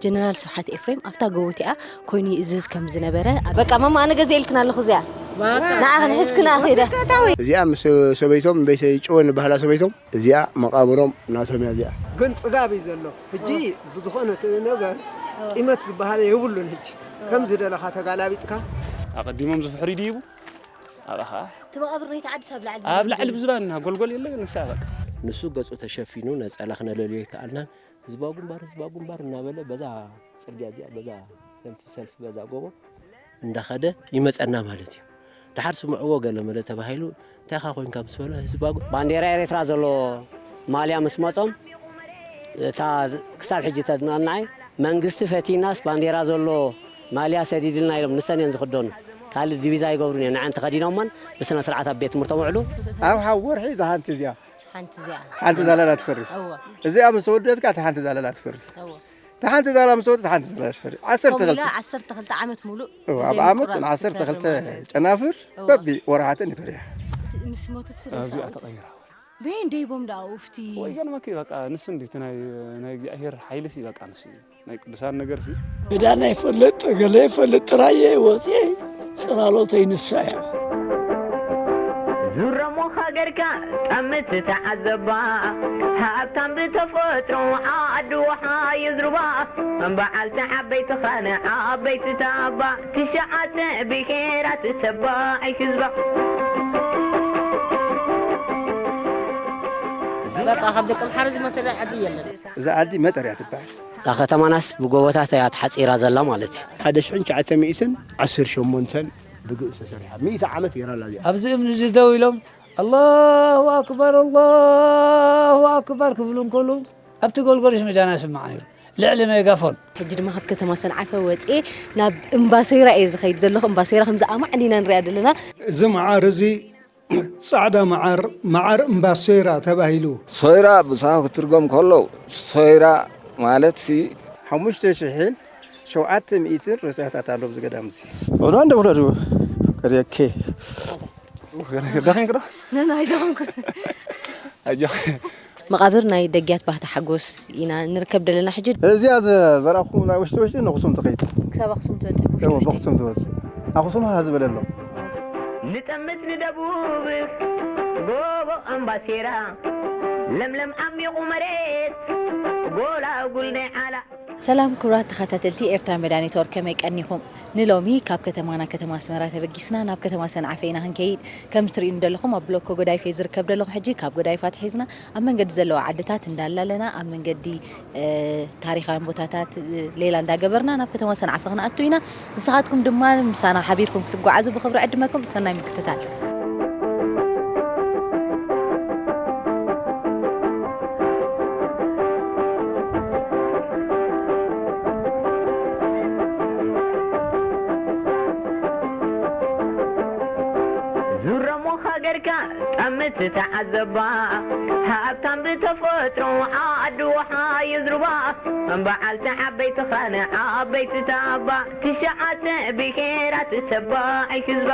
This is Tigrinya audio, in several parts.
ጀነራል ስብሓት ኤፍሬም ኣብታ ጎቦ እቲኣ ኮይኑ ይእዝዝ ከም ዝነበረ። በቃ፣ ማማ፣ ኣነ ገዚኤልክን ኣለኹ እዚኣ። ንዓኽን ሕዝክን ኣኺደ። እዚኣ ምስ ሰበይቶም፣ ቤተ ጭወ ንበሃላ ሰበይቶም፣ እዚኣ መቓብሮም ናቶም እያ እዚኣ። ግን ጽጋብ እዩ ዘሎ። ሕጂ ብዝኾነ እቲ ነገር ቂመት ዝበሃል የብሉን። ሕጂ ከም ዝደለኻ ተጋላቢጥካ። ኣቐዲሞም ዝፍሕሪ ድይቡ ኣብኣ ኸዓ እቲ መቓብር ናይቲ ዓዲ ሳብ ላዕሊ ኣብ ላዕሊ ብዝባን ጎልጎል የለ፣ ንሳ በቃ። ንሱ ገጹ ተሸፊኑ ነጸላ ክነለልዮ ኣይከኣልናን። ህዝባዊ ግንባር፣ ህዝባዊ ግንባር እናበለ በዛ ጽርግያ እዚኣ፣ በዛ ሰልፊ፣ ሰልፊ በዛ ጎቦ እንዳኸደ ይመጸና ማለት እዩ። ደሓር ስምዕዎ ገለ መለ ተባሂሉ፣ "እንታይ ኢኻ ኮይንካ?" ምስ በለ፣ ህዝባዊ ባንዴራ ኤርትራ ዘሎ ማልያ ምስ መጾም፣ እታ ክሳብ ሕጂ ተድንቐናይ፣ መንግስቲ ፈቲናስ ባንዴራ ዘሎ ማልያ ሰዲድልና ኢሎም ንሰን እየን ዝኽደኑ። ካልእ ዲቪዛ ኣይገብሩን እዮም። ንዓን ተኸዲኖሞን ብስነ ስርዓት ኣብ ቤት ትምህርቶም ውዕሉ። ኣብ ሓው ወርሒ እዛ ሓንቲ እዚኣ ሓንቲ እዚኣ። ሓንቲ ዛላላ ትፈሪ። እወ። እዚኣ ምስ ወደትካ እታ ሓንቲ ዛላላ ትፈሪ። እወ። እታ ሓንቲ ዛላላ ምስ ወደት እታ ሓንቲ ዛላላ ትፈሪ። ዓሰርተ ከምኡ ኢላ ክልተ። ዓሰርተ ክልተ ዓመት ሙሉእ እወ፣ ኣብ ዓመት ብዘይምቁራጽ ዓሰርተ ክልተ ትፈሪ ማለት እዩ። ጨናፍር እወ። በቢ ወርሓተን ይፈርያ። ምስ ሞተት ስለ እዚኣ ዝኣወት ተቐይራ። በየን ደይቦም ደኣ ኡፍቲ። ወይ ገርመኪ በቃ ንሱ እንዲ እቲ ናይ፣ ናይ እግዚኣብሄር ሓይሊ ሲ በቃ ንሱ እዩ። ናይ ቅዱሳን ነገር ሲ። ዕዳና ይፈልጥ፣ ገለ ይፈልጥ፣ ጥራየ ወፅየ ፅላሎተይ ንሳ እያ። ዙረሞ ሃገርካ ጠምት ተዓዘባ፣ ሃብታም ብተፈጥሮ ዓዲ ውሓ የዝርባ፣ በዓልቲ ዓበይቲ ኻነ ዓበይቲ ታባ፣ ትሽዓተ ብሄራት ተባዒ ህዝባ። በቃ ካብ ደቂ ኣምሓራ ዝመሰለ ዓዲ የለን። እዛ ዓዲ መጠር እያ ትበሃል። እታ ከተማናስ ብጎቦታት እያ ተሓጺራ ዘላ ማለት እዩ። ሓደ ሽሕን ትሽዓተ ሚእትን ዓሰርተ ሸሞንተን ብግእዝ ተሰሪሓ። ሚእቲ ዓመት ገይራ ኣላ እዚኣ። ኣብዚ እምኒ እዚ ደው ኢሎም ኣላሁ ኣክበር፣ ኣላሁ ኣክበር ክብሉ እንከሉ ኣብቲ ጎልጎልሽ ሜዳና ይስማዕ ነይሩ። ልዕሊ ሜጋፎን። ሕጂ ድማ ካብ ከተማ ሰንዓፈ ወፅኤ ናብ እምባ ሶይራ እየ ዝኸይድ ዘለኹ። እምባ ሶይራ ከምዚ ኣማዕዲና ንሪኣ ዘለና። እዚ መዓር እዚ ጻዕዳ መዓር፣ መዓር እምባ ሶይራ ተባሂሉ። ሶይራ ብሳሆ ክትርጎም ከሎ፣ ሶይራ ማለት ሲ ሓሙሽተ ሽሕን ሸውዓተ ሚእትን ርእስያታት ኣሎ ኣብዚ ገዳም እዚ። ወደ አንድ ወደ ከሪያኬ። ደኸንክ ዶ? ነን ኣይደኸንኩ። ኣጆኺ። መቓብር ናይ ደግያት ባህታ ሓጎስ ኢና ንርከብ ዘለና ሕጂ። እዚኣ ዘ-፣ ዘራእኹም ናይ ውሽጢ ውሽጢ ንኣኽሱም ትኸይድ። ክሳብ ኣኽሱም ትበጽሕ እዎ፣ ብውሽጢ። ብኣኽሱም ትወጽእ። ኣኽሱም ሃ ዝበለ ኣሎ። ንጠምት ንደቡብ ጎቦ ኣምባሴራ፣ ለምለም ዓሚቑ መሬት ጎላጉል ናይ ዓላ። ሰላም ክቡራት ተኸታተልቲ ኤርትራ መዳ ኔትወርክ፣ ከመይ ቀኒኹም? ንሎሚ ካብ ከተማና ከተማ ኣስመራ ተበጊስና ናብ ከተማ ሰንዓፈ ኢና ክንከይድ። ከም እትርእዩኒ ዘለኹም ኣብ ብሎኮ ጎዳይፈ ዝርከብ ዘለኹ። ሕጂ ካብ ጎዳይፋ ኣትሒዝና ኣብ መንገዲ ዘለዋ ዓድታት እንዳለ ኣለና። ኣብ መንገዲ፣ እ፣ ታሪኻውያን ቦታታት፣ እ፣ ሌላ እንዳገበርና ናብ ከተማ ሰንዓፈ ክንኣቱ ኢና። ንስኻትኩም ድማ ምሳና ሓቢርኩም ክትጓዓዙ ብኽብሪ ዕድመኩም። ሰናይ ምክትታል። ዙረሞ ሃገርካ ጠምት ተዓዘባ፣ ሃብታም ብተፈጥሮ ዓዲ ውሓ የዝርባ፣ በዓልቲ ዓበይቲ ኻነ ዓበይቲ ታባ፣ ትሽዓተ ብሄራት ተባዒ ህዝባ።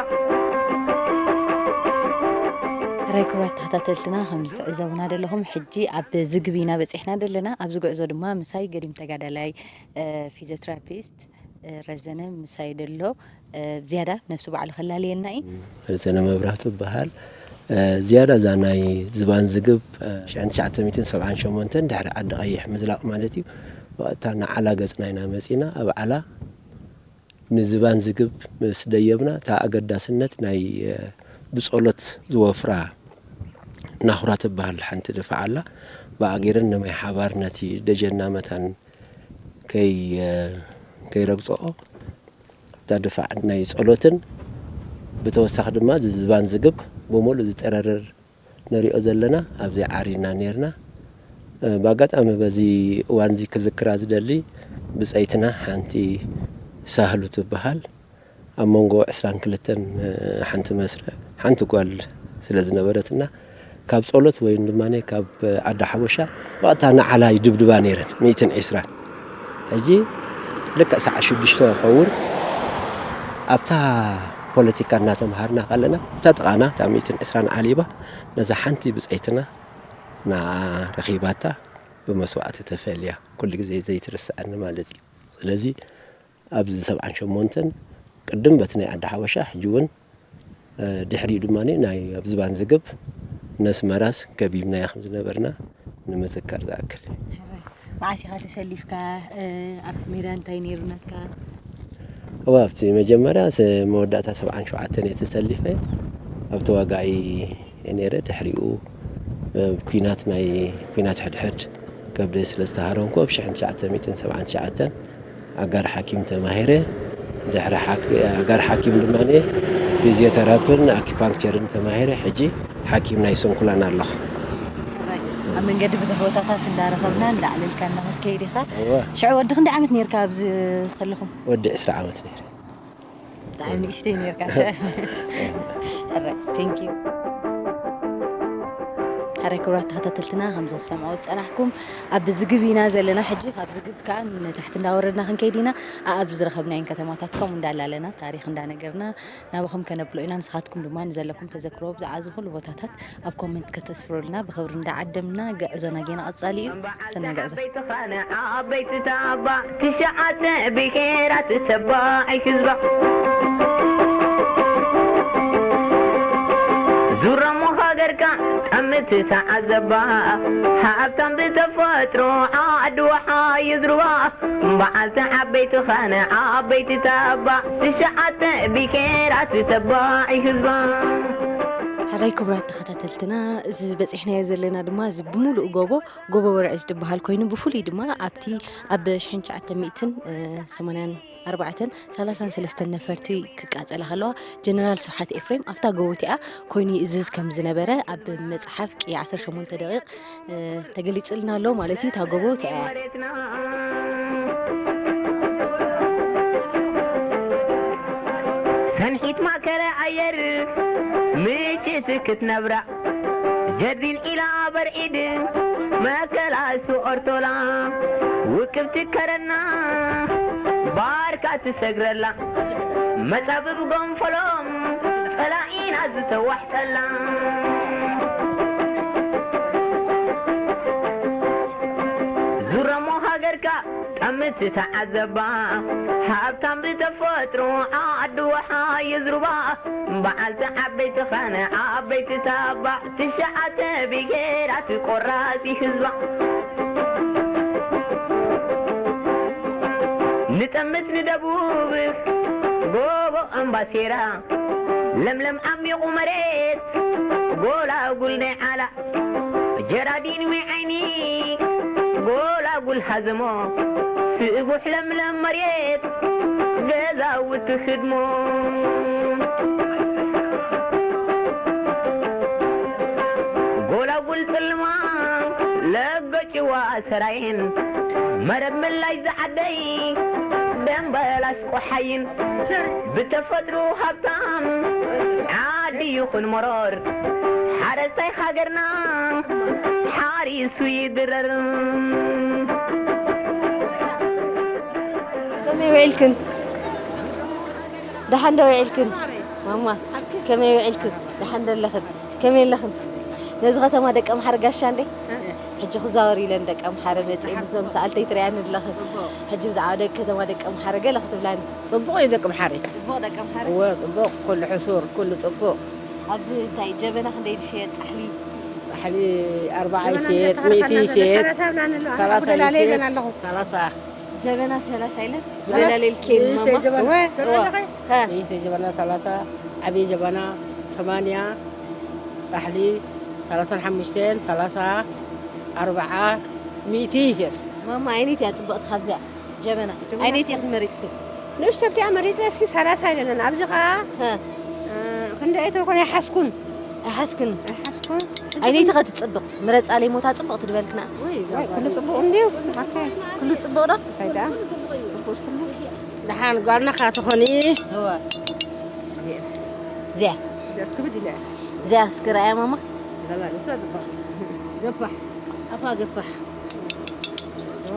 ሕራይ ክቡራት ተኸታተልትና፣ ከምዚ ትዕዘቡና ዘለኹም፣ ሕጂ ኣብ ዝግብ ኢና በጺሕና ዘለና። ኣብዚ ጉዕዞ ድማ ምሳይ ገዲም ተጋዳላይ፣ እ፣ ፊዚዮትራፒስት፣ እ፣ ረዘነ ምሳይ ደሎ፣ እ፣ ዝያዳ ነብሱ ባዕሉ ከላልየና እዩ። ረዘነ መብራህቱ እበሃል። እ፣ ዝያዳ እዛ ናይ ዝባን ዝግብ፣ እ፣ ሽሕን ትሽዓተ ሚእትን ሰብዓን ሸሞንተን ድሕሪ ዓዲ ቀይሕ ምዝላቕ ማለት እዩ። ብቐጥታ ንዓላ ገጽና ኢና መጺና። ኣብ ዓላ ንዝባን ዝግብ ምስ ደየብና፣ እታ ኣገዳስነት ናይ፣ እ፣ ብጸሎት ዝወፍራ ናኹራ ትበሃል ሓንቲ ድፋዕ ኣላ። ብኣ ገይረን ንማይ ሓባር ነቲ ደጀንና መታን ከይ-፣ እ፣ ከይረግጽኦ፣ እታ ድፋዕ ናይ ጸሎትን ብተወሳኺ ድማ እዚ ዝባን ዝግብ ብምሉእ ዝጠረርር ንሪኦ ዘለና ኣብዚ ዓሪና ኔርና። እ፣ ብኣጋጣሚ በዚ እዋንዚ ክዝክራ ዝደሊ ብጸይትና ሓንቲ ሳህሉ ትበሃል ኣብ መንጎ ዕስራን ክልተን ሓንቲ መስርዕ ሓንቲ ጓል ስለ ዝነበረትና ካብ ጸሎት ወይም ድማ ካብ ዓዲ ሓበሻ ብቐጥታ ንዓላ ይድብድባ ኔረን ሚእትን ዕስራን። ሕጂ ልክዕ ሰዓት ሽዱሽተ ክኸውን ኣብታ ፖለቲካ እናተምሃርና ከለና እታ ጥቓና እታ ሚእትን ዕስራን ዓሊባ ነዛ ሓንቲ ብጸይትና ንዓ ረኺባታ ብመስዋእቲ ተፈልያ። ኩሉ ግዜ ዘይትርስዓኒ ማለት እዩ። ስለዚ ኣብዚ ሰብዓን ሸሞንተን ቅድም በቲ ናይ ዓዲ ሓበሻ፣ ሕጂ እውን ድሕሪኡ ድማ ናይ ኣብ ዝባን ዝግብ ነስመራስ ከቢብናያ ከም ዝነበርና ንምዝካር ዝኣክል። መዓስ ኢኻ ተሰሊፍካ? ኣብቲ ሜዳ እንታይ ነይሩ ናትካ? እዋ ኣብቲ መጀመርያ መወዳእታ ሰብዓን ሸውዓተን እየ ተሰሊፈ። ኣብ ተዋጋኢ እየ ነይረ። ድሕሪኡ ኩናት ናይ ኩናት ሕድሕድ ከብደ ስለ ዝተሃረምኩ ኣብ ሽሕን ትሽዓተ ሚእትን ሰብዓን ትሽዓተን ኣጋር ሓኪም ተማሂረ። ድሕሪ ኣጋር ሓኪም ድማ ፊዚዮተራፕን ኣኪፓንክቸርን ተማሂረ። ሕጂ ሓኪም ናይ ሰንኩላን ኣለኹ። ኣብ መንገዲ ብዙሕ ቦታታት እንዳረኸብና እንዳዕለልካ እንዳኸድካ ኢኻ። እወ። ሽዑ ወዲ ክንደይ ዓመት ነርካ ኣብዚ ከለኹም? ወዲ ዕስራ ዓመት ነይረ። ብጣዕሚ ንእሽተይ ነርካ። ሕራይ፣ thank you። ሕራይ ክቡራት ተኸታተልትና ከም ዝሰምዑ ዝጸናሕኩም ኣብ ዝግብ ኢና ዘለና። ሕጂ ካብ ዝግብ ከዓ ንታሕቲ እንዳወረድና ክንከይድ ኢና። ኣብ ዝረኸብናየን ከተማታት ከምኡ እንዳላለና ታሪኽ እንዳነገርና ናባኹም ከነብሎ ኢና። ንስኻትኩም ድማ ንዘለኩም ተዘክሮ ብዛዕባ እዚ ኩሉ ቦታታት ኣብ ኮመንት ከተስፍሩልና ብኽብሪ እንዳዓደምና ጉዕዞና ጌና ቀጻሊ እዩ። ሰናይ ጉዕዞ። ዓበይቲ ኻነ ዓበይቲ ታባ ትሽዓተ ብሄራት ተባዒ ህዝባ ዙረሞ ሃገርካ ጠምቲ ተዓዘባ ሃብታም ብተፈጥሮ ዓዲ ወሓ ይዝርባ በዓልቲ ዓበይቲ ኻነ ዓበይቲ ታባ ትሽዓተ ብሄራት ተባዒ ህዝባ ሕራይ ክቡራት ተኸታተልትና፣ እዚ በፂሕናዮ ዘለና ድማ እዚ ብምሉእ ጎቦ ጎቦ ወርዒ ዝድበሃል ኮይኑ ብፍሉይ ድማ ኣብቲ ኣብ ሽሕን ትሽዓተ ሚእትን ሰማንያን ኣርባዕተን ሰላሳን ሰለስተን ነፈርቲ ክቃፀላ ከለዋ ጀነራል ስብሓት ኤፍሬም ኣብታ ጎቦ እቲኣ ኮይኑ ይእዝዝ ከም ዝነበረ ኣብ መፅሓፍ ቅያ ዓሰርተ ሸሞንተ ደቂቕ ተገሊፅልና ኣሎ ማለት እዩ። እታ ጎቦ እቲኣ እያ። ሰንሒት ማእከለ ኣየር ምጭት ክትነብራ ጀርዲን ኢላ በርዒድ መከላሱ ኦርቶላ ውቅብቲ ከረና ባርካ ትሰግረላ መጻብብ ጎንፈሎም ጸላኢና ዝተዋሕጠላ ዙረሞ ሃገርካ ጠምቲ ተዓዘባ ሃብታም ብተፈጥሮ ዓዲ ወሓ ይዝርባ በዓልቲ ዓበይቲ ኻነ ዓበይቲ ታባ ትሽዓተ ብሄራት ቆራፂ ህዝባ ንጠምት ንደቡብ ጎቦ እምባሴራ ለምለም ዓሚቑ መሬት ጎላጉል ናይ ዓላ ጀራዲን ዊዓይኒ ጎላጉል ሃዘሞ ስእጉሕ ለምለም መሬት ገዛውቲ ህድሞ ጎላጉል ጽልማ ለገጭዋ ሰራየን መረብ ምላሽ ዝዓደይ ደንበላሽ ቆሓይን ብተፈጥሮ ሃብታም ዓዲ ይኹን መሮር ሓረስታይ ሃገርና ሓሪሱ ይድረር ከመይ ውዒልክን? ደሓን ዶ ውዒልክን? ማማ ከመይ ውዒልክን? ደሓን ዶ ኣለኽን? ከመይ ኣለኽን? ነዚ ከተማ ደቂ ኣምሓረ ጋሻ እንዴ? ሕጂ ክዛወር ኢለን ደቂ ኣምሓረ መፅኤ ምስዞም ሰኣልተይ ትሪኣኒ ኣለኽን። ሕጂ ብዛዕባ ደቂ ከተማ ደቂ ኣምሓረ ገለ ክትብላኒ? ፅቡቕ እዩ ደቂ ኣምሓረ። ፅቡቕ ደቂ ኣምሓረ? እወ ፅቡቕ፣ ኩሉ ሕሱር፣ ኩሉ ፅቡቕ። ኣብዚ እንታይ ጀበና ክንደይ ድሸየጥ ፃሕሊ? ፃሕሊ ኣርባዓ ይሸየጥ፣ ሚእቲ ይሸየጥ፣ ሰላሳ ይሸየጥ። ሰላሳ ጀበና ሰላሳ ኢለን ዝበላሌልኬን ማማ። ንእሽተይ ጀበና ሰላሳ፣ ዓብዪ ጀበና ሰማንያ፣ ፃሕሊ ሰላሳን ሓሙሽተን፣ ሰላሳ፣ ኣርባዓ፣ ሚእቲ ይሸጥ። ማማ ኣይነይቲ እያ ፅብቕቲ ካብዚኣ ጀበና? ኣይነይቲ ኢኽን መሪፅክን? ንእሽቶ ኣብቲኣ መሪፀ እስቲ ሰላሳ ኢለንን ኣብዚ ከዓ ክንደይ ተኮነ ይሓስኩን ኣይሓስክን? ኣይሓስኩን ኣይነይቲ ከ ትፅብቕ ምረፃለይ ሞታ ፅብቕ ትድበልክና? ወይ ኩሉ ፅቡቕ እንድዩ ሓከ ኩሉ ፅቡቕ ዶ? እንታይ ደኣ ፅቡቕ ኩሉ ደሓን ጓልና ካ ትኾኒ እወ እዚኣ እዚኣ እስክብድ ኢለ እዚኣ እስኪ ረኣያ ማማ ላላ ንሳ ፅቡቕ ገፋሕ ኣፋ ገፋሕ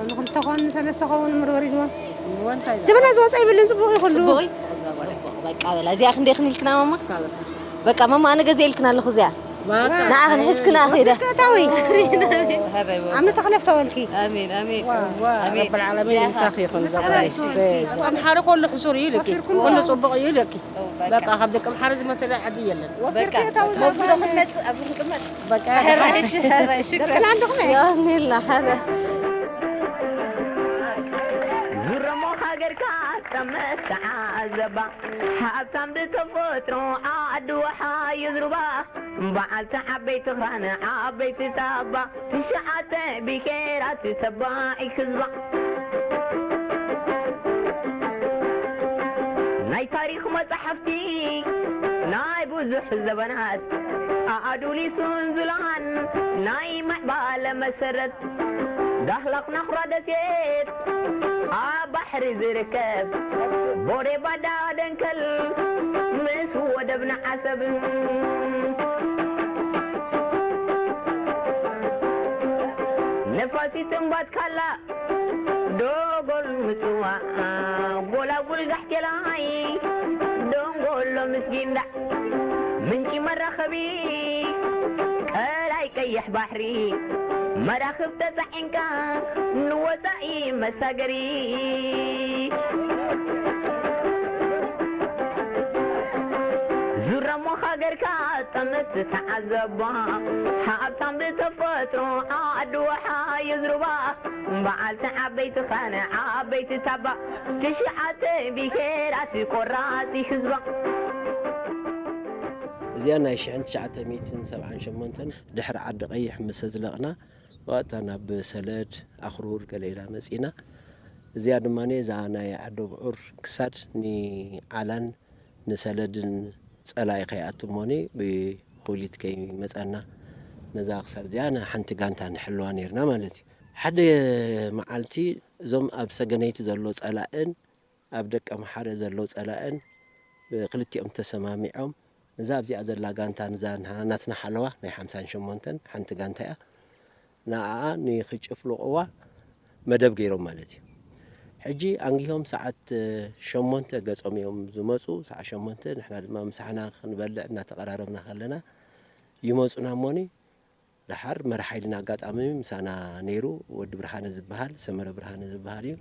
ንክልተ ኾን ሰለስተ ኸውን ምርበሪ ድዋ እሞ እንታይ ትብና ዝወፀ ይብልን ፅቡቕ ይኹሉ ፅቡቕ እዩ? ፅቡቕ በቃ በላ እዚኣ ክንደይ ክንልክና ማማ? ሰላሳ በቃ ማማ ኣነ ገዚኤ ኢልክና ኣለኹ እዚኣ ንዓኽን ሒዝክና ኺደ። ወፍሪ ክእታዊ ሀራይ ወ- ኣመት ተኽለፍ ተወልኪ ኣሜን ኣሜን ዋ ኣሜን ረብል ዓለሚን ዚያኻ። ምሳኺ ይኹን። ኣራይሽ። ከም ሓደ ከሎ ሕሱር እዩ ኢለኪ፣ ኩሉ ጽቡቕ እዩ ኢለኪ። ኦ፣ በቃ። በቃ ካብ ደቂ ኣምሓራ ዝመሰለ ዓዲ የለን። በቃ ክእታዊ መብስሎ ክትመጽእ ኣብዚ ክንቅመጥ በቃ ሀራይሽ ሀራይሽ ደቅና ኣለኹም ያኒልና ሐረ ዙረሞ ሃገርካ ጠመት ተዓዘባ፣ ሃብታም ብተፈጥሮ ዓዲ ወሓ ይዝሩባ፣ በዓልቲ ዓበይቲ ኽራን ዓበይቲ ታባ፣ ትሽዓተ ብሄራት ተባዒ ህዝባ። ናይ ታሪኽ መጻሕፍቲ ናይ ብዙሕ ዘበናት ኣዱሊሱን ዙላን ናይ ምዕባለ መሰረት፣ ዳህላክ ናኹራ ደሴት ኣብ ባሕሪ ዝርከብ፣ ቦሬ ባዳ ደንከል ምስ ወደብና ዓሰብ። ነፋሲት እምባት ካላ ዶጎል ምጽዋዕ፣ ጎላጉል ጋሕቴላይ፣ ደንጎሎ ምስ ጊንዳዕ፣ ምንጪ መራኸቢ ቀላይ ቀይሕ ባሕሪ፣ መራኽብ ተጻዒንካ ንወጻኢ መሳገሪ። ዙረሞ ሃገርካ ጠመት ተዓዘባ፣ ሃብታም ብተፈጥሮ ዓዲ ወሓ ይዝሩባ፣ በዓልቲ ዓበይቲ ኻነ ዓበይቲ ታባ፣ ትሽዓተ ብሄራት ቆራፂ ህዝባ። እዚኣ ናይ ሽሕን ትሽዓተ ሚእትን ሰብዓን ሸሞንተን ድሕሪ ዓዲ ቀይሕ ምስ ኣዝለቕና፣ ዋታ ናብ ሰለድ፣ ኣኽሩር ገለ ኢላ መጺና። እዚኣ ድማ እዛ ናይ ዓዲ ብዑር ክሳድ ንዓላን ንሰለድን ጸላኢ ከይኣቱ እሞኒ ብኹሊት ከይመጻና ነዛ ክሳድ እዚኣ ንሓንቲ ጋንታ ንሕልዋ ነይርና ማለት እዩ። ሓደ መዓልቲ እዞም ኣብ ሰገነይቲ ዘሎ ጸላእን ኣብ ደቀምሓረ ዘሎ ጸላእን ክልቲኦም ተሰማሚዖም ነዛ ኣብዚኣ ዘላ ጋንታ ነዛ ናትና ሓለዋ ናይ ሓምሳን ሸሞንተን ሓንቲ ጋንታ እያ። ንኣኣ ንኽጭፍልቕዋ መደብ ገይሮም ማለት እዩ። ሕጂ ኣንጊሆም ሰዓት ሸሞንተ ገጾም እዮም ዝመጹ። ሰዓት ሸሞንተ ንሕና ድማ ምሳሕና ክንበልዕ እናተቐራረብና ከለና ይመጹና እሞኒ። ደሓር መራሒ ሓይልና ኣጋጣሚ ምሳና ነይሩ፣ ወዲ ብርሃነ ዝበሃል፣ ሰመረ ብርሃነ ዝበሃል እዩ።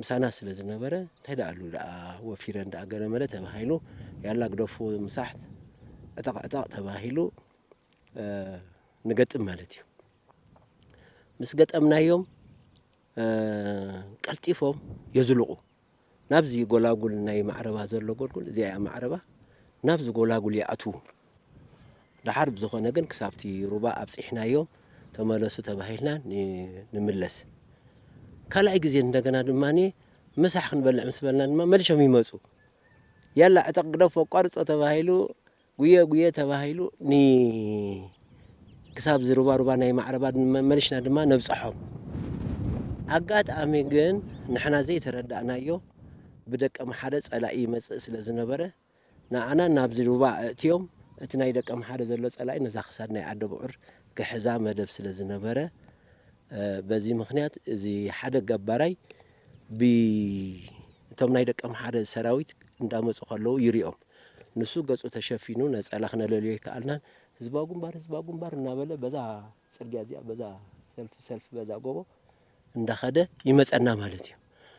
ምሳና ስለ ዝነበረ እንታይ ደኣ ኣሉ ደኣ ወፊረን ደኣ ገለመለ ተባሂሉ፣ ያላ ግደፉ ምሳሕት ዕጠቕ ዕጠቕ ተባሂሉ፣ እ፣ ንገጥም ማለት እዩ። ምስ ገጠምናዮም፣ እ፣ ቀልጢፎም የዝልቑ። ናብዚ ጎላጉል ናይ ማዕረባ ዘሎ ጎልጉል፣ እዚኣ እያ ማዕረባ፣ ናብዚ ጎላጉል ይኣትዉ። ደሓር ብዝኾነ ግን ክሳብቲ ሩባ ኣብጺሕናዮም ተመለሱ ተባሂልና ን-፣ ንምለስ። ካልኣይ ግዜ እንደገና ድማ ምሳሕ ክንበልዕ ምስ በልና ድማ መሊሶም ይመጹ። ያላ ዕጠቕ ግደፎ ኣቋርጾ ተባሂሉ፣ ጉየ ጉየ ተባሂሉ ኒ-፣ ክሳብ እዚ ሩባ ሩባ ናይ ማዕረባ ድማ መሊሽና ድማ ነብጽሖም። ኣጋጣሚ ግን ንሕና ዘይተረዳእናዮ ብደቀ ምሓረ ጸላኢ ይመጽእ ስለ ዝነበረ ንኣና ናብዚ ሩባ ኣእትዮም እቲ ናይ ደቀ ምሓረ ዘሎ ጸላኢ ነዛ ክሳድ ናይ ዓዲ ብዑር ክሕዛ መደብ ስለ ዝነበረ፣ እ፣ በዚ ምኽንያት እዚ ሓደ ገባራይ ብ-፣ እቶም ናይ ደቀ ምሓረ ሰራዊት እንዳመጹ ከለዉ ይሪኦም። ንሱ ገጹ ተሸፊኑ ነጸላ ክነለልዮ ኣይከኣልናን። ህዝባዊ ግንባር፣ ህዝባዊ ግንባር እናበለ በዛ ጽርግያ እዚኣ፣ በዛ ሰልፊ፣ ሰልፊ በዛ ጎቦ እንዳኸደ ይመጸና ማለት እዩ።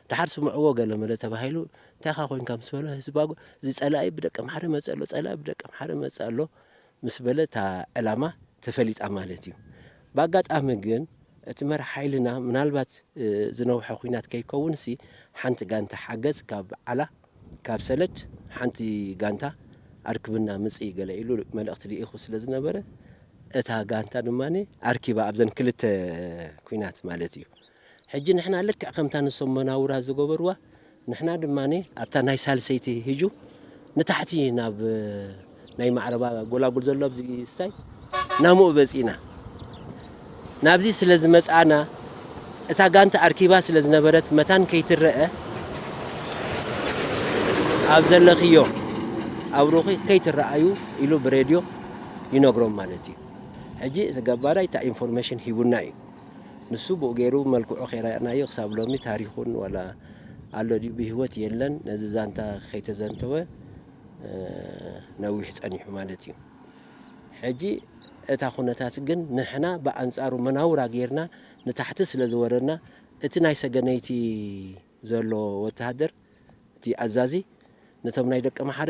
ደሓር ስምዕዎ ገለ መለ ተባሂሉ፣ "እንታይ ኢኻ ኮይንካ?" ምስ በሎ፣ ህዝባዊ፣ "እዚ ጸላኢ ብደቀ ምሓረ መጸ ኣሎ፣ ጸላኢ ብደቀ ምሓረ መጸ ኣሎ" ምስ በለ፣ እታ ዕላማ ተፈሊጣ ማለት እዩ። ብኣጋጣሚ ግን፣ እቲ መራሕ ሓይልና ምናልባት፣ እ፣ ዝነውሐ ኲናት ከይከውንሲ፣ ሓንቲ ጋንታ ሓገዝ ካብ ዓላ፣ ካብ ሰለድ ሓንቲ ጋንታ ኣርክብና ምጽኢ ገለ ኢሉ መልእኽቲ ልኢኹ ስለ ዝነበረ፣ እታ ጋንታ ድማ ኣርኪባ ኣብዘን ክልተ ኲናት ማለት እዩ። ሕጂ ንሕና ልክዕ ከምታ ንሶም መናውራ ዝገበርዋ፣ ንሕና ድማ ኣብታ ናይ ሳልሰይቲ ህጁ ንታሕቲ ናብ ናይ ማዕረባ ጎላጉል ዘሎ ኣብዚ ስታይ ናምኡ በጺእና። ናብዚ ስለ ዝመጻእና፣ እታ ጋንታ ኣርኪባ ስለ ዝነበረት መታን ከይትረአ ኣብ ዘለኽዮ ኣብ ሩኺ ከይትረኣዩ ኢሉ ብሬድዮ ይነግሮም ማለት እዩ። ሕጂ እቲ ገባራይ እታ ኢንፎርሜሽን ሂቡና እዩ። ንሱ ብኡ ገይሩ መልክዑ ከይረኣናዮ ክሳብ ሎሚ ታሪኹን ዋላ ኣሎ ድዩ ብህይወት የለን። ነዚ ዛንታ ከይተዘንተወ፣ እ፣ ነዊሕ ጸኒሑ ማለት እዩ። ሕጂ እታ ኩነታት ግን ንሕና ብኣንጻሩ መናውራ ጌርና ንታሕቲ ስለ ዝወረድና፣ እቲ ናይ ሰገነይቲ ዘሎ ወተሃደር፣ እቲ ኣዛዚ፣ ነቶም ናይ ደቀምሓረ፣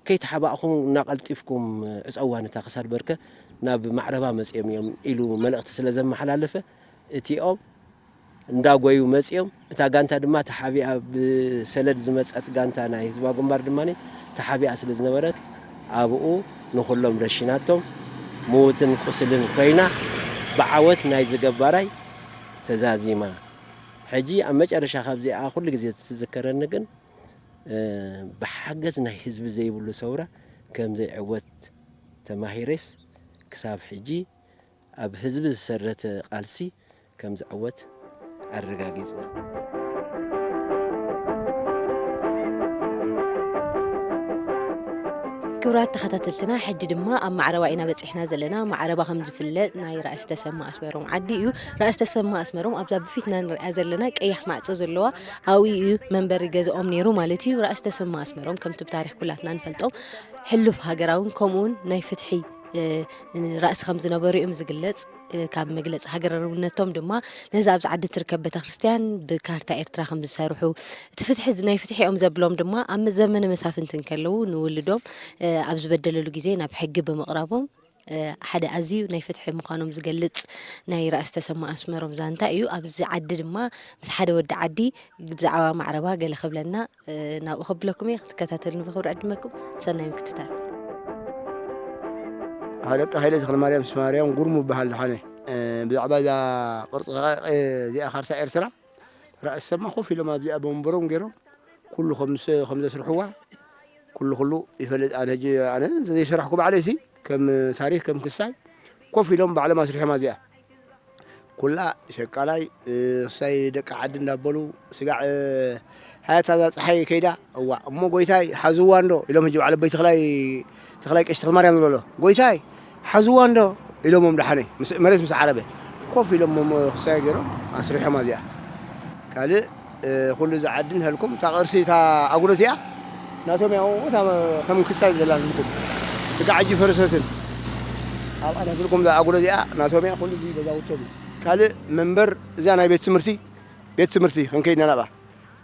"ከይተሓባእኹም እናቐልጢፍኩም ዕጸዋ ነታ ክሳድ በርከ፣ ናብ ማዕረባ መጺኦም እዮም" ኢሉ መልእኽቲ ስለ ዘመሓላለፈ፣ እቲኦም እንዳጎዩ መጺኦም፣ እታ ጋንታ ድማ ተሓቢኣ፣ ብሰለድ ዝመጸት ጋንታ ናይ ህዝባዊ ግንባር ድማ ተሓቢኣ ስለ ዝነበረት፣ ኣብኡ ንኹሎም ረሺናቶም፣ ምዉትን ቁስልን ኮይና፣ ብዓወት ናይዚ ገባራይ ተዛዚማ። ሕጂ ኣብ መጨረሻ ካብዚኣ ኩሉ ግዜ ትዝከረኒ ግን፣ እ፣ ብሓገዝ ናይ ህዝቢ ዘይብሉ ሰውራ ከም ዘይዕወት ተማሂረስ፣ ክሳብ ሕጂ ኣብ ህዝቢ ዝሰረተ ቃልሲ ከም ዝዕወት ኣረጋጊጽና። ክቡራት ተኸታተልትና፣ ሕጂ ድማ ኣብ ማዕረባ ኢና በጺሕና ዘለና። ማዕረባ ከም ዝፍለጥ ናይ ራእሲ ተሰማ ኣስመሮም ዓዲ እዩ። ራእሲ ተሰማ ኣስመሮም ኣብዛ ብፊትና ንሪኣ ዘለና ቀያሕ ማዕጾ ዘለዋ፣ ኣብኡ እዩ መንበሪ ገዝኦም ነይሩ ማለት እዩ። ራእሲ ተሰማ ኣስመሮም ከምቲ ብታሪኽ ኩላትና ንፈልጦም ሕሉፍ ሃገራውን ከምኡውን ናይ ፍትሒ፣ እ፣ ራእሲ ከም ዝነበሩ እዮም ዝግለጽ። እ፣ ካብ መግለጺ ሃገራውነቶም ድማ ነዛ ኣብዚ ዓዲ ትርከብ ቤተክርስትያን ብካርታ ኤርትራ ከም ዝሰርሑ፣ እቲ ፍትሒ፣ ናይ ፍትሒ እዮም ዘብሎም ድማ ኣብ ዘመነ መሳፍንቲ እንከለዉ ንውልዶም፣ እ፣ ኣብ ዝበደለሉ ግዜ ናብ ሕጊ ብምቕራቦም፣ እ፣ ሓደ ኣዝዩ ናይ ፍትሒ ምዃኖም ዝገልጽ ናይ ራእሲ ተሰማ ኣስመሮም ዛንታ እዩ። ኣብዚ ዓዲ ድማ ምስ ሓደ ወዲ ዓዲ ብዛዕባ ማዕረባ ገለ ክብለና፣ እ፣ ናብኡ ከብለኩም እየ፣ ክትከታተሉኒ ብኽብሪ ዕድመኩም። ሰናይ ምክትታል። ኣለቃ ሃይለ ተኽለማርያም ስማርያም ጉርሙ ይበሃል ደሓነ። እ፣ ብዛዕባ እዛ ቅርጺ ኸ፣ እ፣ እዚኣ ካርታ ኤርትራ ራእሲ ተሰማ ኮፍ ኢሎም ኣብዚኣ ብወንበሮም ገይሮም ኩሉ ከም ስ-፣ ከም ዘስርሕዋ ኩሉ ኩሉ ይፈልጥ። ኣነ ሕጂ፣ ኣነ ዘይሰራሕኩ ባዕለይሲ ከም ታሪኽ፣ ከም ክሳይ ኮፍ ኢሎም ባዕሎም ኣስሪሖም ኣብዚኣ። ኩላ ሸቃላይ፣ እ፣ ክሳይ ደቂ ዓዲ እንዳበሉ ስጋዕ፣ እ፣ ሃያት ኣዛ ጸሓይ ከይዳ፣ እዋ፣ እሞ ጎይታይ ሓዝዋ እንዶ ኢሎም። ሕጂ በዓል ኣቦይ ተኽላይ፣ ተኽላይ ቀሺ ተኽለማርያም ዝበሎ፣ ጎይታይ ሓዝዋ እንዶ ኢሎሞም። ደሓነ ምስ፣ መሬት ምስ ዓረበ ኮፍ ኢሎም እሞ ክሳይ ገይሮም ኣስሪሖም ኣብዚኣ። ካልእ፣ እ፣ ኩሉ እዚ ዓዲ ንህልኩም፣ እታ ቅርሲ፣ እታ ኣጉዶ እቲኣ ናቶም እያ። እታ ከም ክሳይ ዘላ ህልኩም፣ ስጋዕ ሕጂ ፈረሰትን ኣብኣ ንህልኩም፣ እዛ ኣጉዶ እዚኣ ናቶም እያ። ኩሉ እዚ ገዛውቶም እዩ። ካልእ መንበር፣ እዛ ናይ ቤት ትምህርቲ፣ ቤት ትምህርቲ ክንከይድና ናብኣ፣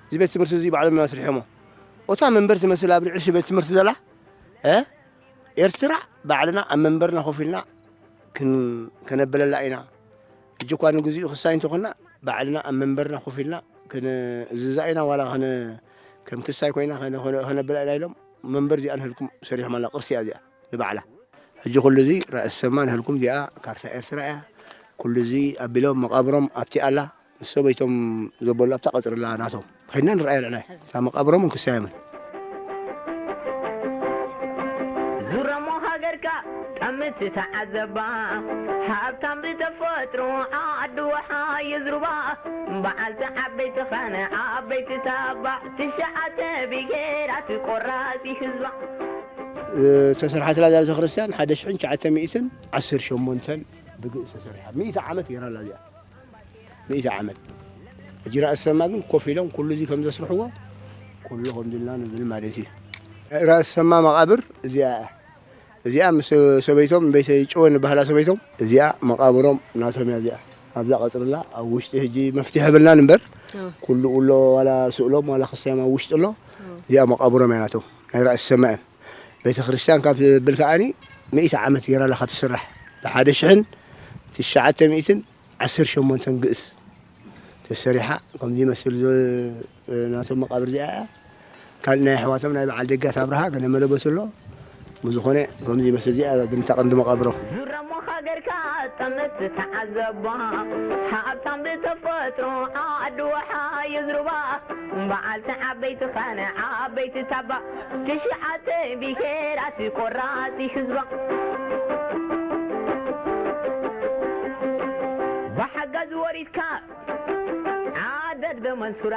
እዚ ቤት ትምህርቲ እዚ ባዕሎም እዮም ኣስሪሖሞ። እታ መንበር ትመስል ኣብ ልዕሊ ቤት ትምህርቲ ዘላ፣ እ፣ ኤርትራ ባዕልና ኣብ መንበርና ኮፍ ኢልና ክን-፣ ከነብለላ ኢና። ሕጂ እኳ ንግዚኡ ክሳይ እንተኾንና፣ ባዕልና ኣብ መንበርና ኮፍ ኢልና ከነእዝዛ ኢና፣ ዋላ ከነ-፣ ከም ክሳይ ኮይና ከነ-፣ ከነ-፣ ከነብላ ኢና ኢሎም፣ መንበር እዚኣ ንህልኩም ሰሪሖም ኣላ፣ ቅርሲ እያ እዚኣ ንባዕላ። ሕጂ ኩሉ እዚ ራእሲ ተሰማ ንህልኩም እዚኣ ካርታ ኤርትራ እያ። ኩሉ እዚ ኣቢሎም መቓብሮም ኣብቲ ኣላ፣ ምስ ሰበይቶም ዘበሉ ኣብታ ቀጽሪ ኣላ ናቶም። ከይድና ንርኣዮ ልዕላይ። እታ መቓብሮም እንክሳዮምን። ዙረሞ ሃገርካ ጠምት ተዓዘባ፣ ሃብታም ብተፈጥሮ ዓዲ ወሓ የዝሩባ፣ በዓልቲ ዓበይቲ ኸነ ዓበይቲ ታባ፣ ትሽዓተ ብሄራት ቆራሲ ህዝባ። ዝተሰርሓትላ እዛ ቤተክርስትያን ሓደ ሽሕን ትሽዓተ ሚእትን ዓሰርተ ሸሞንተን ብግእዝ ተሰሪሓ። ሚእቲ ዓመት ገይራ ኣላ እዚኣ። ሚእቲ ዓመት። ሕጂ ራእሲ ተሰማ ግን ኮፍ ኢሎም ኩሉ እዚ ከም ዘስርሕዎ ኩሉ ከምዚ ኢልና ንብል ማለት እዩ። ናይ ራእሲ ተሰማ መቓብር እዚኣ እያ። እዚኣ ምስ ሰበይቶም፣ ቤተይ ጭወ ንበሃላ ሰበይቶም፣ እዚኣ መቓብሮም ናቶም እያ እዚኣ። ኣብዛ ቀጽርላ ኣብ ውሽጢ ሕጂ መፍትሒ የብልናን እምበር፣ ኣዎ። ኩሉ ኣሎ፣ ዋላ ስእሎም ዋላ ክስታዮም ኣብ ውሽጢ ኣሎ። ኣዎ። እዚኣ መቓብሮም እያ ናቶም። ናይ ራእሲ ተሰማ እያ። ቤተ ክርስቲያን ካብ ትብል ከኣኒ ሚእቲ ዓመት ገይራ ኣላ ካብ ትስራሕ። ብሓደ ሽሕን ትሽዓተ ሚእትን ዓሰርተ ሸሞንተን ግእዝ ተሰሪሓ ከምዚ ይመስል ዝ-፣ ናቶም መቓብር እዚኣ እያ። ካልእ ናይ ኣሕዋቶም ናይ በዓል ደጋት ኣብርሃ ገለ መለበስ ኣሎ። ብዝኾነ ከምዚ ይመስል እዚኣ ግን እታ ቀንዲ መቓብሮም። ዙረሞ ሃገርካ ጠመት ተዓዘባ፣ ሃብታም ብተፈጥሮ ዓዲ ወሓ የዝሩባ፣ በዓልቲ ዓበይቲ ኸነ ዓበይቲ ታባ፣ ትሽዓተ ብሄራት ቆራሲ ህዝባ። ብሓጋዝ ወሪድካ ዓደድ በመንሱራ፣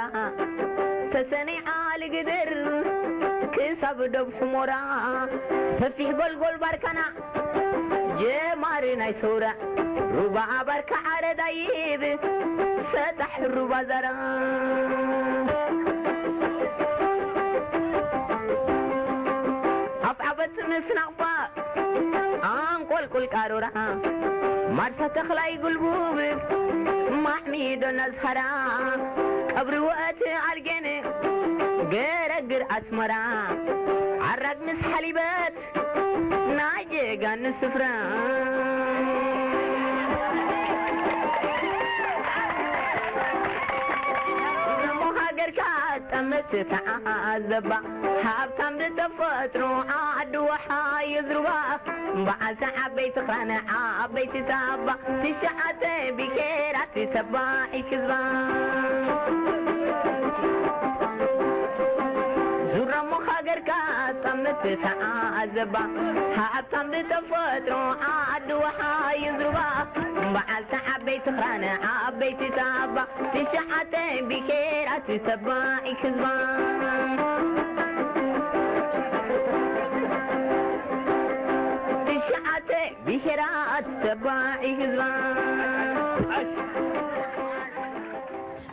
ተሰነይ ዓሊ ግድር ክሳብ ዶብ ሑሞራ፣ ሰፊሕ ጎልጎል ባርካና ጀማሪ ናይ ሰውራ፣ ሩባ ባርካ ዓረዳይብ ሰጣሕ ሩባ ዛራ፣ ኣፍዓበት ምስ ናቕፋ ኣንቆልቆ ማርሳ ተኽላይ ጉልቡብ ማዕሚዶ ነዝኸራ ቀብሪ ወእቲ ኣልጌን ገረግር ኣስመራ ዓራግ ምስ ሓሊበት ናይ ጀጋኑ ስፍራ እሞ ሃገርካ ጠምት ተዓዘባ ሃብታም ብተፈጥሮ ዓዲ ወሓ ይዝርባ በዓልቲ ዓበይቲ ኽራነ ዓበይቲ ታባ ትሽዓተ ብሄራት ተባዒ ህዝባ ዙረሞ ሃገርካ ጠምት ተዓዘባ ሃብታም ብተፈጥሮ ዓዲ ወሓ ይዝርባ በዓልቲ ዓበይቲ ኽራነ ዓበይቲ ታባ ትሽዓተ ብሄራት ተባዒ ህዝባ ትሽዓተ ብሄራት ተባዒ ህዝባ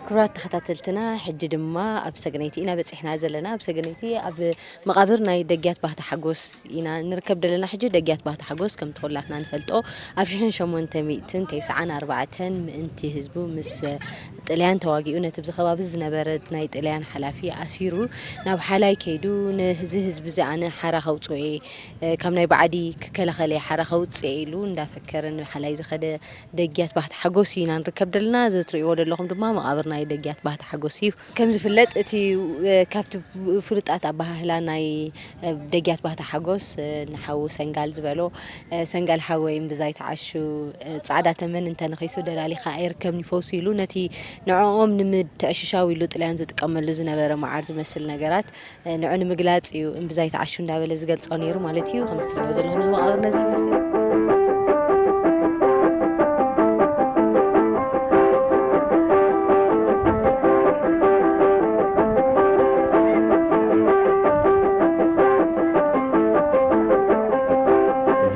ክቡራት ተኸታተልትና፣ ሕጂ ድማ ኣብ ሰገነይቲ ኢና በጺሕና ዘለና። ኣብ ሰገነይቲ ኣብ መቓብር ናይ ደግያት ባህታ ሓጎስ ኢና ንርከብ ዘለና። ሕጂ ደግያት ባህታ ሓጎስ ከምቲ ኩላትና ንፈልጦ ኣብ ሽሕን ሸሞንተ ሚእትን ተስዓን ኣርባዕተን ምእንቲ ህዝቡ ምስ ጥልያን ተዋጊኡ ነቲ ኣብዚ ከባቢ ዝነበረ ናይ ጥልያን ሓላፊ ኣሲሩ ናብ ሓላይ ከይዱ ነዚ ህዝቢ እዚ ኣነ ሓራ ከውፅኦ እየ፣ ካብ ናይ ባዕዲ ክከላኸል እየ ሓራ ከውፅኦ እየ ኢሉ እንዳፈከረ ንሓላይ ዝኸደ ደግያት ባህታ ሓጎስ ኢና ንርከብ ዘለና። እዚ ትርእይዎ ዘለኹም ድማ መቓብር ናይ ደግያት ባህታ ሓጎስ እዩ። ከም ዝፍለጥ እቲ ካብቲ ፍሉጣት ኣባሃህላ ናይ ደግያት ባህታ ሓጎስ ንሓዉ ሰንጋል ዝበሎ ሰንጋል ሓወይ እምብዛ ኣይትዓሹ ጻዕዳ ተመን እንተነኺሱ ደላሊኻ ኣይርከብን ይፈውሱ ኢሉ ነቲ ንዕኦም ንምትዕሽሻው ኢሉ ጥልያን ዝጥቀመሉ ዝነበረ መዓር ዝመስል ነገራት ንዑ ንምግላጽ እዩ እምብዛ ኣይትዓሹ እንዳበለ ዝገልጾ ነይሩ ማለት እዩ። ከም ትርእይዎ ዘለኹም እዚ መቓብር ነዚ ይመስል።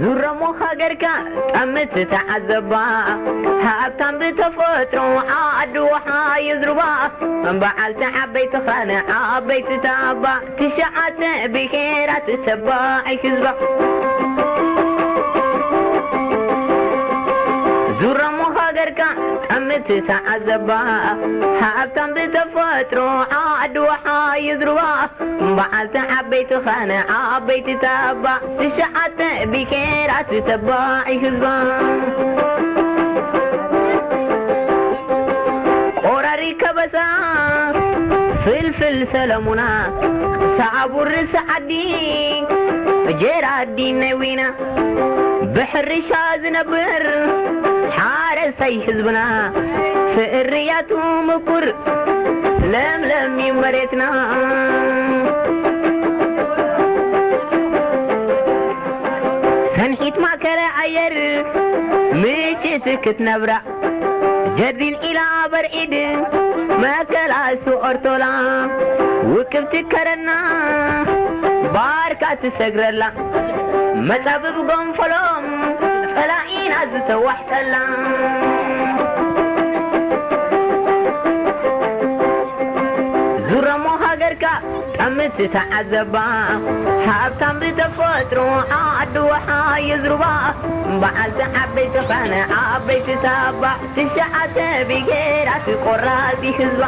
ዙረሞ ሃገርካ ጠምት ተዓዘባ ሃብታም ብተፈጥሮ ዓዲ ወሓ ይዝርባ በዓልቲ ዓበይቲ ኻነ ዓበይቲ ታባ ትሽዓተ ብሄራት ተባዒ ህዝባ ዙረሞ ሃገርካ ጠምት ተዓዘባ ሃብታም ብተፈጥሮ ዓዲ ወሓ ይዝርባ በዓልቲ ዓበይቲ ኻነ ዓበይቲ ታባ ትሽዓተ ብሄራት ተባዒ ህዝባ ቆራሪ ከበሳ ፍልፍል ሰለሙና ሳዕቡር ሰዓዲ ጀራዲ ነዊና ብሕርሻ ዝነብር ሓረስታይ ህዝብና ፍርያቱ ምቁር ለምለም እዩ መሬትና ሰንሒት ማእከለ ኣየር ምጭት ክትነብራ ጀርዲን ኢላ በርዒድ መከላሱ ኦርቶላ ውቅብቲ ከረና ባርካ ትሰግረላ መጻብብ ጎንፈሎም ጸላኢና ዝተዋሕጠላ ዙረሞ ሃገርካ ጠምት ተዓዘባ ሃብታም ብተፈጥሮ ዓዲ ወሓ ይዝርባ በዓልቲ ዓበይቲ ኸነ ዓበይቲ ታባ ትሽዓተ ብሄራት ቆራፂ ህዝባ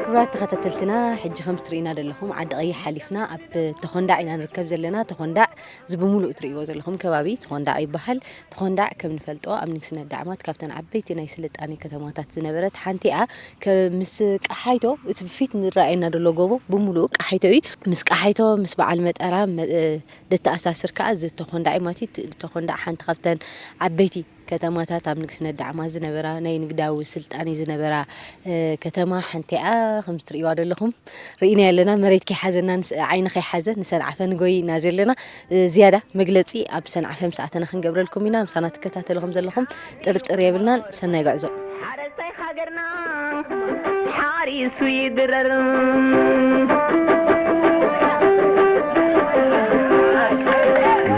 ክቡራት ተኸታተልትና ሕጂ ከም ትርእዩና ዘለኹም ዓዲ ቀይሕ ሓሊፍና ኣብ ተኾንዳዕ ኢና ንርከብ ዘለና። ተኾንዳዕ እዚ ብምሉእ ትርእይዎ ዘለኹም ከባቢ ተኾንዳዕ ይበሃል። ተኾንዳዕ ከም ንፈልጦ ኣብ ንግስነት ዳዕማት ካብተን ዓበይቲ ናይ ስልጣኔ ከተማታት ዝነበረት ሓንቲ እያ። ከ- ምስ ቃሓይቶ እቲ ብፊት ንረኣየና ዘሎ ጎቦ ብምሉኡ ቃሓይቶ እዩ። ምስ ቃሓይቶ ምስ በዓል መጠራ መ- ደተኣሳስር ከዓ እዚ ተኾንዳዕ እዩ ማለት እዩ። እቲ ተኾንዳዕ ሓንቲ ካብተን ዓበይቲ ከተማታት ኣብ ንግስነት ዳዕማ ዝነበራ ናይ ንግዳዊ ስልጣኔ ዝነበራ ከተማ ሓንቲ እያ። ከምዚ ትርእይዋ ዘለኹም ርኢና ኣለና። መሬት ከይሓዘና ንስ- ዓይኒ ከይሓዘ ንሰንዓፈ ንጎይ ኢና ዘለና። ዝያዳ መግለፂ ኣብ ሰንዓፈ ምስ ኣተና ክንገብረልኩም ኢና። ምሳና ትከታተሉ ከም ዘለኹም ጥርጥር የብልናን። ሰናይ ጉዕዞ። ሓረስታይ ሃገርና ሓሪሱ ይድረር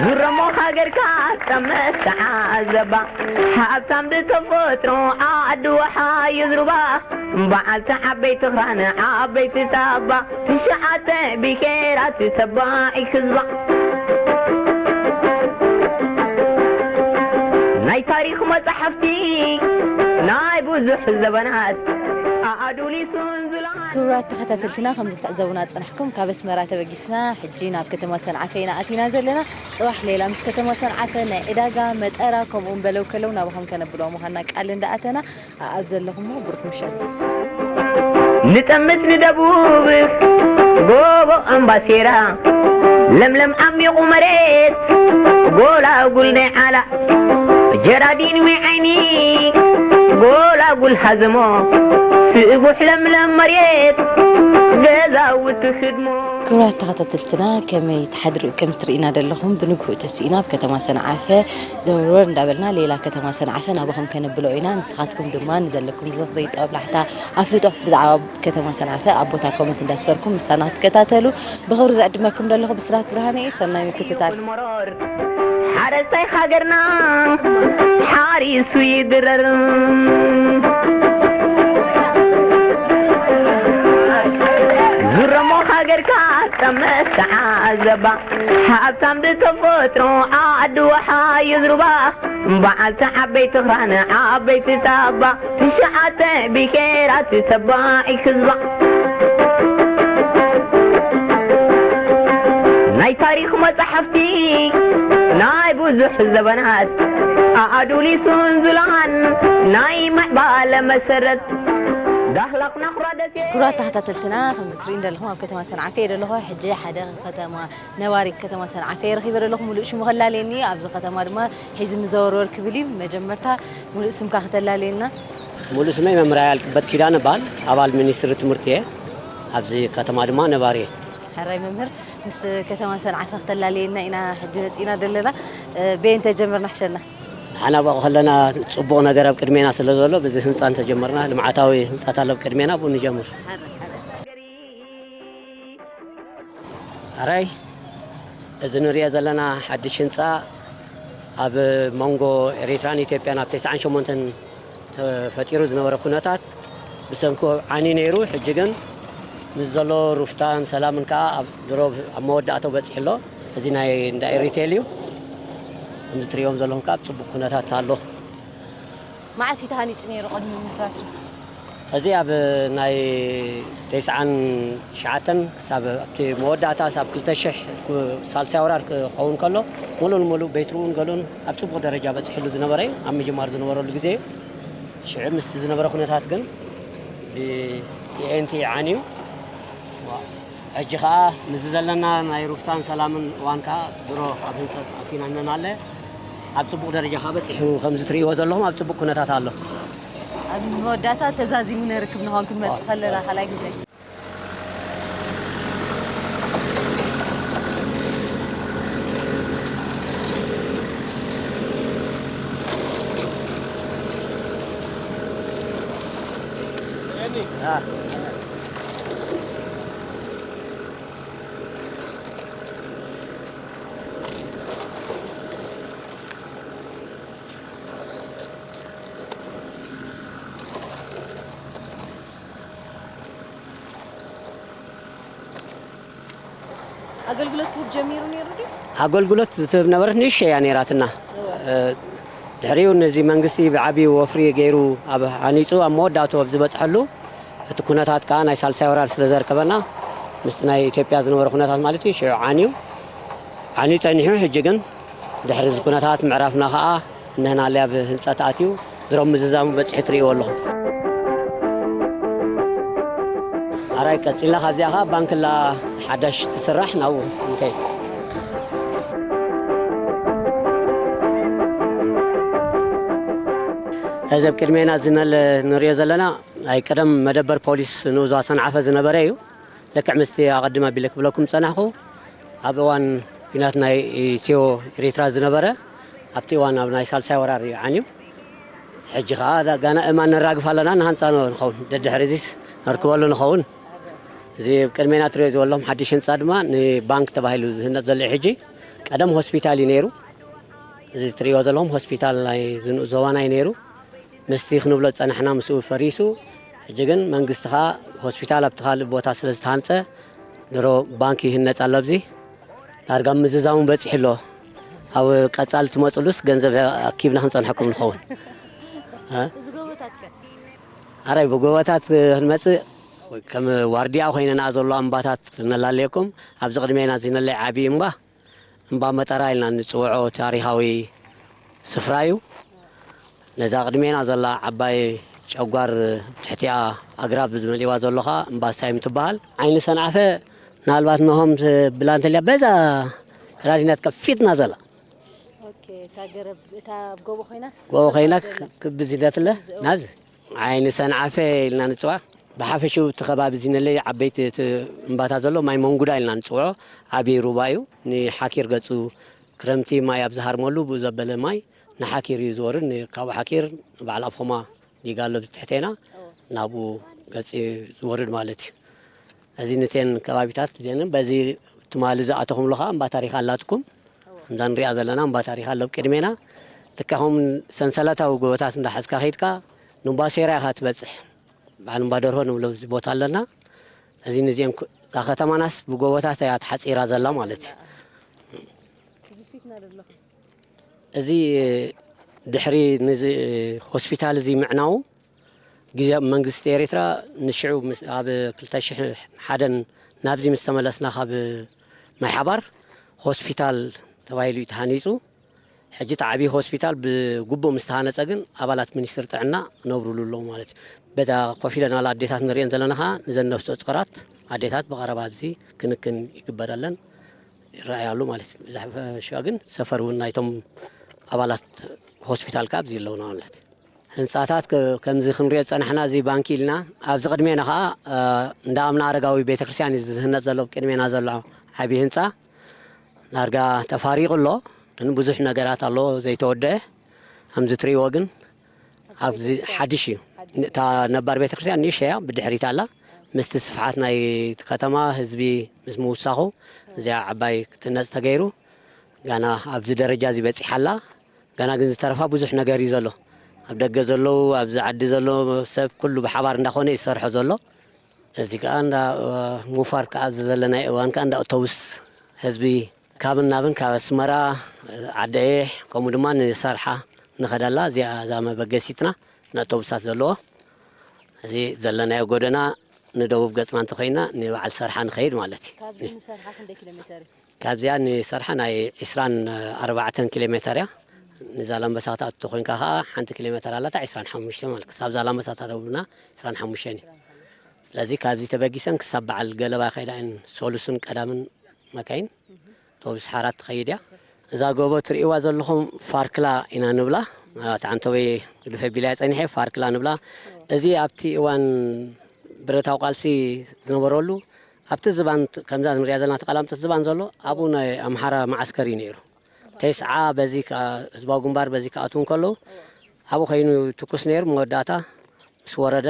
ዙረሞ ሃገርካ ጠመት ተዓዘባ ሃብታም ብተፈጥሮ ዓዲ ወሓ ይዝርባ በዓልቲ ዓበይቲ ኽራነ ዓበይቲ ታባ ትሽዓተ ብሄራት ተባዒ ህዝባ ታሪኽ መጻሕፍቲ ናይ ብዙሕ ዘበናት ኣኣዱሊሱን ዝለዓል ክቡራት ተኸታተልትና፣ ከም ዝትዕዘቡና ጸናሕኩም፣ ካብ ኣስመራ ተበጊስና ሕጂ ናብ ከተማ ሰንዓፈ ኢና ኣቲና ዘለና። ጽባሕ ሌላ ምስ ከተማ ሰንዓፈ ናይ ዕዳጋ፣ መጠራ፣ ከምኡውን በለው ከለው ናባኹም ከነብሎ ምዃንና ቃል እንዳኣተና፣ ኣብ ዘለኹሞ ብሩኽ ምሸት። ንጠምት ንደቡብ ጎቦ ኣምባሴራ፣ ለምለም ዓሚቑ መሬት ጎላጉል ናይ ዓላ፣ ጀራዲን ወይ ዓይኒ ጎላጉል ሃዘሞ፣ ስቡሕ ለምለም መሬት ገዛውቲ ህድሞ። ክቡራት ተኸታተልትና፣ ከመይ ትሓድሩ? ከም ትርእዩና ዘለኹም፣ ብንግሁ ተሲእና ኣብ ከተማ ሰንዓፈ ዘወርወር እንዳበልና ሌላ ከተማ ሰንዓፈ ናባኹም ከነብሎ ኢና። ንስኻትኩም ድማ ንዘለኩም ዝኽሪ፣ ጦብላሕታ፣ ኣፍልጦ ብዛዕባ ከተማ ሰንዓፈ ኣብ ቦታ ኮመንት እንዳስፈርኩም ምሳና ክትከታተሉ ብኽብሪ ዝዕድመኩም ዘለኹ ብስራት ብርሃነ እየ። ሰናይ ምክትታል። መሮር ሓረስታይ ሃገርና ሓሪሱ ይድረር። ዙረሞ ሃገርካ ጠመት ተዓዘባ። ሃብታም ብተፈጥሮ ዓዲ ወሓ ይዝሩባ። በዓልቲ ዓበይቲ ኽራን ዓበይቲ ሳባ። ትሽዓተ ብሄራት ተባዒ ህዝባ። ናይ ታሪኽ መጻሕፍቲ ናይ ብዙሕ ዘበናት ኣኣዱሊሱን ዝለዓን ናይ ምዕባለ መሰረት ዳህላክ ናኹራ ደሴ። ክቡራት ተኸታተልትና፣ ከምዚ ትርእዩ እንደለኹም ኣብ ከተማ ሰንዓፈ እየ ዘለኹ። ሕጂ ሓደ ከተማ ነባሪ ከተማ ሰንዓፈ እየ ረኺበ ዘለኹ። ሙሉእ ሽሙ ከላልየኒ፣ ኣብዚ ከተማ ድማ ሒዝኒ ዘወርወር ክብል እዩ። መጀመርታ ሙሉእ ስምካ ከተላልየና። ሙሉእ ስመይ መምህር ኣያልቅበት ኪዳነ እበሃል። ኣባል ሚኒስትሪ ትምህርቲ እየ። ኣብዚ ከተማ ድማ ነባሪ እየ። ሕራይ መምህር፣ ምስ ከተማ ሰንዓፈ ክተላልየና ኢና ሕጂ መጺእና ዘለና። እ፣ በየን ተጀምርና ሕሸና? ንሕና ብኡ ከለና ጽቡቕ ነገር ኣብ ቅድሜና ስለ ዘሎ፣ በዚ ህንጻ እንተጀመርና፣ ልምዓታዊ ህንጻታት ኣሎ ኣብ ቅድሜና፣ ብኡ ንጀምር። ሕራይ፣ ሕራይ። ኣራይ፣ እዚ ንሪኦ ዘለና ሓድሽ ህንጻ ኣብ መንጎ ኤሪትራን ኢትዮጵያን ኣብ ተስዓን ሸሞንተን ተፈጢሩ ዝነበረ ኩነታት ብሰንኩ ዓንዩ ነይሩ። ሕጂ ግን ምስ ዘሎ ሩፍታን ሰላምን ከኣ ኣብ ድሮ ኣብ መወዳእታኡ በጺሑ ኣሎ። እዚ ናይ እንዳ ኤሪቴል እዩ። ከምዚ ትሪኦም ዘለኹም ከኣ ኣብ ጽቡቕ ኩነታት ኣሎ። መዓስ እዩ ተሃኒጹ ነይሩ ቅድሚ ምፍራሱ? እዚ ኣብ ናይ ተስዓን ትሽዓተን ክሳብ ኣብቲ መወዳእታ ክሳብ ክልተ ሽሕ ሳልሳይ ወራር ክኸውን ከሎ፣ ሙሉ ንሙሉ ቤት ርኡን ገሉን ኣብ ጽቡቕ ደረጃ በጺሕሉ ዝነበረ እዩ። ኣብ ምጅማር ዝነበረሉ ግዜ እዩ። ሽዑ ምስቲ ዝነበረ ኩነታት ግን ብቲኤንቲ ዓንዩ። ሕጂ ኸኣ ምስዚ ዘለና ናይ ሩፍታን ሰላምን እዋን ከኣ ድሮ ኣብ ህንጸት ኣቲና እነን ኣለ። ኣብ ጽቡቕ ደረጃ ከኣ በጺሑ፣ ከምዚ ትርእይዎ ዘለኹም ኣብ ጽቡቕ ኩነታት ኣሎ። ኣብ መወዳእታ ተዛዚሙ ነርክብ ንኾን ክንመጽእ ከለና ካልኣይ ግዜ። ኣገልግሎት ክህብ ጀሚሩ ነይሩ ድዩ? ኣገልግሎት ዝትህብ ነበረት፣ ንእሽተይ እያ ነይራትና። እወ። እ፣ ድሕሪኡ ነዚ መንግስቲ ብዓብዩ ወፍሪ ገይሩ ኣብ ሃኒጹ ኣብ መወዳእቱ ኣብ ዝበጽሐሉ፣ እቲ ኩነታት ከኣ ናይ ሳልሳይ ወራር ስለ ዘርከበና፣ ምስቲ ናይ ኢትዮጵያ ዝነበረ ኩነታት ማለት እዩ፣ ሽዑ ዓንዩ፣ ዓንዩ ጸኒሑ። ሕጂ ግን ድሕሪ እዚ ኩነታት ምዕራፍና ከኣ እነህናለይ ኣብ ህንጸት ኣትዩ፣ ድሮ ምዝዛሙ በጺሑ ትርእይዎ ኣለኹም። ኣራይ ቀጺልና ካብዚኣ ከኣ ባንክላ ሓዳሽ ትስራሕ ናብኡ ንከይድ። እዚ ኣብ ቅድሜና ዝነል ንሪኦ ዘለና ናይ ቀደም መደበር ፖሊስ ንኡዝ ሰንዓፈ ዝነበረ እዩ። ልክዕ ምስቲ ኣቐድም ኣቢለ ክብለኩም ዝጸናሕኩ፣ ኣብ እዋን ኲናት ናይ ኢትዮ ኤሪትራ ዝነበረ፣ ኣብቲ እዋን ኣብ ናይ ሳልሳይ ወራር እዩ ዓንዩ። ሕጂ ኸኣ ዳ-፣ ጋና እማን ነራግፍ ኣለና፣ ንሃንጻ ንኸውን። ደድሕሪ እዚስ ነርክበሉ ንኸውን። እዚ ኣብ ቅድሜና ትሪኦ ዘለኹም ሓድሽ ህንጻ ድማ ንባንክ ተባሂሉ ዝህነጽ ዘሎ እዩ። ሕጂ ቀደም ሆስፒታል እዩ ነይሩ። እዚ ትሪእዎ ዘለኹም ሆስፒታል ናይ ዝንኡ ዞባና እዩ ነይሩ። ምስቲ ክንብሎ ዝጸናሕና ምስኡ ፈሪሱ፣ ሕጂ ግን መንግስቲ ኸኣ ሆስፒታል ኣብቲ ካልእ ቦታ ስለ ዝተሃንጸ፣ ድሮ ባንክ ይህነጽ ኣሎ ኣብዚ። ዳርጋ ምዝዛሙ በጺሑ ኣሎ። ኣብ ቀጻሊ ትመጽሉስ ገንዘብ ኣኪብና ክንጸንሐኩም ንኸውን። እ? እዚ ጎቦታት ከ? ኣራይ ብጎቦታት ክንመጽእ ከም ዋርድያ ኮይንና ዘሎ እምባታት ነላለየኩም። ኣብዚ ቅድሜና እዚ ነለይ ዓቢ እምባ፣ እምባ መጠራ ኢልና ንጽውዖ ታሪኻዊ ስፍራ እዩ። ነዛ ቅድሜና ዘላ ዓባይ ጨጓር ትሕቲኣ ኣግራብ ዝመልእዋ ዘሎ ኸኣ እምባ ሳይም ትበሃል። ዓይኒ ሰንዓፈ ምናልባት ነሆም ትብላ እንተልያ በዛ ራዲናት ከፊትና ዘላ። ኦኬ፣ እታ ገረብ፣ እታ ኣብ ጎቦ ኮይናስ ጎቦ ኮይና ዘላ? ክቢ ዝደትለ ናብዚ ዓይኒ ሰንዓፈ ኢልና ንጽዋ። ብሓፈሽኡ እቲ ከባቢ እዚ ነለይ ዓበይቲ እቲ እምባታት ዘሎ ማይ መንጉዳ ኢልና ንጽውዖ ዓብዪ ሩባ እዩ። ንሓኪር ገጹ ክረምቲ ማይ ኣብ ዝሃርመሉ ብኡ ዘበለ ማይ ንሓኪር እዩ ዝወርድ። ን-፣ ካብኡ ሓኪር በዓል ኣፎማ ዲጋ ኣሎ ብትሕቴና ናብኡ ገጽ እዩ ዝወርድ ማለት እዩ። እዚ ንቴን ከባቢታት ዜንን በዚ ትማሊ ዝኣተኹምሉ ኸዓ እምባ ታሪኽ ኣላትኩም። እንዛ ንሪኣ ዘለና እምባ ታሪኽ ኣሎ ኣብ ቅድሜና። ልክዕ ከምኡ ሰንሰለታዊ ጎቦታት እንዳሓዝካ ከይድካ ንእምባ ሴራ ኢኻ ትበጽሕ። በዓል እምባ ደርሆ ንብሎ ኣብዚ ቦታ ኣለና። እዚ ንዚኦም ክ-፣ እዛ ከተማናስ ብጎቦታት እያ ተሓጺራ ዘላ ማለት እዩ። እዚ ድሕሪ ንዚ ሆስፒታል እዚ ምዕናዉ፣ ግዜ መንግስቲ ኤርትራ ንሽዑ ምስ፣ ኣብ ክልተ ሽሕ ሓደን ናብዚ ምስ ተመለስና ካብ ማይ ሓባር ሆስፒታል ተባሂሉ እዩ ተሃኒጹ። ሕጂ እቲ ዓብዪ ሆስፒታል ብግቡእ ምስ ተሃነጸ ግን ኣባላት ሚኒስትሪ ጥዕና ክነብሩሉ ኣለዉ ማለት እዩ። በታ ኮፍ ኢለን ዋላ ኣዴታት ንሪአን ዘለና ኸዓ ንዘን ነፍሰ ጾራት ኣዴታት ብቐረባ ኣብዚ ክንክን ይግበረለን ይረኣያሉ ማለት እዩ። ብዝሓፈሻ ግን ሰፈር እውን ናይቶም ኣባላት ሆስፒታል ከኣ ኣብዚ ኣለዉና ማለት እዩ። ህንጻታት ከ-፣ ከምዚ ክንሪኦ ዝጸናሕና እዚ ባንኪ ኢልና ኣብዚ ቅድሜና ኸኣ፣ እ፣ እንዳ ኣምና ኣረጋዊ ቤተክርስትያን እዩ ዝህነጽ ዘሎ። ኣብ ቅድሜና ዘሎ ዓብዪ ህንጻ ዳርጋ ተፋሪቑ ኣሎ። ግን ብዙሕ ነገራት ኣሎ ዘይተወደአ። ከምዚ ትርእይዎ ግን ኣብዚ ሓድሽ እዩ። እታ ነባር ቤተክርስትያን ንእሽተይ እያ፣ ብድሕሪት ኣላ። ምስቲ ስፍሓት ናይ ከተማ ህዝቢ ምስ ምውሳኹ እዚኣ ዓባይ ክትህነጽ ተገይሩ። ጋና ኣብዚ ደረጃ እዚ በጺሓ ኣላ። ጋና ግን ዝተረፋ ብዙሕ ነገር እዩ ዘሎ። ኣብ ደገ ዘለዉ፣ ኣብዚ ዓዲ ዘሎ ሰብ ኩሉ ብሓባር እንዳኾነ እዩ ዝሰርሖ ዘሎ። እዚ ከኣ እንዳ፣ እ፣ ሙፋር ከኣ ኣብዚ ዘለናዮ እዋን ከኣ እንዳ ኣውቶቡስ ህዝቢ ካብን ናብን ካብ ኣስመራ፣ ዓዲ ኣየሕ ከምኡ ድማ ንሰርሓ ንኸደላ እዚኣ እዛ መበገሲትና ንኣውቶቡሳት ዘለዎ። እዚ ዘለናዮ ጎደና ንደቡብ ገጽና እንተኾይና ንበዓል ሰርሓ ንኸይድ ማለት እዩ። ካብዚ ንሰርሓ ክንደይ ኪሎ ሜተር እዩ? ካብዚኣ ንሰርሓ ናይ ዕስራን ኣርባዕተን ኪሎ ሜተር እያ። ንዛላምበሳ ክትኣቱ ተኾይንካ ኸዓ ሓንቲ ኪሎ ሜተር ኣላታ ዕስራን ሓሙሽተ ማለት ክሳብ ዛላምበሳ ተደውልና ዕስራን ሓሙሽተን እዩ። ስለዚ ካብዚ ተበጊሰን ክሳብ በዓል ገለባ ይኸይዳ እየን። ሶሉስን ቀዳምን መካይን ኣውቶቡስ ሓራት ትኸይድ እያ። እዛ ጎቦ ትርእይዋ ዘለኹም ፋርክላ ኢና ንብላ። ምናልባት ዓንተወይ ግዱፍ ኣቢላ እያ ጸኒሐ፣ ፋርክላ ንብላ። እዚ ኣብቲ እዋን ብረታዊ ቃልሲ ዝነበረሉ፣ ኣብቲ ዝባን፣ ከምዛ ንሪኣ ዘለና ተቓላምጠት ዝባን ዘሎ፣ ኣብኡ ናይ ኣምሓራ መዓስከር እዩ ነይሩ። ተስዓ በዚ ከኣ፣ ህዝባዊ ግንባር በዚ ክኣትዉ እንከለዉ፣ ኣብኡ ኸይኑ ትኩስ ነይሩ። መወዳእታ ምስ ወረደ፣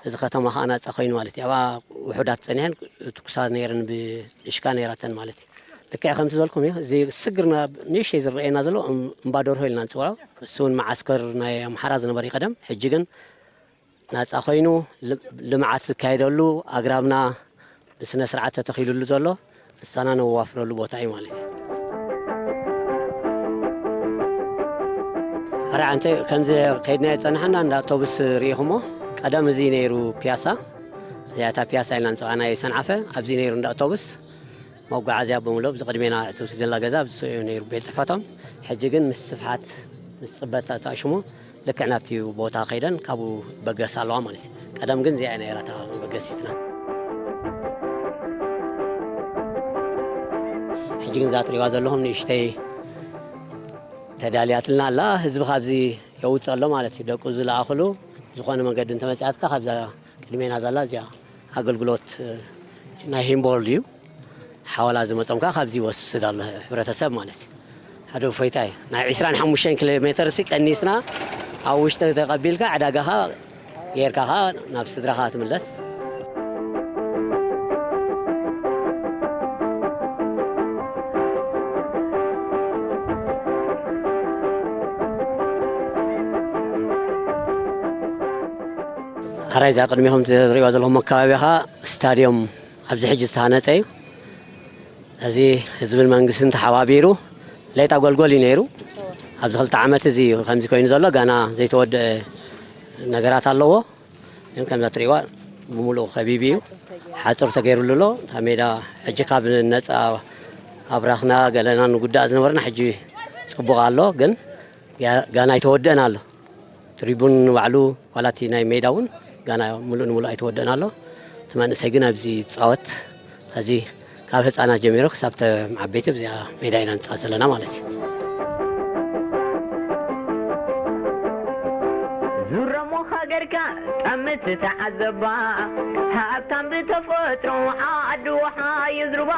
እዚ ከተማ ኸኣ ናጻ ኮይኑ ማለት እዩ። ኣብኣ ውሑዳት ጸኒሐን ትኩሳት ነይረን፣ ብእሽካ ነይራተን ማለት እዩ። ልክዕ ከምቲ ዝበልኩም እዩ። እዚ ስግር ና-፣ ንእሽተይ ዝረኣየና ዘሎ እም-፣ እምባ ደርሆ ኢልና ንጽውዖ። እሱ እውን መዓስከር ናይ ኣምሓራ ዝነበረ እዩ ቀደም። ሕጂ ግን ናጻ ኮይኑ ል-፣ ልምዓት ዝካየደሉ፣ ኣግራብና ብስነ ስርዓት ተተኺሉሉ ዘሎ ንሳና ነዋፍረሉ ቦታ እዩ ማለት እዩ። ሕራይ ዓንተ ከምዚ ከይድና ዝጸናሕና እንዳ ኣውቶቡስ ርኢኹሞ። ቀደም እዚ ነይሩ ፒያሳ። እዚኣ እታ ፒያሳ ኢልና ንጽውዓ ናይ ሰንዓፈ፣ ኣብዚ ነይሩ እንዳ ኣውቶቡስ። መጓዓዝያ ብምሉእ ኣብዚ ቅድሜና ዕጽውቲ ዘላ ገዛ ኣብዚ እዩ ነይሩ ቤት ጽሕፈቶም። ሕጂ ግን ምስ ስፍሓት፣ ምስ ጽበት ተኣሽሙ ልክዕ ናብቲ ቦታ ከይደን ካብኡ በገስ ኣለዋ ማለት እዩ። ቀደም ግን እዚኣ ነይራ እታ መበገሲትና። ሕጂ ግን እዛ ትሪእዋ ዘለኹም ንእሽተይ ተዳልያትልና ኣላ። ህዝቢ ካብዚ የውፅእ ኣሎ ማለት እዩ። ደቁ ዝለኣኽሉ ዝኾነ መንገዲ እንተመፅኣትካ ካብዛ ቅድሜና ዘላ እዚኣ ኣገልግሎት፣ እ፣ ናይ ሂምቦል እዩ። ሓወላ ዝመጾም ከኣ ካብዚ ይወስድ ኣሎ ሕብረተሰብ ማለት እዩ። ሓደ እፎይታ እዩ። ናይ ዕስራን ሓሙሽተን ኪሎ ሜተር ሲ ቀኒስና ኣብ ውሽጢ ተቐቢልካ ዕዳጋኻ ጌርካ ኸኣ ናብ ስድራኻ ትምለስ። ሕራይ እዛ ቅድሚኹም ትሪእዋ ዘለኹም ኣከባቢ ኸኣ ስታድዮም ኣብዚ ሕጂ ዝተሃነጸ እዩ። እዚ ህዝብን መንግስትን ተሓባቢሩ ሌጣ ጎልጎል እዩ ነይሩ። ኣብዚ ክልተ ዓመት እዚ ከምዚ ኮይኑ ዘሎ፣ ጋና ዘይተወደአ ነገራት ኣለዎ። ግን ከምዛ ትሪእዋ ብምሉኡ ከቢቡ እዩ። ሓፁር ተገይሩሉ ኣሎ። እታ ሜዳ ሕጂ ካብ ነፃ ኣብራኽና ገለና ንጉዳእ ዝነበርና ሕጂ ፅቡቕ ኣሎ። ግን ያ-፣ ጋና ኣይተወደአን ኣሎ። ትሪቡን ባዕሉ ዋላ እቲ ናይ ሜዳ እውን ጋና ሙሉእ ንሙሉእ ኣይተወደአን ኣሎ። እቲ መንእሰይ ግን ኣብዚ ይፃወት። እዚ ካብ ህፃናት ጀሚሩ ክሳብ ተ-፣ ዓበይቲ ኣብዚኣ ሜዳ ኢና ንፃወት ዘለና ማለት እዩ። ዙረሞ ሃገርካ ጠምት ተዓዘባ፣ ሃብታም ብተፈጥሮ ዓዲ ውሓ ይዝርባ፣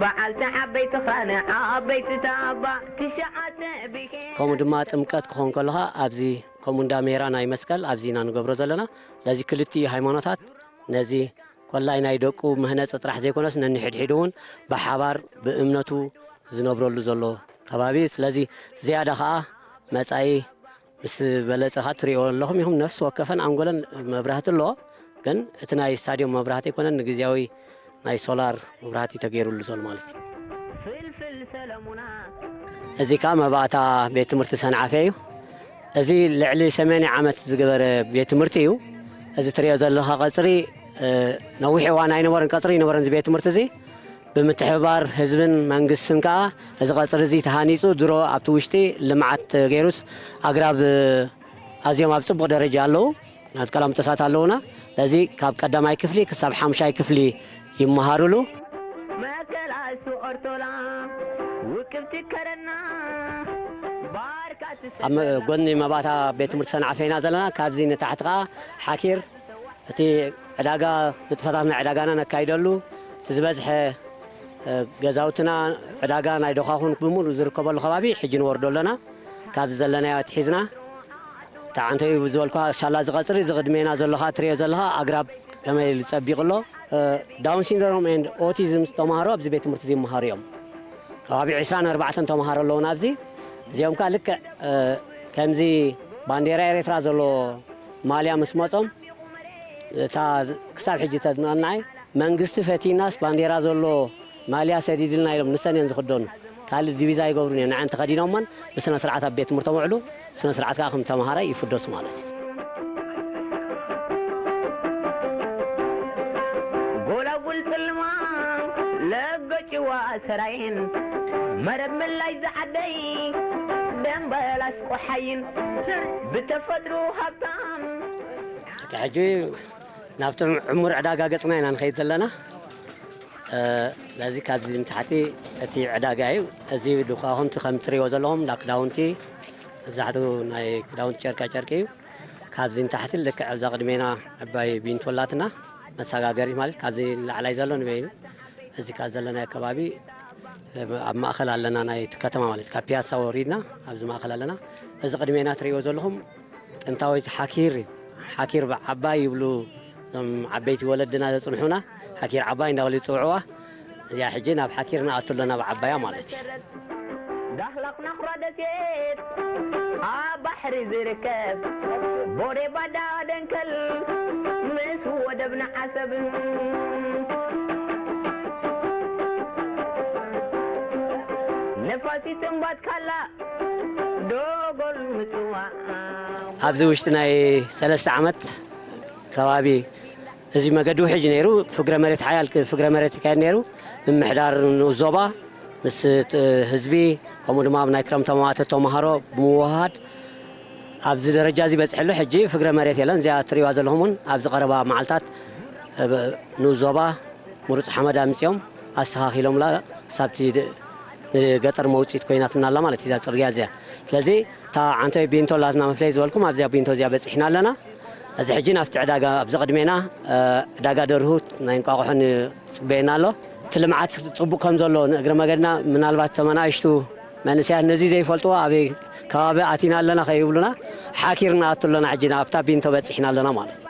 በዓልቲ ዓበይትኻን ዓበይቲ ታባ ትሽዓተ ብሄር። ከምኡ ድማ ጥምቀት ክኸውን ከለኻ ኣብዚ ከምኡ እንዳ ሜራ ናይ መስቀል ኣብዚ ኢና ንገብሮ ዘለና። ስለዚ ክልቲኡ ሃይማኖታት ነዚ ኮላይ ናይ ደቁ መህነፂ ጥራሕ ዘይኮነስ ነንሕድሕዱ እውን ብሓባር ብእምነቱ ዝነብረሉ ዘሎ ከባቢ እዩ። ስለዚ ዝያዳ ከዓ መፃኢ ምስ በለፀ ከዓ ትሪኦ ኣለኹም ኢኹም። ነፍሲ ወከፈን ኣንጎለን መብራህቲ ኣለዎ። ግን እቲ ናይ ስታድዮም መብራህቲ ኣይኮነን፣ ንግዝያዊ ናይ ሶላር መብራህቲ ተገይሩሉ ዘሎ ማለት እዩ። ፍልፍል ሰለሙና እዚ ከዓ መባእታ ቤት ትምህርቲ ሰንዓፈ እዩ። እዚ ልዕሊ ሰማንያ ዓመት ዝገበረ ቤት ትምህርቲ እዩ። እዚ ትሪኦ ዘለኻ ቀፅሪ፣ እ፣ ነዊሕ እዋን ኣይነበረን፣ ቀፅሪ ኣይነበረን እዚ ቤት ትምህርቲ እዚ። ብምትሕብባር ህዝብን መንግስትን ከዓ እዚ ቀፅሪ እዚ ተሃኒፁ፣ ድሮ ኣብቲ ውሽጢ ልምዓት ተገይሩስ ኣግራብ ኣዝዮም ኣብ ፅቡቕ ደረጃ ኣለዉ። ናት ቀላምጦሳት ኣለዉና። ስለዚ ካብ ቀዳማይ ክፍሊ ክሳብ ሓምሻይ ክፍሊ ይመሃሩሉ። መከላሱ ኦርቶላ ውቅብቲ ከረና ባርካ ኣብ ጎኒ መባታ ቤት ትምህርቲ ሰንዓፈ ኢና ዘለና። ካብዚ ንታሕቲ ከዓ ሓኪር እቲ ዕዳጋ፣ ንጥፈታት ናይ ዕዳጋና ነካይደሉ፣ እቲ ዝበዝሐ፣ እ፣ ገዛውትና፣ ዕዳጋ ናይ ደኻኹን ብምሉእ ዝርከበሉ ከባቢ ሕጂ ንወርዶ ኣለና። ካብዚ ዘለናዮ ኣትሒዝና፣ እቲ ዓንተዩ ዝበልኳ ሻላ ዝቐፅሪ፣ እዚ ቅድሜና ዘሎ ኸዓ ትሪኦ ዘለኻ ኣግራብ ከመይ ኢሉ ጸቢቑ ኣሎ። እ፣ ዳውን ሲንድሮም ኤንድ ኦቲዝም ተምሃሮ ኣብዚ ቤት ትምህርቲ እዚ ይመሃሩ እዮም። ከባቢ ዕስራን ኣርባዕተን ተምሃሮ ኣለዉና ኣብዚ። እዚኦም ከኣ ልክዕ፣ እ፣ ከምዚ ባንዴራ ኤርትራ ዘሎ ማልያ ምስ መጾም፣ እታ ክሳብ ሕጂ ተድንቐናይ፣ መንግስቲ ፈቲናስ ባንዴራ ዘሎ ማልያ ሰዲድልና ኢሎም ንሰን እየን ዝኽደኑ። ካልእ ዲቪዛ ኣይገብሩን እዮም። ንዐን ተኸዲኖመን ብስነ ስርዓት ኣብ ቤት ትምህርቶም ውዕሉ። ስነ ስርዓት ከኣ ከም ተምሃራይ ይፍደሱ ማለት እዩ። ጎላጉል ጽልማ ለገጭዋ ሰራይን መረብ ምላሽ ዝዓደይ ደንበላሽ ቆሓይን ብተፈጥሮ ሃብታም በቃ ሕጂ ናብቲ ዕሙር ዕዳጋ ገጽና ኢና ንኸይድ ዘለና። እ፣ ስለዚ ካብዚ ንታሕቲ እቲ ዕዳጋ እዩ። እዚ ድኳ ከምቲ ከም ትሪእዎ ዘለኹም እንዳ ክዳውንቲ፣ መብዛሕትኡ ናይ ክዳውንቲ ጨርቃ ጨርቂ እዩ። ካብዚ ንታሕቲ ልክዕ ኣብዛ ቅድሜና ዕባይ ቢንቶ ኣላትና፣ መሰጋገሪት ማለት ካብዚ ላዕላይ ዘሎ ንበይኑ። እዚ ካብ ዘለናዮ ከባቢ ኣብ ማእከል ኣለና፣ ናይቲ ከተማ ማለት ካብ ፒያሳ ወሪድና ኣብዚ ማእከል ኣለና። እዚ ቅድሜና ትሪእዎ ዘለኹም ጥንታዊት ሓኪር እዩ። ሓኪር ዓባይ ይብሉ እዞም ዓበይቲ ወለድና ዘጽንሑና፣ ሓኪር ዓባይ እንዳበሉ ይጽውዕዋ። እዚኣ ሕጂ ናብ ሓኪር ንኣቱ ኣለና፣ ኣብ ዓባያ ማለት እዩ። ዳህላክ ናኹራ ደሴት ኣብ ባሕሪ ዝርከብ ቦዴ ባዳ ደንከል ምስ ወደብና ዓሰብ ነፋሲት እምባት ካላ ዶጎል ምጽዋዕ ኣብዚ ውሽጢ ናይ ሰለስተ ዓመት ከባቢ እዚ መገዲ ውሕጅ ነይሩ። ፍግረ መሬት ሓያል ክ-፣ ፍግረ መሬት ይካየድ ነይሩ። ምምሕዳር ንኡስ ዞባ ምስ ጥ-፣ ህዝቢ ከምኡ ድማ ኣብ ናይ ክረምቲ መዋእለ ተምሃሮ ብምውህሃድ ኣብዚ ደረጃ እዚ በፂሕሉ። ሕጂ ፍግረ መሬት የለን። እዚኣ ትሪእዋ ዘለኹም እውን ኣብዚ ቀረባ መዓልታት እ፣ ንኡስ ዞባ ምሩፅ ሓመድ ኣምፂኦም ኣስተኻኺሎምላ ክሳብቲ ድ-፣ ንገጠር መውፅኢት ኮይናትና ኣላ ማለት እዩ እዛ ፅርግያ እዚኣ። ስለዚ እታ ዓንቶይ ቢንቶ ኣላትና መፍለይ ዝበልኩም ኣብዚኣ ቢንቶ እዚኣ በፂሕና ኣለና። እዚ ሕጂ ናብቲ ዕዳጋ ኣብዚ ቅድሜና፣ እ፣ ዕዳጋ ደርሁ ናይ እንቋቑሖ ንፅበየና ኣሎ። እቲ ልምዓት ፅቡቕ ከም ዘሎ ንእግረ መገድና ምናልባት እቶም ኣናእሽቱ መንእሰያት ነዚ ዘይፈልጥዎ ኣበይ ከባቢ ኣቲና ኣለና ከይብሉና ሓኪር ንኣቱ ኣለና። ሕጂ ናብታ ቢንቶ በፂሕና ኣለና ማለት እዩ።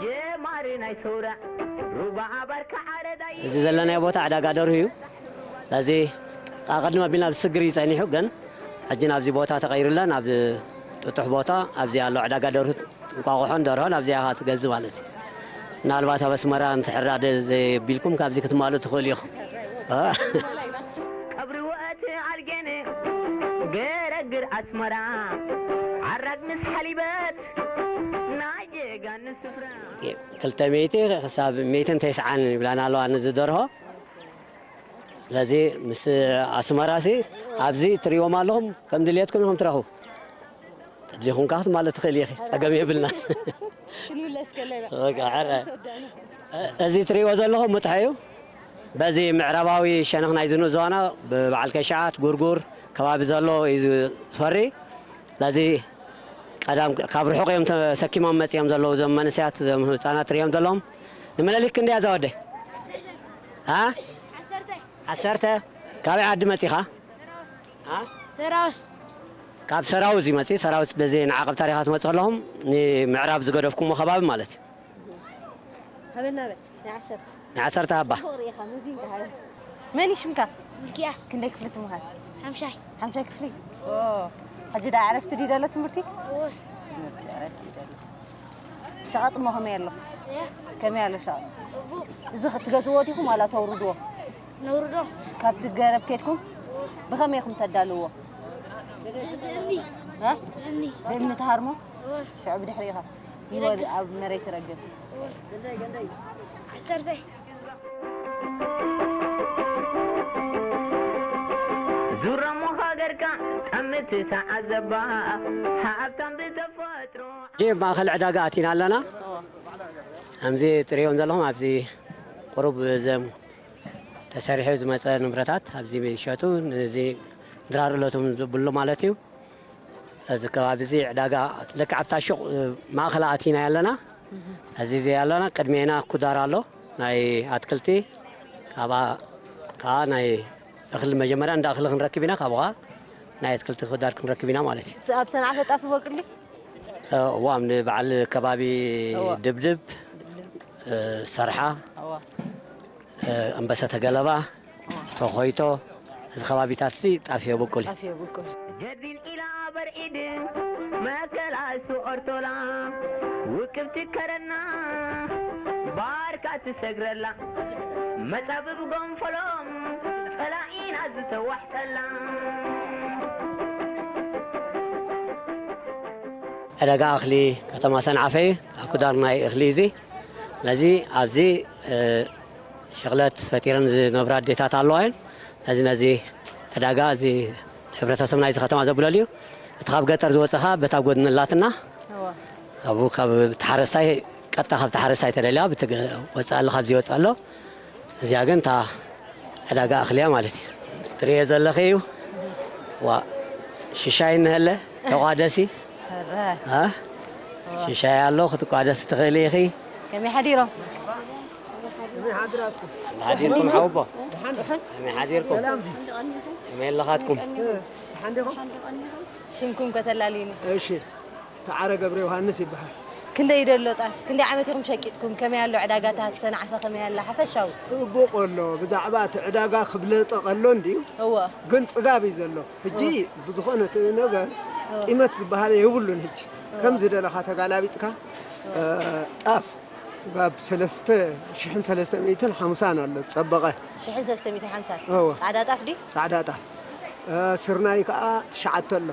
ጀማሪ ናይ ሰውራ ሩባ ኣባርካ ዓረዳይ እዚ ዘለናዮ ቦታ ዕዳጋ ደርሁ እዩ። ስለዚ ኣቐድም ኣቢልና ብስግር እዩ ጸኒሑ፣ ግን ሕጂ ናብዚ ቦታ ተቐይሩለን፣ ኣብ ጥጡሕ ቦታ ኣብዚ ኣሎ ዕዳጋ ደርሁ፣ እንቋቑሖን ደርሆን ኣብዚኣ ኢኻ ትገዝእ ማለት እዩ። ምናልባት ኣብ ኣስመራ እንትሕራደ ዘየቢልኩም ካብዚ ክትማሉ ትኽእሉ ኢኹም። እ? ቀብሪ ወእቲ ኣስመራ ዓራግ ምስ ሓሊበት ናይ ጀጋኑ ስፍራ። ክልተ ሚእቲ ክሳብ ሚእትን ተስዓን ይብላና ኣለዋ ንዚ ደርሆ። ስለዚ ምስ ኣስመራሲ ኣብዚ ትርእይዎም ኣለኹም፣ ከም ድልየትኩም ኢኹም ትረኽቡ። ተድሊኹም ከኣ ክትማለት ትኽእል ኢኺ፣ ጸገም የብልና። ክንምለስ ከለና። በቃ፣ ኧረ። እ-፣ እዚ ትርእይዎ ዘለኹም ምጥሐ እዩ። በዚ ምዕራባዊ ሸነኽ ናይ ዝኑእ ዞና ብበዓል ከሽዓት፣ ጉርጉር ከባቢ ዘሎ እዩ ዝፈሪ። ስለዚ ቀዳም ካብ ርሑቕ እዮም ተሰኪሞም መጺኦም ዘለዉ፣ እዞም መንእሰያት፣ እዞም ህጻናት ትርእዮም ዘለኹም። ንምለሊክ ክንደይ እያ እዛ ወደይ? አ? ዓሰርተ። ዓሰርተ? ካበይ ዓዲ መጺኻ? አ? ሰራውስ። ካብ ሰራውስ ይመጺ። ሰራውስ በዚ ንዓቐብ ታሪኻ ትመጹ ከለኹም ንምዕራብ ዝገደፍኩሞ ከባቢ ማለት እዩ። ሃበና በል፣ ናይ ዓሰርተ። ናይ ዓሰርተ ሃባ። ጽቡቕ ርኢኻ፣ መዚንካ ሃበ። መን እዩ ሽምካ? ሚልክያስ። ክንደይ ክፍሊ ትምሃር? ሓምሻይ። ሓምሻይ ክፍሊ? ኦ፣ ሕጂ ደኣ ዕረፍቲ ድዩ ዘሎ ትምህርቲ? እወ። ትምህርቲ ዕረፍቲ ድዩ ዘሎ? ሸቐጥ እሞ ከመይ ኣሎ? እየ። ከመይ ኣሎ ሸቐጥ? ጽቡቕ። እዚ ክትገዝዎ ዲኹም ዋላ ተውርድዎ? ነውርዶ። ካብቲ ገረብ ኬድኩም ብኸመይ ኢኹም ተዳልውዎ? ብእምኒ። እ? ብእምኒ። ብእምኒ ትሃርሞ? እወ። ሽዑ ብድሕሪኻ ይወድ-፣ ዓሰርተ። ኣብ መሬት ይረግፍ። ዓሰርተ። ዙራሞ ሃገርካ ጠምት ተዓዘባ፣ ሃብታም ብተፈጥሮ። ሕጂ ማእኸል ዕዳጋ ኣቲና ኣለና። እወ። ከምዚ ትርእዮም ዘለኹም ኣብዚ ቁሩብ ዘም ተሰሪሑ ዝመጸ ንብረታት ኣብዚ ይሸጡ፣ ነዚ ድራር እለቶም ዝብሉ ማለት እዩ። እዚ ከባቢ እዚ ዕዳጋ ልክዕ ኣብታ ሹቕ ማእኸል ኣቲና ኣለና። እዚ እዚ ኣለና፣ ቅድሜና ኩዳር ኣሎ ናይ ኣትክልቲ፣ ካብኣ ከዓ ናይ እኽሊ መጀመርያ እንዳ እኽሊ ክንረክብ ኢና፣ ካብኡ ከዓ ናይ ኣትክልቲ ኩዳር ክንረክብ ኢና ማለት እዩ። ስ-፣ ኣብ ሰንዓፈ ጣፍ ይበቁል ድዩ? እ፣ እዋም ንበዓል ከባቢ እዋ። ድብድብ፣ እ፣ ሰርሓ፣ እዋ። እ፣ ኣንበሰተ ገለባ፣ እዋ። ተኾይቶ፣ እዚ ከባቢታት እዚ ጣፍ የብቁል። ጣፍ የብቁል። ጀርዲን ኢላ በርኢድ መከላሱ ኦርቶላ ውቅብቲ ከረና ባርካ ትሰግረላ መጻብብ ጎንፈሎም ጸላኢና ዝተዋሕጠላ። ዕዳጋ እኽሊ ከተማ ሰንዓፈ እዩ። ኣብ ክዳር ናይ እኽሊ እዚ። ስለዚ ኣብዚ፣ እ፣ ሸቕለት ፈጢረን ዝነብራ ኣዴታት ኣለዋ እየን። ስለዚ ነዚ ዕዳጋ እዚ ሕብረተሰብ ናይዚ ከተማ ዘብለል እዩ። እቲ ካብ ገጠር ዝወጸ ኸኣ በታ ጎድኒ ኣላትና። እወ። ኣብኡ ካብ እቲ ሓረስታይ ቀጥታ ካብቲ ሓረስታይ ተደልያ ብትገ-፣ ወጽእ ኣሎ፣ ካብዚ ይወጽእ ኣሎ። እዚኣ ግን እታ ዕዳጋ እኽሊ እያ ማለት እዩ። ትርእዮ ዘለኺ እዩ። ዋ፣ ሽሻይ እንሀለ፣ ተቋደሲ። ኧረ። አ? ሽሻይ ኣሎ፣ ክትቋደሲ ትኽእሊ ኢኺ። ከመይ ሓዲሮም? ሓዲርኩም ሓውቦ? ከመይ ሓዲርኩም? ሰላም ድዩ? ከመይ ኣለኻትኩም? ደሓን ዲኹም? ሽምኩም ከተላልዩኒ? እሺ። ሰዓረ ገብረ ዮሃንስ ይበሃል። ክንደይ ደሎ ጣፍ? ክንደይ ዓመት ኢኹም ሸቂጥኩም? ከመይ ኣሎ ዕዳጋታት? ሰንዓፈ ከመይ ኣላ? ሓፈሻዊ። ጽቡቕ ኣሎ። ብዛዕባ እቲ ዕዳጋ ክብለጠ ከሎ እንድዩ። እወ። ግን ጽጋብ እዩ ዘሎ። ሕጂ እወ። ብዝኾነ እቲ ነገር እወ። ቂመት ዝበሃል የብሉን። ሕጂ እወ። ከም ዝደለኻ ተጋላቢጥካ፣ እወ። እ፣ ጣፍ ስጋብ ሰለስተ ሽሕን ሰለስተ ሚእትን ሓሙሳን ኣሎ ዝጸበቐ። ሽሕን ሰለስተ ሚእትን ሓምሳን? እወ። ጻዕዳ ጣፍ ድዩ? ጻዕዳ ጣፍ። እ፣ ስርናይ ከኣ ትሽዓተ ኣሎ።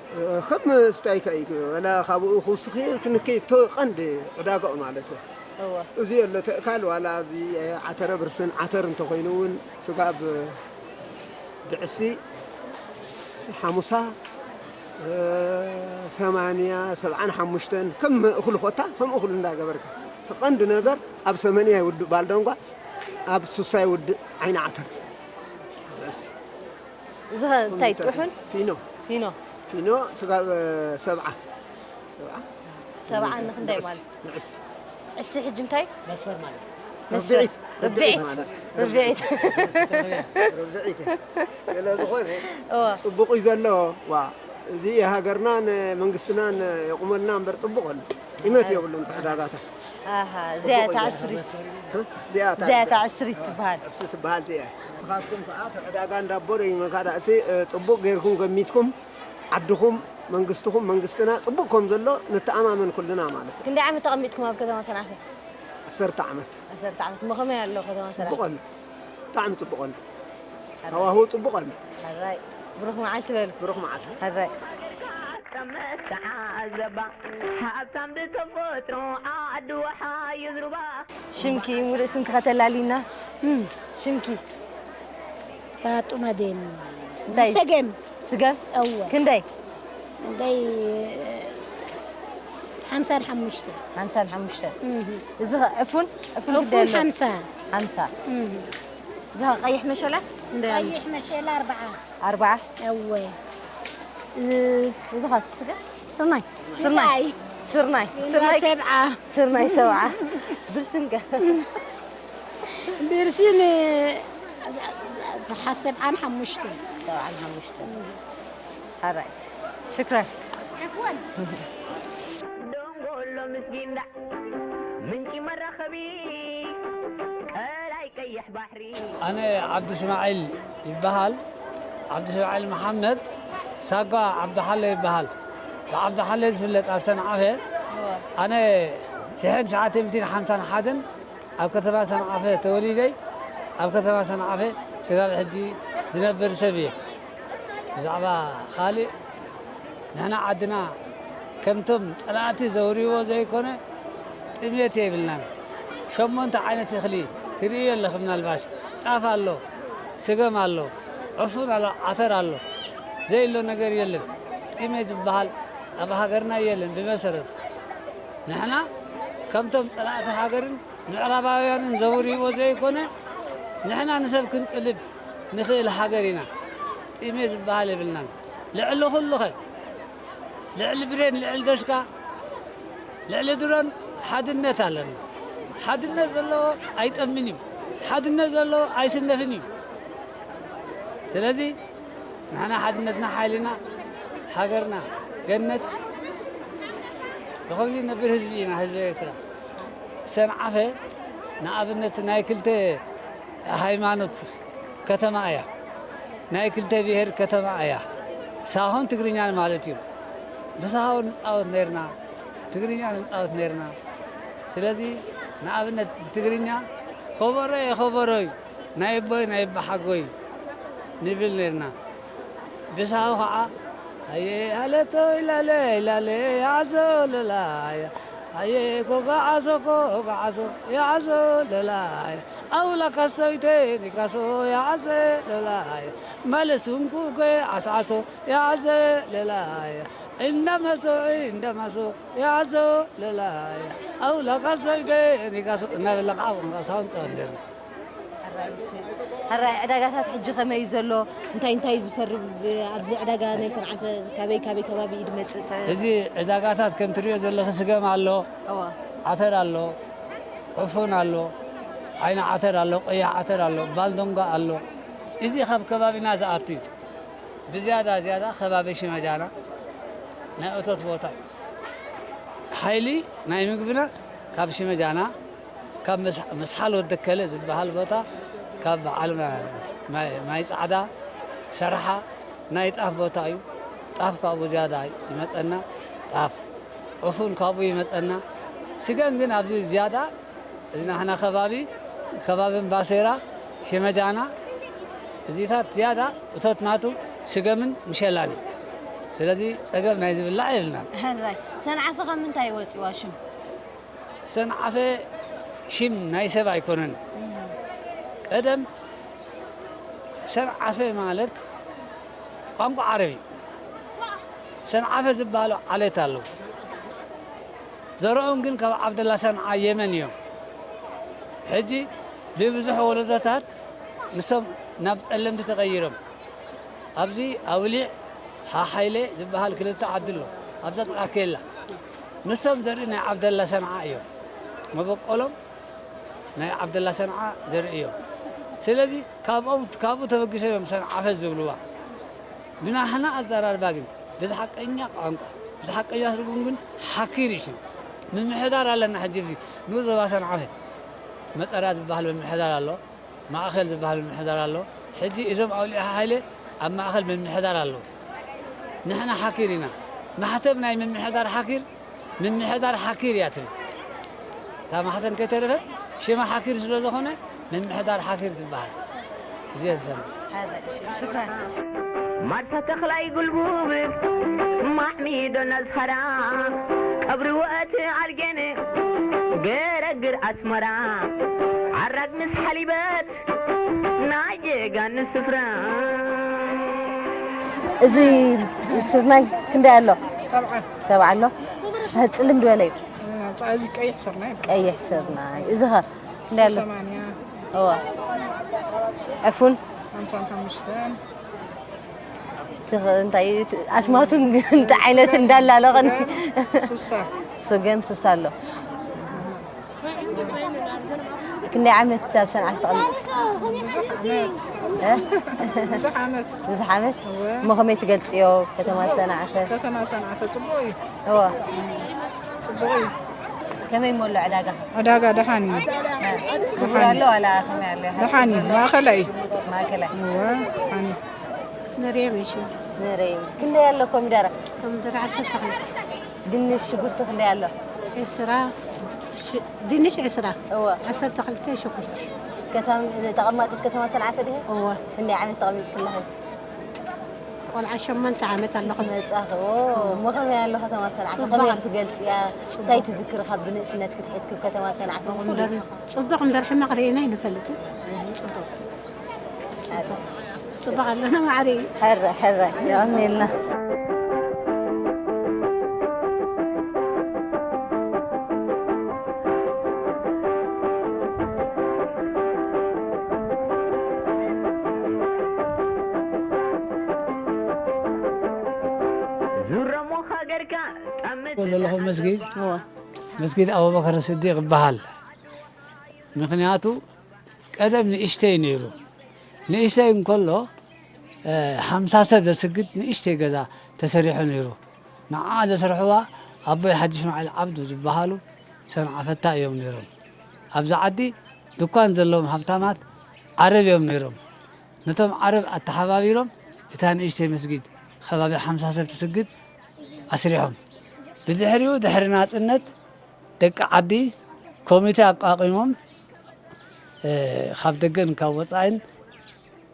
እ፣ ከም ስታይ ከ እዩ፣ ወላ ካብኡ ክውስኽ እዩ፣ ክንከይ እቶ ቀንዲ ዕዳጋኡ ማለት እዩ። እወ። እዚ ኣሎ ተእካል ዋላ እዚ፣ እ፣ ዓተረ ብርስን ዓተር እንተኾይኑ እውን ስጋብ ድዕሲ ስ-፣ ሓሙሳ፣ እ፣ ሰማንያ፣ ሰብዓን ሓሙሽተን ከም እኹል ኾታ ከም እኹል እንዳገበርካ። እቲ ቀንዲ ነገር ኣብ ሰማንያ ይውድእ ባልደንጓ፣ ኣብ ሱሳ ይውድእ ዓይኒ ዓተር። ድዕሲ። እዚ ኸ እንታይ ጥሑን? ፊኖ። ፊኖ። ፊኖ ስጋብ ሰብዓ። ሰብዓ። ሰብዓ ንኽንደይ ንዕስ፣ ማለት? ንዕስ። ዕስ ሕጂ እንታይ? መስፈር ማለት። መስፈር። ርብዒት። ርብዒት። ርብዒት ማለት። ርብዒት። ርብዒት። ስለ ዝኾነ እዋ። ጽቡቕ እዩ ዘሎ። ዋ፣ እዚ ሃገርናን መንግስትናን የቑመልና እምበር ጽቡቕ ኣሎ። ቂመት የብሉን ተዕዳጋታ። ኣሃ፣ እዚኣ ጽቡቕ እያ እዩ። ተዓስሪ። እ? እዚኣ እዚኣ ተዓስሪ። ተዓስሪ ትበሃል። ዕስ ትበሃል እዚኣ። ንስኻትኩም ከኣ እቲ ዕዳጋ እንዳቦ ደጊምካ ዳእሲ፣ እ፣ ጽቡቕ ጌርኩም ገሚትኩም፣ ዓድኹም፣ መንግስትኹም፣ መንግስትና ጽቡቕ ከም ዘሎ ንተኣማመን ኩልና ማለት እዩ። ክንደይ ዓመት ተቐሚጥኩም ኣብ ከተማ ሰንዓፈ? ዓሰርተ ዓመት። ዓሰርተ ዓመት። እሞ ከመይ ኣሎ ከተማ ሰንዓፈ? ጽቡቕ ኣሎ። ብጣዕሚ ጽቡቕ ኣሎ። ሓራይ። ሃዋህው ጽቡቕ ኣሎ። ሓራይ። ብሩኽ መዓልቲ በሉ። ብሩኽ መዓልቲ። ሕራይ። ከም መተዓዘባ፣ ሃብታም ብተፈጥሮ፣ ዓዲ ወሓ ይዝሩባ። ሽምኪ፣ ሙሉእ ስምኪ ከተላሊና? እም። ሽምኪ? ፋጡማ ደም። እንታይ? ሰገም። ስገም? እወ። ክንደይ? ክንደይ? ሓምሳን ሓሙሽተ። ሓምሳን ሓሙሽተ። እህ። እዚ ኸ ዕፉን? ዕፉን ዕፉን ክንደይ ኣሎ? ሓምሳ። ሓምሳ። እህ። እዚ ኸ ቀይሕ መሸላ? ክንደይ ኣሎ? ቀይሕ መሸላ ኣርባዓ። ኣርባዓ? እወ። እዚ፣ እዚ ኸ ስገም? ስርናይ። ስርናይ። ስርናይ። ስርናይ። ስርናይ ሰብዓ። ስርናይ ሰብዓ። ብርስን ከ? ብርስን፣ ሰብዓን ሓሙሽተ። ሰብዓን ሓሙሽተ። ሕራይ። ሽክራን። ዓፍወን። ደንጎሎ ምስጊንዳ፣ ምንጪ መራኸቢ፣ ቀላይ ቀይሕ ባሕሪ። ኣነ ዓብዱ እስማዒል ይበሃል። ዓብዱ እስማዒል መሓመድ፣ ሳጓ ዓብዱ ሓለ ይበሃል። ብዓብዱ ሓለ ዝፍለጥ ኣብ ሰንዓፈ። ኣነ ሽሕን ትሽዓተ ሚእትን ሓምሳን ሓደን ኣብ ከተማ ሰንዓፈ ተወሊደ፣ ኣብ ከተማ ሰንዓፈ ስጋብ ሕጂ ዝነብር ሰብ እየ። ብዛዕባ ካልእ፣ ንሕና ዓድና ከምቶም ጸላእቲ ዘውርይዎ ዘይኮነ፣ ጥሜት የብልናን። ሸሞንተ ዓይነት እኽሊ ትርእዮ ኣለኺ፣ ምናልባሽ ጣፍ ኣሎ፣ ስገም ኣሎ፣ ዕፉን ኣሎ፣ ዓተር ኣሎ። ዘይሎ ነገር የለን። ጥሜት ዝበሃል ኣብ ሃገርና የለን። ብመሰረቱ ንሕና ከምቶም ጸላእቲ ሃገርን ምዕራባውያንን ዘውርይዎ ዘይኮነ፣ ንሕና ንሰብ ክንጥልብ ንኽእል ሃገር ኢና። ጥሜት ዝበሃል የብልናን። ልዕሊ ኩሉኸ፣ ልዕሊ ብሬን፣ ልዕሊ ደሽካ፣ ልዕሊ ድሮን ሓድነት ኣለና። ሓድነት ዘለዎ ኣይጠምን እዩ። ሓድነት ዘለዎ ኣይስነፍን እዩ። ስለዚ ንሕና ሓድነትና ሓይልና፣ ሃገርና ገነት። ብኸምዚ ነብር ህዝቢ ኢና፣ ህዝቢ ኤርትራ። ሰንዓፈ ንኣብነት ናይ ክልተ ሃይማኖት ከተማ እያ። ናይ ክልተ ብሄር ከተማ እያ። ሳሆን ትግርኛን ማለት እዩ። ብሳሆ ንጻወት ነርና፣ ትግርኛ ንጻወት ነርና። ስለዚ ንኣብነት ብትግርኛ ከበሮ እየ፣ ከበሮ እዩ፣ ናይ ኣቦይ ናይ ኣባሓጎይ ንብል ነርና። ብሳሆ ኸዓ ኣየ ሃለቶ ኢላለ ኢላለ ያዓዞ ለላያ፣ ኣየ ኮጋዓዞ ኮጋዓዞ ያዓዞ ለላያ፣ ኣውላ ካሶይቴ ኒካሶ ያዓዘ ለላያ፣ መለሱንኩ ጎ ዓስዓሶ ያዓዘ ለላያ፣ እንደመሶ እንደመሶ ያዓዞ ለላያ፣ ኣውላ ካሶይቴ ኒካሶ እናበልና ከዓ ቋንቋ ሳሆ ንጻወት ነርና። ሕራይ፣ ዕዳጋታት ሕጂ ከመይ እዩ ዘሎ? እንታይ እንታይ እዩ ዝፈሪ ብ-፣ ኣብዚ ዕዳጋ ናይ ሰንዓፈ? ካበይ ካበይ ከባቢ እዩ ዝመጽእ? እቲ እዚ ዕዳጋታት ከም ትርእዮ ዘለኺ ስገም ኣሎ፣ እዋ። ዓተር ኣሎ፣ ዕፉን ኣሎ፣ ዓይኒ ዓተር ኣሎ፣ ቀይሕ ዓተር ኣሎ፣ ባልዶንጓ ኣሎ። እዚ ካብ ከባቢና ዝኣቱ እዩ። ብዝያዳ ዝያዳ ከባቢ ሽመጃና ናይ እቶት ቦታ እዩ። ሓይሊ ናይ ምግብና ካብ ሽመጃና፣ ካብ ምስ-፣ ምስሓል ወዲ ከለ ዝበሃል ቦታ፣ ካብ በዓል ማ-፣ ማይ፣ ማይ ጻዕዳ፣ ሰርሓ፣ ናይ ጣፍ ቦታ እዩ። ጣፍ ካብኡ ዝያዳ ይመጸና። ጣፍ፣ ዕፉን ካብኡ ይመጸና። ስገም ግን ኣብዚ ዝያዳ፣ እዚ ናህና ከባቢ፣ ከባቢ እምባሴራ፣ ሽመጃና፣ እዚታት ዝያዳ እቶት ናቱ ስገምን ምሸላን እዩ። ስለዚ ጸገም ናይ ዝብላዕ የብልናን። ሕራይ። ሰንዓፈ ካብ ምንታይ ወጺዋ ሽም? ሰንዓፈ ሽም ናይ ሰብ ኣይኮነን። እም። ቀደም ሰንዓፈ ማለት ቋንቋ ዓረብ እዩ። ሰንዓፈ ዝበሃሉ ዓሌት ኣለዉ። ዘርኦም ግን ካብ ዓብደላ ሰንዓ የመን እዮም። ሕጂ ብብዙሕ ወለዶታት ንሶም ናብ ጸለምቲ ተቐይሮም። ኣብዚ ኣውሊዕ ሓሓይለ ዝበሃል ክልተ ዓዲ ኣሎ። ኣብዛ ጥቓ ኬላ። ንሶም ዘርኢ ናይ ዓብደላ ሰንዓ እዮም። መበቆሎም ናይ ዓብደላ ሰንዓ ዘርኢ እዮም። ስለዚ ካብኦም፣ ካብኡ ተበጊሶም እዮም ሰንዓፈ ዝብልዋ። ብናህና ኣዘራርባ ግን፣ ብዚ ሓቀኛ ቋንቋ፣ ብዚ ሓቀኛ ትርጉም ግን ሓኪር እዩ ሽም። ምምሕዳር ኣለና ሕጂ ኣብዚ ንኡስ ዞባ ሰንዓፈ። መጠራ ዝበሃል ምምሕዳር ኣሎ፣ ማእኸል ዝበሃል ምምሕዳር ኣሎ። ሕጂ እዞም ኣውሊዕ ሓሓይለ ኣብ ማእኸል ምምሕዳር ኣለዉ። ንሕና ሓኪር ኢና። ማሕተም ናይ ምምሕዳር ሓኪር፣ ምምሕዳር ሓኪር እያ ትብል። እታ ማሕተም ከይተረፈት ሽማ ሓኪር ስለ ዝኾነ ምምሕዳር ሓኪር ትበሃል። እዚ እየ ዝፈልጥ። ሽክራን። ማርሳ ተኽላይ ጉልቡብ ማዕሚዶ ናዝፋራ ቀብሪ ወእቲ ኣልጌን ገረግር ኣስመራ ዓራግ ምስ ሓሊበት ናይ ጀጋኑ ስፍራ። እዚ ስርናይ ክንደይ ኣሎ? ሰብዓ ኣሎ። ጽልም ዝበለ እዩ። እዚ ቀይሕ ስርናይ ይበሃል። ቀይሕ ስርናይ። እዚ ኸ ክንደይ ኣሎ? ሰማንያ እዋ ዕፉን ሓምሳን ሓሙሽተን ትኽ- እንታይ እዩ? ኣስማቱ እንታይ ዓይነት እንዳላለቐን ሱሳ ሶገም ስሳ ኣሎ። ክንደይ ዓመት ኣብ ሰንዓፈ ተቐሚጥ? ብዙሕ ዓመት እ? ብዙሕ ዓመት ብዙሕ ዓመት እወ። እሞ ከመይ ትገልፅዮ? ከተማ ሰንዓፈ ከተማ ሰንዓፈ ፅቡቕ እዩ። እወ ፅቡቕ እዩ። ከመይ እሞ ኣሎ ዕዳጋ? ዕዳጋ ደሓን እዩ። ክቡር ኣሎ ዋላ ከመይ ኣሎ? ደሓን እዩ። ማእኸላይ እዩ። ማእከላይ እወ ደሓን እዩ። መርየም እሺ መረይ ክንደይ ኣሎ ኮሚደረ? ኮሚደረ ዓሰርተ ክልተ ድንሽ ሽጉርቲ ክንደይ ኣሎ? ዕስራ ሽ- ድንሽ ዕስራ እወ ዓሰርተ ክልተ ሽጉርቲ ከተም ተቐማጢት ከተማ ሰንዓፈ ድሄ? እወ ክንደይ ዓመት ተቐሚጥክለኺ? ቆልዓ ሸሞንተ ዓመት ኣለኹ ምስ መጻኺ ኦ እሞ ከመይ ኣሎ ከተማ ሰንዓፈ ጽቡቕ። ከመይ ክትገልጽያ? እንታይ ትዝክሪ ካብ ብንእስነት ክትሕዝኪ ከተማ ሰንዓፈ? ጽቡቕ እምበር ሕማቕ ርኢና ኣይንፈልጥን። ጽቡቕ ጽቡቕ ኣለና ማዕረ እዩ። ሕረ ሕረ የቐንየልና። ዙረሞ ሃገርካ ጠምት ዘለኹ መስጊድ መስጊድ ኣቡበከር ስዲቅ ይበሃል። ምኽንያቱ ቀደም ንእሽተይ ነይሩ። ንእሽተይ እንከሎ ሓምሳ ሰብ ዘስግድ ንእሽተይ ገዛ ተሰሪሑ ነይሩ። ንዓ ዘስርሕዋ ኣቦይ ሓጂ እስማዒል ዓብዱ ዝበሃሉ ሰንዓፈታ እዮም ነይሮም። ኣብዚ ዓዲ ድኳን ዘለዎም ሃብታማት ዓረብ እዮም ነይሮም። ነቶም ዓረብ ኣተሓባቢሮም እታ ንእሽተይ መስጊድ ከባቢ ሓምሳ ሰብ ትስግድ ኣስሪሖም። ብድሕሪኡ ድሕሪ ናፅነት ደቂ ዓዲ ኮሚቴ ኣቋቒሞም ካብ ደገን ካብ ወፃኢን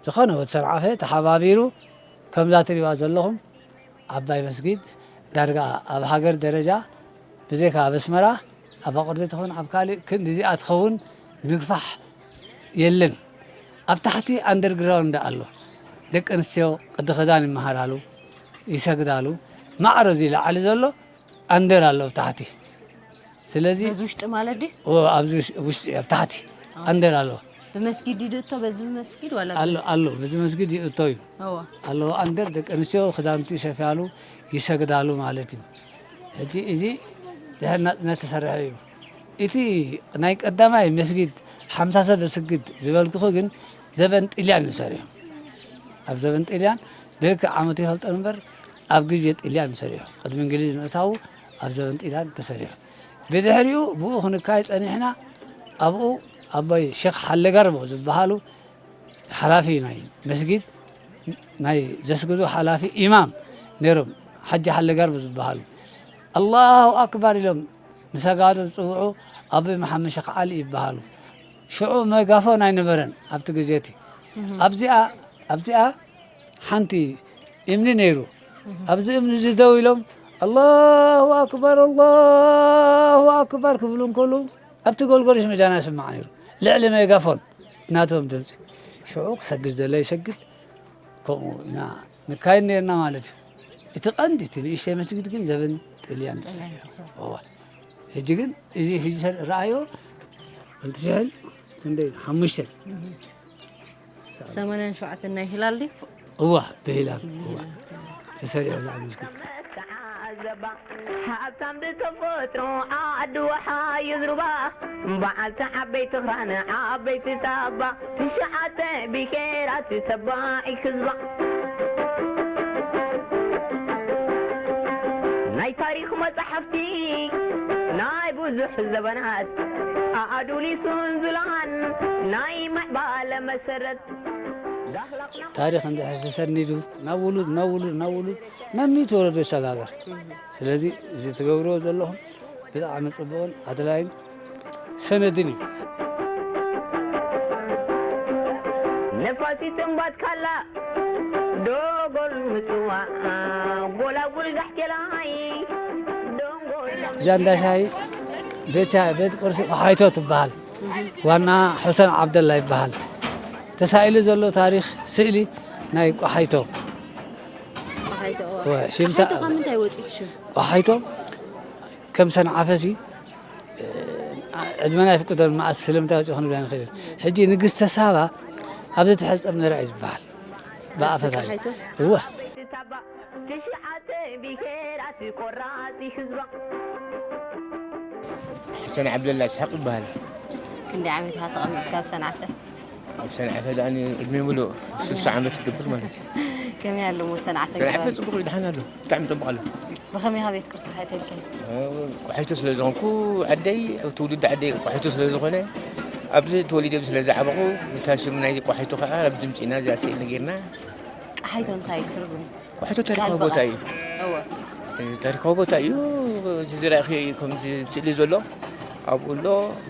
ዝኾነ ወዲ ሰንዓፈ ተሓባቢሩ ከምዛ ትሪእዋ ዘለኹም ዓባይ መስጊድ ዳርጋ ኣብ ሃገር ደረጃ ብዘይካ ኣብ ኣስመራ ኣብ ኣቑርደት ይኹን ኣብ ካልእ ክንዲ እዚኣ ትኸውን ምግፋሕ የለን። ኣብ ታሕቲ ኣንደርግራውንድ ኣሎ። ደቂ ኣንስትዮ ቅዲ ክዳን ይመሃራሉ፣ ይሰግዳሉ። ማዕረ እዚ ላዕሊ ዘሎ ኣንደር ኣሎ ኣብ ታሕቲ። ስለዚ በዚ ውሽጢ ማለት ድዩ? ኦ፣ ኣብዚ ውሽ- ውሽጢ ኣብ ታሕቲ ኣንደር ኣሎ። ብመስጊድ ይድእቶ በዚ መስጊድ ዋላ ኣሎ ኣሎ በዚ መስጊድ ይእቶ እዩ እወ ኣሎ። ኣንደር ደቂ ኣንስትዮ ክዳውንቲ ይሰፍያሉ ይሰግዳሉ ማለት እዩ። ሕጂ እዚ ድሕሪ ናፅነት ተሰርሐ እዩ። እቲ ናይ ቀዳማይ መስጊድ ሓምሳ ሰብ ዘስግድ ዝበልኩኹ ግን ዘበን ጥልያን እዩ ሰሪሑ። ኣብ ዘበን ጥልያን ብልክዕ ዓመቱ ይፈልጦ እምበር ኣብ ግዜ ጥልያን እዩ ሰሪሑ። ቅድሚ እንግሊዝ ምእታዉ ኣብ ዘበን ጥልያን ተሰሪሑ። ብድሕሪኡ ብኡ ክንካይ ጸኒሕና ኣብኡ ኣቦይ ሸኽ ሓለጋርቦ ዝበሃሉ ሓላፊ ናይ መስጊድ ናይ ዘስግዱ ሓላፊ ኢማም ነይሮም ሓጂ ሓለጋርቦ ዝበሃሉ ኣላሁ ኣክባር ኢሎም ንሰጋዱ ዝፅውዑ ኣቦይ መሓመድ ሸኽ ዓሊ ይበሃሉ። ሽዑ መጋፎን ኣይነበረን ኣብቲ ግዜ እቲ ኣብዚኣ ኣብዚኣ ሓንቲ እምኒ ነይሩ ኣብዚ እምኒ እዚ ደው ኢሎም ኣላሁ ኣክበር ኣላሁ ኣክበር ክብሉ እንከሉ ኣብቲ ጎልጎልሽ መጃና ይስማዕ ነይሩ ልዕሊ ሜጋፎን ናቶም ድምፂ ሽዑ ክሰግድ ዘለ ይሰግድ ከምኡ ኢና ንካየድ ነርና ማለት እዩ እቲ ቀንዲ እቲ ንእሽተይ መስጊድ ግን ዘበን ጥልያን ሕጂ ግን እዚ ሕጂ ረኣዮ ክልተ ሽሕን ክንደይ ሓሙሽተን ሰማንያን ሸውዓተን ናይ ሂላል ድዩ? እዋ ብሂላል እዋ ተሰሪዑ ላዕሊ ዝግብ ሓብታም ብተፈጥሮ ዓዲ ወሓ ይዝርባ በዓልቲ ዓበይቲ ኽራን ዓበይቲ ሳባ ትሽዓተ ብሄራት ተባዒ ህዝባ ናይ ታሪኽ መጻሕፍቲ ናይ ብዙሕ ዘበናት ኣኣዱሊሱን ዝለዓን ናይ ምዕባለ መሰረት ታሪኽ እንድሕር ተሰኒዱ ናብ ውሉድ ናብ ውሉድ ናብ ውሉድ ናብ ሚእቲ ወለዶ ይሰጋገር ስለዚ እዚ ትገብርዎ ዘለኹም ብጣዕሚ ፅቡቕን ኣድላይን ሰነድን እዩ ነፋሲት እምባት ካላ ዶ ዶጎል ምጽዋዕ፣ ጎላጉል ጋሕቴላይ፣ ዶንጎል እዚኣ እንዳ ሻሂ ቤት ሻሂ፣ ቤት ቁርሲ ቆሓይቶ ትበሃል። ዋና ሑሰን ዓብደላ ይበሃል። ተሳኢሉ ዘሎ ታሪኽ ስእሊ ናይ ቆሓይቶ። ቆሓይቶ፣ እወ። እወ፣ ሽምታ ቆሓይቶ ካብ ምንታይ ወፂኡ እቲ ሽም? ቆሓይቶ ከም ሰንዓፈሲ፣ እ፣ ዕድመና ይፍቅዶ መኣስ ስለምንታይ ወፂኡ ክንብል ኣይንኽእልን። ሕጂ ንግስተ ሳባ ኣብ ዘተሐፀብ ነራ እዩ ዝበሃል። ብኣፈ ታሪኽ። ቆሓይቶ? እወ። ትሽዓተ ብሄራት ቆራፂ ህዝባ። ሕሰን ዓብደላ ስሓቅ ይበሃል። ክንደይ ዓመት ኢኻ ተቐሚጥካ ኣብ ሰንዓፈ? ኣብ ሰንዓፈ ደኣ ዕድመ ሙሉእ ስሳ ዓመት ትገብር ማለት እዩ። ከመይ ኣሎ እሞ ሰንዓፈ ሰንዓፈ ግብር? ጽቡቕ እዩ፣ ደሓን ኣሎ። ብጣዕሚ ጽቡቕ ኣሎ። ብኸመይ ኢኻ ቤት ቁርሲ ተባሂልካ? እ፣ ቆሓይቶ ስለ ዝኾንኩ፣ ዓደይ፣ ኣብ ትውልዲ ዓደይ ቆሓይቶ ስለ ዝኾነ፣ ኣብዚ ተወሊደ ስለ ዝዓበኹ፣ እታ ሽም ናይ ቆሓይቶ ከኣ ኣብ ድምጺና እዚኣ ስእሊ ነጊርና። ቆሓይቶ እንታይ እዩ ትርጉሙ? ቆሓይቶ ታሪኻዊ ቃል ቦታ ብቓል። እዩ። እወ። እ፣ ታሪኻዊ ቦታ እዩ። እዚ ዝረኣኺ ከምዚ ስእሊ ዘሎ ኣብኡ ኣሎ።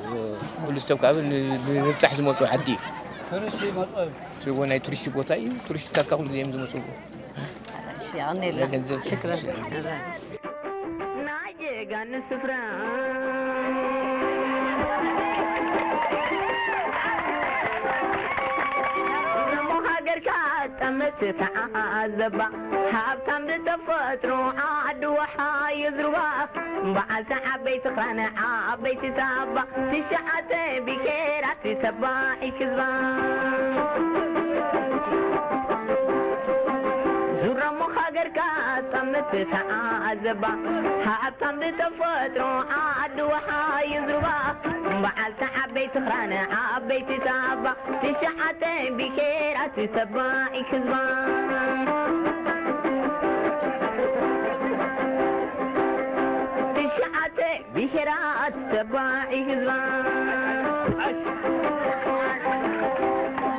እ፣ ኩሉ ሰብ ካብ ን-፣ ንምብጻሕ ዝመጹ ዓዲ እዩ። ቱሪስት ይመጹ። እዚ እውን ናይ ቱሪስት ቦታ እዩ። ቱሪስትታት ካብ ኩሉ ግዜ እዮም ዝመጹ። እሺ፣ የቐንየልና። ናይ ገንዘብ ሽክረን። ሽክረን። ናይ ጀጋኑ ስፍራ። እሞ ሃገርካ ጠምት ተዓዘባ። ሃብታም ብተፈጥሮ ዓዲ ወሓ ይዝርባ። በዓልቲ ዓበይቲ ኽራን ዓበይቲ ታባ። ትሽዓተ ብሄራት ተባዒ ህዝባ። ዙረሞ ሃገርካ ጠምት ተዓዘባ። ሃብታም ብተፈጥሮ ዓዲ ወሓ ይዝርባ። በዓልቲ ዓበይቲ ኽራን ዓበይቲ ታባ። ትሽዓተ ብሄራት ተባዒ ህዝባ። ትሽዓተ ብሄራት ተባዒ ህዝባ።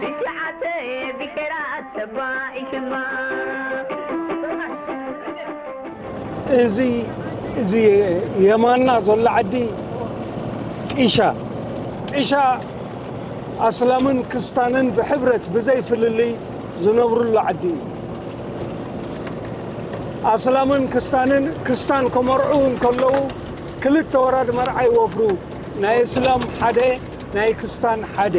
ትሽዓተ ብሄራት ተባዒ ህዝባ። እዚ፣ እዚ የማና ዘሎ ዓዲ ጢሻ፣ ጢሻ ኣስላምን ክስታንን ብሕብረት ብዘይ ፍልልይ ዝነብሩሉ ዓዲ እዩ። ኣስላምን ክስታንን፣ ክስታን ከመርዑ እንከለዉ ክልተ ወራድ መርዓ ይወፍሩ። ናይ እስላም ሓደ፣ ናይ ክስታን ሓደ።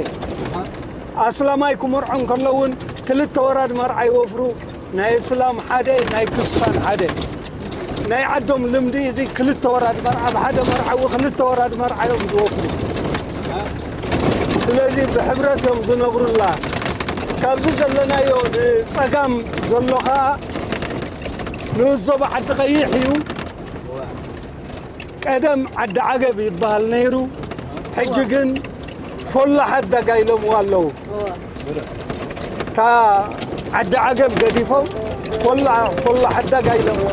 ኣስላማይ ክመርዖ እንከሎ እውን ክልተ ወራድ መርዓ ይወፍሩ። ናይ እስላም ሓደ፣ ናይ ክስታን ሓደ። ናይ ዓዶም ልምዲ እዚ ክልተ ወራድ መርዓ፣ ብሓደ መርዓዊ ክልተ ወራድ መርዓ እዮም ዝወፍሩ። ስለዚ ብሕብረት እዮም ዝነብሩላ። ካብዚ ዘለናዮ ንጸጋም ዘሎ ኸኣ ንኡስ ዞባ ዓዲ ቀይሕ እዩ። ቀደም ዓዲ ዓገብ ይበሃል ነይሩ። ሕጂ ግን ፎላ ሓዳጋ ኢሎምዎ ኣለዉ። እታ ዓዲ ዓገብ ገዲፎም ፎላ፣ ፎላ ሓዳጋ ኢሎምዎ።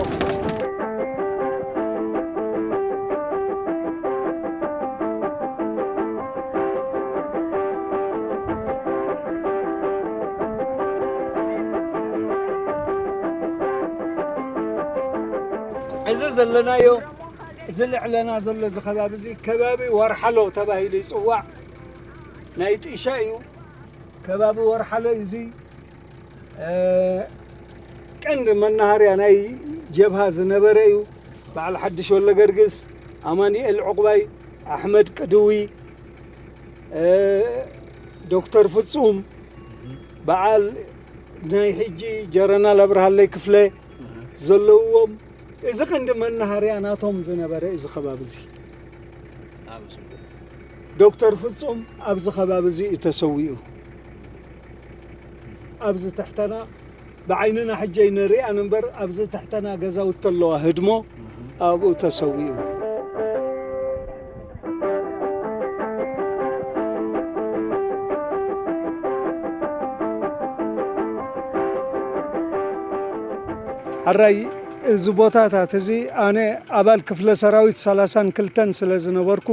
እዚ ዘለናዮ፣ እዚ ልዕለና ዘሎ እዚ ከባቢ እዚ ከባቢ ወርሓሎ ተባሂሉ ይጽዋዕ። ናይ ጢሻ እዩ። ከባቢ ወርሓሎ እዩ እዚ። እ፣ ቀንዲ መናሃርያ ናይ ጀብሃ ዝነበረ እዩ። በዓል ሓድሽ ወልደገርግስ፣ ኣማኑኤል ዕቑባይ፣ ኣሕመድ ቅድዊ፣ እ፣ ዶክተር ፍጹም፣ በዓል ናይ ሕጂ ጀረናል ኣብርሃለይ ክፍለ ዘለውዎም፣ እዚ ቀንዲ መናሃርያ ናቶም ዝነበረ እዚ ከባቢ እዚ። ዶክተር ፍጹም ኣብዚ ከባቢ እዚ እዩ ተሰዊኡ። ኣብዚ ትሕተና ብዓይንና ሕጂ ኣይንሪኣን እምበር፣ ኣብዚ ትሕተና ገዛውቲ ኣለዋ ህድሞ፣ ኣብኡ ተሰዊኡ። ሕራይ እዚ ቦታታት እዚ ኣነ ኣባል ክፍለ ሰራዊት ሰላሳን ክልተን ስለ ዝነበርኩ፣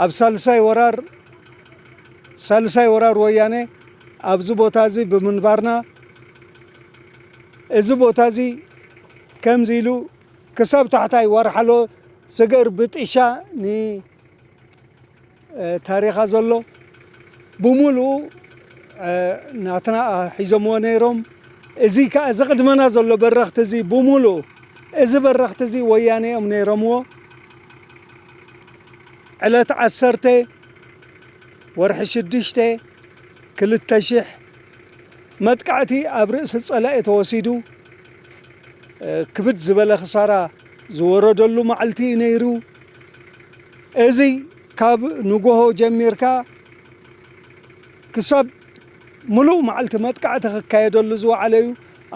ኣብ ሳልሳይ ወራር፣ ሳልሳይ ወራር ወያነ ኣብዚ ቦታ እዚ ብምንባርና፣ እዚ ቦታ እዚ ከምዚ ኢሉ ክሳብ ታሕታይ ዋርሓሎ ስገር ብጥሻ ን-፣ እ፣ ታሪኻ ዘሎ ብምሉኡ፣ እ፣ ናትና ሒዞምዎ ነይሮም። እዚ ከኣ ዝቕድመና ዘሎ በረኽቲ እዚ ብምሉኡ፣ እዚ በረኽቲ እዚ ወያነ እዮም ነይሮምዎ። ዕለት ዓሰርተ ወርሒ ሽዱሽተ ክልተ ሽሕ መጥቃዕቲ ኣብ ርእሲ ጸላኢ ተወሲዱ፣ እ፣ ክብድ ዝበለ ክሳራ ዝወረደሉ መዓልቲ እዩ ነይሩ። እዚ ካብ ንጎሆ ጀሚርካ ክሳብ ምሉእ መዓልቲ መጥቃዕቲ ክካየደሉ ዝወዓለ እዩ።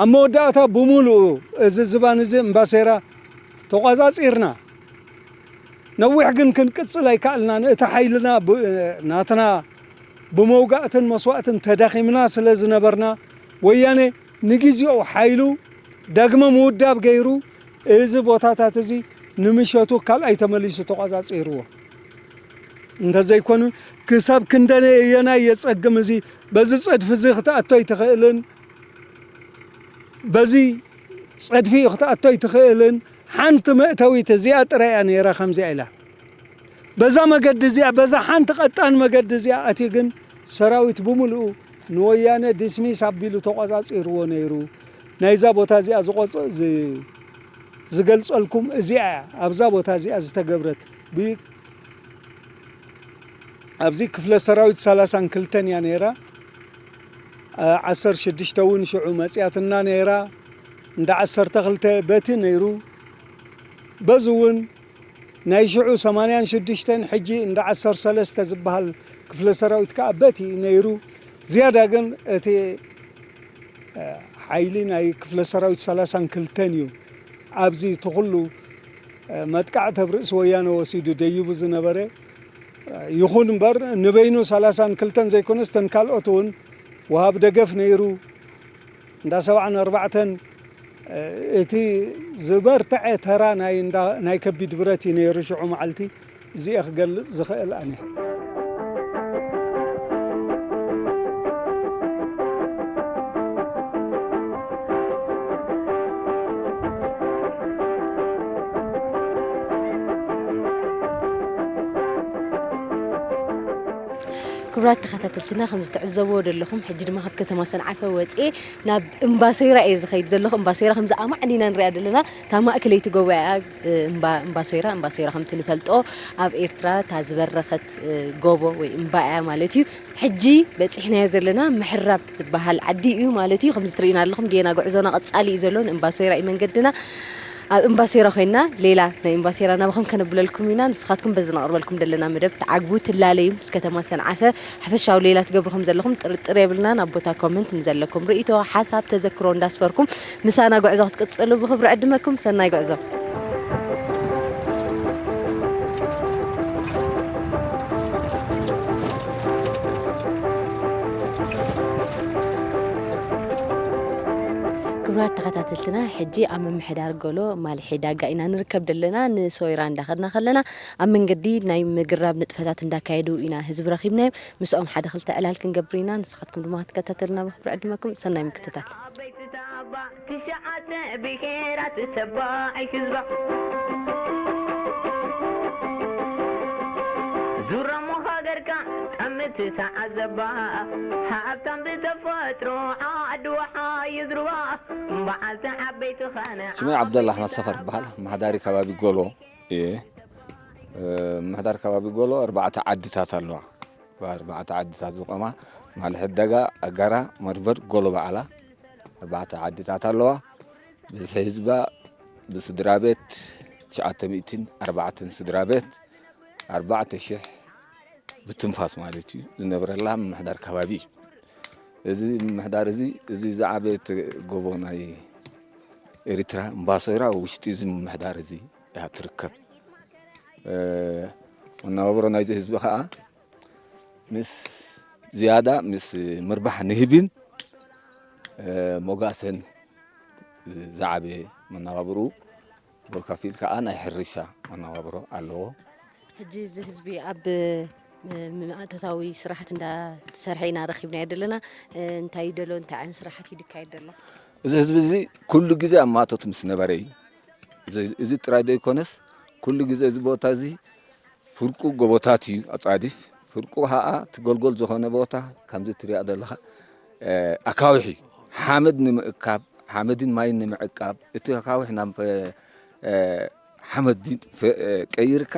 ኣብ መወዳእታ ብምሉኡ እዚ ዝባን እዚ እምባሴራ ተቋጻጺርና። ነዊሕ ግን ክንቅጽል ኣይከኣልናን። እቲ ሓይልና ብ-፣ ናትና ብመውጋእትን መስዋእትን ተዳኺምና ስለ ዝነበርና፣ ወያነ ንግዜኡ ሓይሉ ዳግመ ምውዳብ ገይሩ፣ እዚ ቦታታት እዚ ንምሸቱ ካልኣይ ተመሊሱ ተቋጻጺርዎ። እንተዘይኮኑ፣ ክሳብ ክንደየናይ የጸግም እዚ፣ በዚ ጸድፊ እዚ ክትኣቶ ኣይትኽእልን፣ በዚ ጸድፊ ክትኣቶ ኣይትኽእልን። ሓንቲ መእተዊት እዚኣ ጥራይ እያ ነይራ፣ ከምዚኣ ኢላ። በዛ መገዲ እዚኣ፣ በዛ ሓንቲ ቀጣን መገዲ እዚኣ ኣትዩ ግን ሰራዊት ብምሉኡ ንወያነ ዲስሚስ ኣቢሉ ተቖጻጺርዎ ነይሩ። ናይዛ ቦታ እዚኣ ዝቖጽ-፣ ዝ-፣ ዝገልጸልኩም እዚኣ እያ። ኣብዛ ቦታ እዚኣ ዝተገብረት ብ-፣ ኣብዚ ክፍለ ሰራዊት ሰላሳን ክልተን እያ ነይራ። አ፣ ዓሰርተ ሽዱሽተ እውን ሽዑ መጽያትና ነይራ። እንዳ ዓሰርተ ክልተ በቲ ነይሩ። በዚ እውን ናይ ሽዑ ሰማንያን ሽዱሽተን ሕጂ እንዳ ዓሰርተ ሰለስተ ዝበሃል ክፍለ ሰራዊት ከኣ በቲ ነይሩ። ዝያዳ ግን እቲ፣ እ፣ ሓይሊ ናይ ክፍለ ሰራዊት ሰላሳን ክልተን እዩ ኣብዚ እቲ ኩሉ፣ እ፣ መጥቃዕቲ ኣብ ርእሲ ወያነ ወሲዱ ደይቡ ዝነበረ። እ፣ ይኹን እምበር ንበይኑ ሰላሳን ክልተን ዘይኮነስ እተን ካልኦት እውን ወሃብ ደገፍ ነይሩ። እንዳ ሰብዓን ኣርባዕተን፣ እ፣ እቲ ዝበርትዐ ተራ ናይ እንዳ፣ ናይ ከቢድ ብረት እዩ ነይሩ ሽዑ መዓልቲ። እዚ'የ ክገልጽ ዝኽእል ኣነ። ክቡራት ተኸታተልትና፣ ከም ዝትዕዘብዎ ዘለኹም፣ ሕጂ ድማ ካብ ከተማ ሰንዓፈ ወፅኤ ናብ እምባሶይራ እየ ዝኸይድ ዘለኹ። እምባሶይራ ከምዚ ኣማዕዲና ንሪኣ ዘለና፣ እታ ማእከለይቲ ጎቦ እያ፣ እ፣ እምባ-፣ እምባሶይራ። እምባሶይራ ከምቲ ንፈልጦ ኣብ ኤርትራ እታ ዝበረኸት፣ እ፣ ጎቦ ወይ እምባ እያ ማለት እዩ። ሕጂ በፂሕናዮ ዘለና ምሕራብ ዝበሃል ዓዲ እዩ ማለት እዩ። ከምዚ ትርእዩና ኣለኹም፣ ጌና ጉዕዞና ቀጻሊ እዩ ዘሎ። ንእምባሶይራ እዩ መንገድና። ኣብ እምባሶይራ ኮይና ሌላ ናይ እምባሶይራ ናባኹም ከነብለልኩም ኢና። ንስኻትኩም በዚ ነቕርበልኩም ዘለና መደብ ትዓግቡ ትላለዩ። ምስ ከተማ ሰንዓፈ ሓፈሻዊ ሌላ ትገብሩ ከም ዘለኹም ጥርጥር የብልናን። ኣብ ቦታ ኮመንት ንዘለኩም ርእይቶ፣ ሓሳብ፣ ተዘክሮ እንዳስፈርኩም ምሳና ጉዕዞ ክትቅጽሉ ብኽብሪ ዕድመኩም። ሰናይ ጉዕዞ። ክቡራት ተኸታተልትና፣ ሕጂ ኣብ ምምሕዳር ጎሎ ማልሒ ዳጋ ኢና ንርከብ ዘለና። ንሶይራ እንዳኸድና ከለና፣ ኣብ መንገዲ ናይ ምግራብ ንጥፈታት እንዳካየዱ ኢና ህዝቢ ረኺብናዮም። ምስኦም ሓደ ክልተ ዕላል ክንገብር ኢና። ንስኻትኩም ድማ ክትከታተሉና ብኽብሪ ዕድመኩም። ሰናይ ምክትታል። ዓበይቲ ታባ ትሽዓተ ብሄራት ተባዒ ህዝባ ዙረሞ ሃገርካ ጠምቲ ተዓዘባ ሃብታም ብተፈጥሮ ዓድዋ ሓይዝርዋ በዓልቲ ዓበይቲ ኻነ ስመይ ዓብደላ ኣሕመድ ሰፈር ይበሃል። መሓዳሪ ከባቢ ጎሎ እየ። እ፣ ምሕዳር ከባቢ ጎሎ ኣርባዕተ ዓድታት ኣለዋ። ብኣርባዕተ ዓድታት ዝቖማ ማልሕት፣ ደጋ፣ ኣጋራ፣ መርበድ፣ ጎሎ በዓላ ኣርባዕተ ዓድታት ኣለዋ። ብዝሒ ህዝባ ብስድራ ቤት ትሽዓተ ሚእትን ኣርባዕተን ስድራ ቤት ኣርባዕተ ሽሕ ብትንፋስ ማለት እዩ ዝነብረላ ምምሕዳር ከባቢ እዩ። እዚ ምምሕዳር እዚ፣ እዚ ዝዓበየት ጎቦ ናይ ኤሪትራ እምባሶይራ ውሽጢ እዚ ምምሕዳር እዚ እያ ትርከብ። እ፣ መነባብሮ ናይዚ ህዝቢ ኸኣ ምስ ዝያዳ ምስ ምርባሕ ንህቢን፣ እ፣ ሞጋሰን ዝዓበየ መነባብርኡ ብኸፊል ከኣ ናይ ሕርሻ መነባብሮ ኣለዎ። ሕጂ እዚ ህዝቢ ኣብ፣ እ፣ ማእቶታዊ ስራሕቲ እንዳሰርሐ ኢና ረኺብናዮ ዘለና። እ፣ እንታይ ይደሎ፣ እንታይ ዓይነት ስራሕቲ እዩ ዝካየድ ዘሎ? እዚ ህዝቢ እዚ ኩሉ ግዜ ኣብ ማእቶት ምስ ነበረ እዩ። እዚ፣ እዚ ጥራይ ዘይኮነስ ኩሉ ግዜ እዚ ቦታ እዚ ፍርቁ ጎቦታት እዩ ኣጻዲፍ። ፍርቁ ኸኣ እቲ ጎልጎል ዝኾነ ቦታ ከምዚ ትሪኣ ዘለኻ፣ እ፣ ኣካውሕ እዩ። ሓመድ ንምእካብ፣ ሓመድን ማይን ንምዕቃብ፣ እቲ ኣኻውሕ ናብ፣ እ፣ ሓመድ ፍ-፣ እ፣ ቀይርካ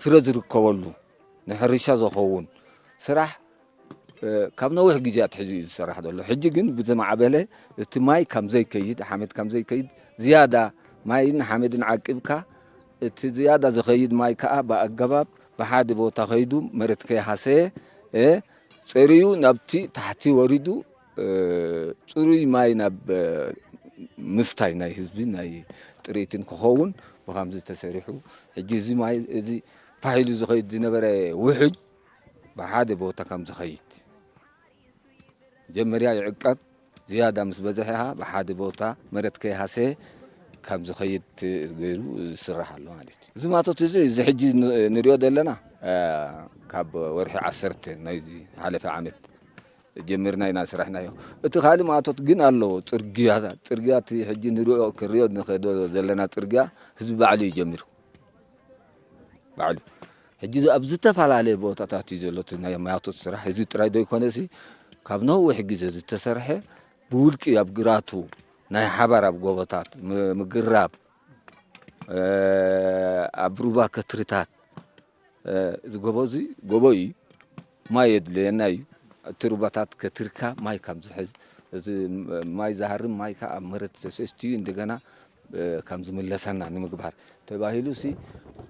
ፍረ ዝርከበሉ፣ ንሕርሻ ዝኸውን ስራሕ፣ እ፣ ካብ ነዊሕ ግዜ ኣትሒዙ እዩ ዝስራሕ ዘሎ። ሕጂ ግን ብዝማዕበለ እቲ ማይ ከም ዘይከይድ፣ ሓመድ ከም ዘይከይድ፣ ዝያዳ ማይን ሓመድን ዓቂብካ፣ እቲ ዝያዳ ዝኸይድ ማይ ከኣ ብኣገባብ ብሓደ ቦታ ከይዱ መሬት ከይሃሰየ፣ እ፣ ጸሪዩ ናብቲ ታሕቲ ወሪዱ፣ እ፣ ጽሩይ ማይ ናብ፣ እ፣ ምስታይ ናይ ህዝቢ ናይ ጥሪትን ክኸውን ብኸምዚ ተሰሪሑ። ሕጂ እዚ ማይ እዚ ፋሕ ኢሉ ዝኸይድ ዝነበረ ውሕጅ ብሓደ ቦታ ከም ዝኸይድ፣ መጀመርያ ይዕቀብ፣ ዝያዳ ምስ በዝሐ ብሓደ ቦታ መሬት ከይሃሰየ ከም ዝኸይድ ገይሩ ዝስራሕ ኣሎ ማለት እዩ። እዚ ማቶት እዚ፣ እዚ ሕጂ ን-፣ ንሪኦ ዘለና፣ እ፣ ካብ ወርሒ ዓሰርተ ናይዚ ሓለፈ ዓመት ጀሚርና ኢና ዝሰራሕናዮ። እቲ ካልእ ማቶት ግን ኣለዎ፣ ጽርግያ፣ ጽርግያ እቲ ሕጂ ንሪኦ፣ ክሪኦ ንኸዶ ዘለና ጽርግያ ህዝቢ ባዕሉ እዩ ጀሚሩ። ባዕሉ። ሕጂ ኣብ ዝተፈላለየ ቦታታት እዩ ዘሎ እቲ ናይ ማያቶት ስራሕ። እዚ ጥራይ ዶ ይኮነሲ፣ ካብ ነዊሕ ግዜ ዝተሰርሐ ብውልቂ ኣብ ግራቱ ናይ ሓባር ኣብ ጎቦታት ም-፣ ምግራብ፣ እ፣ ኣብ ሩባ ከትርታት፣ እ፣ እዚ ጎቦ እዚ ጎቦ እዩ። ማይ የድልየና እዩ። እቲ ሩባታት ከትርካ ማይ ከም ዝሕዝ፣ እዚ ማይ ዝሃርም ማይ ከኣ ኣብ መሬት ተሰስትዩ እንደገና፣ እ፣ ከም ዝምለሰና ንምግባር ተባሂሉ ሲ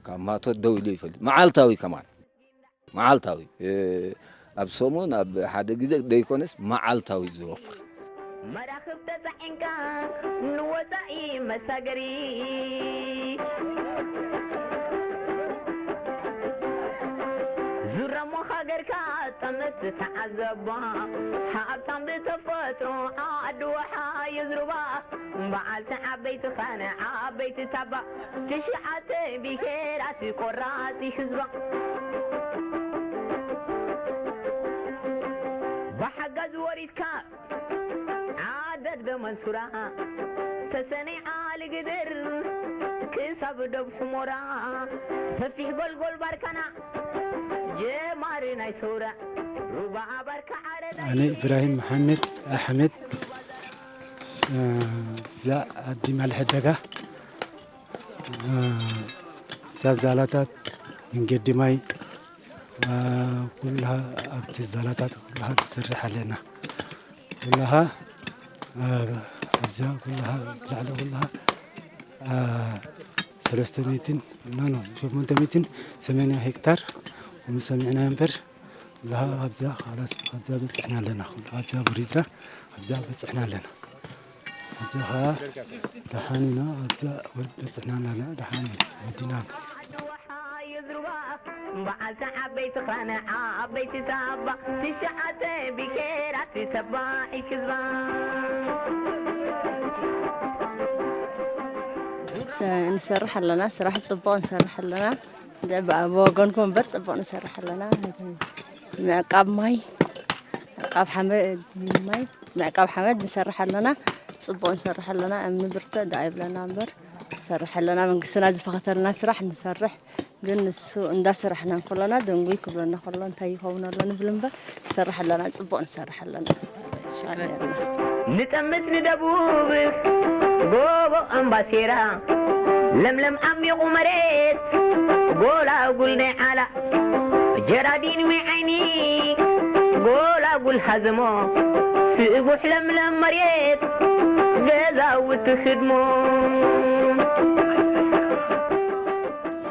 ካብ ማቶ ደው ኢሉ ይፈልጥ። መዓልታዊ ከማን፣ መዓልታዊ፣ እ፣ ኣብ ሰሙን ኣብ ሓደ ግዜ ደይኮነስ መዓልታዊ ዝወፍር። መራኽብ ተጻዒንካ ንወጻኢ መሳገሪ። ዙረሞ ሃገርካ ጠመት ተዓዘባ፣ ሃብታም ብተፈጥሮ ዓዲ ወሓ የዝሩባ፣ በዓልቲ ዓበይቲ ኸነ ዓበይቲ ታባ፣ ትሽዓተ ብሄራት ቆራፂ ህዝባ። ብሓጋዝ ወሪድካ ዓደድ በመንሱራ፣ ተሰነይ ዓሊ ግድር ክሳብ ዶብ ሕሞራ፣ ሰፊሕ ጎልጎል ባርካና ጀማሪ ናይ ሰውራ፣ ሩባ ባርካ ዓረዳ። ኣነ ኢብራሂም መሓመድ ኣሕመድ፣ እ፣ እዛ ዓዲ ማልሐደጋ፣ እ፣ እዛ ዛላታት መንገዲ ማይ፣ እ፣ ኩላ ኣብቲ ዛላታት ኩላ ንሰርሕ ኣለና። ኩላሃ፣ እ፣ ኣብዚኣ ኩላሃ፣ ላዕሊ ኩላሃ፣ እ፣ ሰለስተ ሚእትን፣ ኖ፣ ኖ፣ ሸሞንተ ሚእትን ሰማንያ ሄክታር፣ ከምኡ ሰሚዕና እምበር፣ ኩላሃ ኣብዚኣ፣ ኻላስ፣ ኣብዚኣ በጽሕና ኣለና። ኩሉ ኣብዚኣ ወሪድና፣ ኣብዚኣ በጽሕና ኣለና። ሕጂ ኸዓ ደሓን ኢና፣ ኣብዚኣ ወድ-፣ በጽሕና ኣለና፣ ደሓን ኢና፣ ወዲና። በዓልቲ ዓበይቲ ኻነ ዓበይቲ ታባ፣ ትሽዓተ ብሄራት ተባዒት ህዝባ። ስ-፣ ንሰርሕ ኣለና፣ ስራሕ ጽቡቕ ንሰርሕ ኣለና። ደ-፣ ብ-፣ ብወገንኩም እምበር ጽቡቕ ንሰርሕ ኣለና። ምዕቃብ ማይ፣ ምዕቃብ ሓመድ፣ ማይ፣ ምዕቃብ ሓመድ ንሰርሕ ኣለና። ጽቡቕ ንሰርሕ ኣለና። እምኒ ብርትዕ ደኣ ይብለና እምበር ንሰርሕ ኣለና። መንግስትና ዝፈኸተልና ስራሕ ንሰርሕ። ግን ንሱ እንዳሰራሕና እንከሎና ደንጉይ ክብለና ከሎ እንታይ ይኸውን ኣሎ ንብል እምበር ንሰርሕ ኣለና፣ ጽቡቕ ንሰርሕ ኣለና። ሽክረን። ንጠምት ንደቡብ ጎቦ ኣምባሴራ፣ ለምለም ዓሚቑ መሬት ጎላጉል ናይ ዓላ፣ ጀራዲን ማይ ዓይኒ ጎላጉል ሃዘሞ፣ ስቡሕ ለምለም መሬት ገዛውቲ ህድሞ።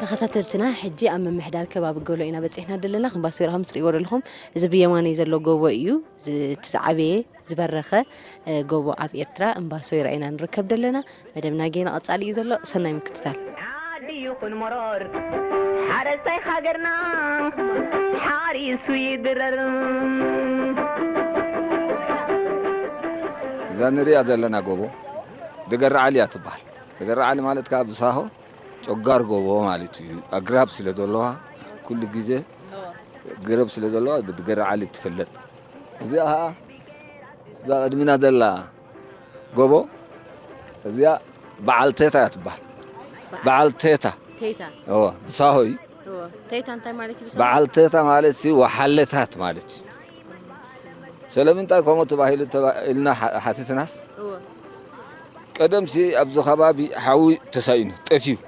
ተኸታተልትና፣ ሕጂ ኣብ ምምሕዳር ከባቢ ገሎ ኢና በጺሕና ደለና። ከም ባሶይራ ከም ትርእይዎ ደለኹም፣ እዚ ብየማነይ ዘሎ ጎቦ እዩ። እዚ እቲ ዝዓበየ፣ ዝበረኸ፣ እ፣ ጎቦ ኣብ ኤርትራ እምባሶይራ ኢና ንርከብ ደለና። መደብና ጌና ቀጻሊ እዩ ዘሎ። ሰናይ ምክትታል። ዓዲ ይኹን መሮር፣ ሓረስታይ ሃገርና ሓሪሱ ይድረር። እዛ ንሪኣ ዘለና ጎቦ ደገርዓሊ እያ ትበሃል። ደገርዓሊ ማለት ከዓ ብሳሆ ጨጓር ጎቦ ማለት እዩ። ኣግራብ ስለ ዘለዋ፣ ኩሉ ግዜ ገረብ ስለ ዘለዋ ብደገርዓሊ ትፍለጥ። እዚኣ ኸዓ እዛ ቅድሚና ዘላ ጎቦ እዚኣ በዓል ቴታ እያ ትበሃል። በዓል ቴታ። ቴታ። እወ፣ ብሳሆ እዩ። እወ። ቴታ እንታይ ማለት እዩ ብሳሆ? በዓል ቴታ ማለት ሲ ወሓለታት ማለት እዩ። ስለምንታይ ከምኡ ተባሂሉ ተባ-፣ ኢልና ሓ-፣ ሓቲትናስ፣ እወ። ቀደምሲ ኣብዚ ከባቢ ሓዊ ተሳኢኑ፣ ጠፊኡ።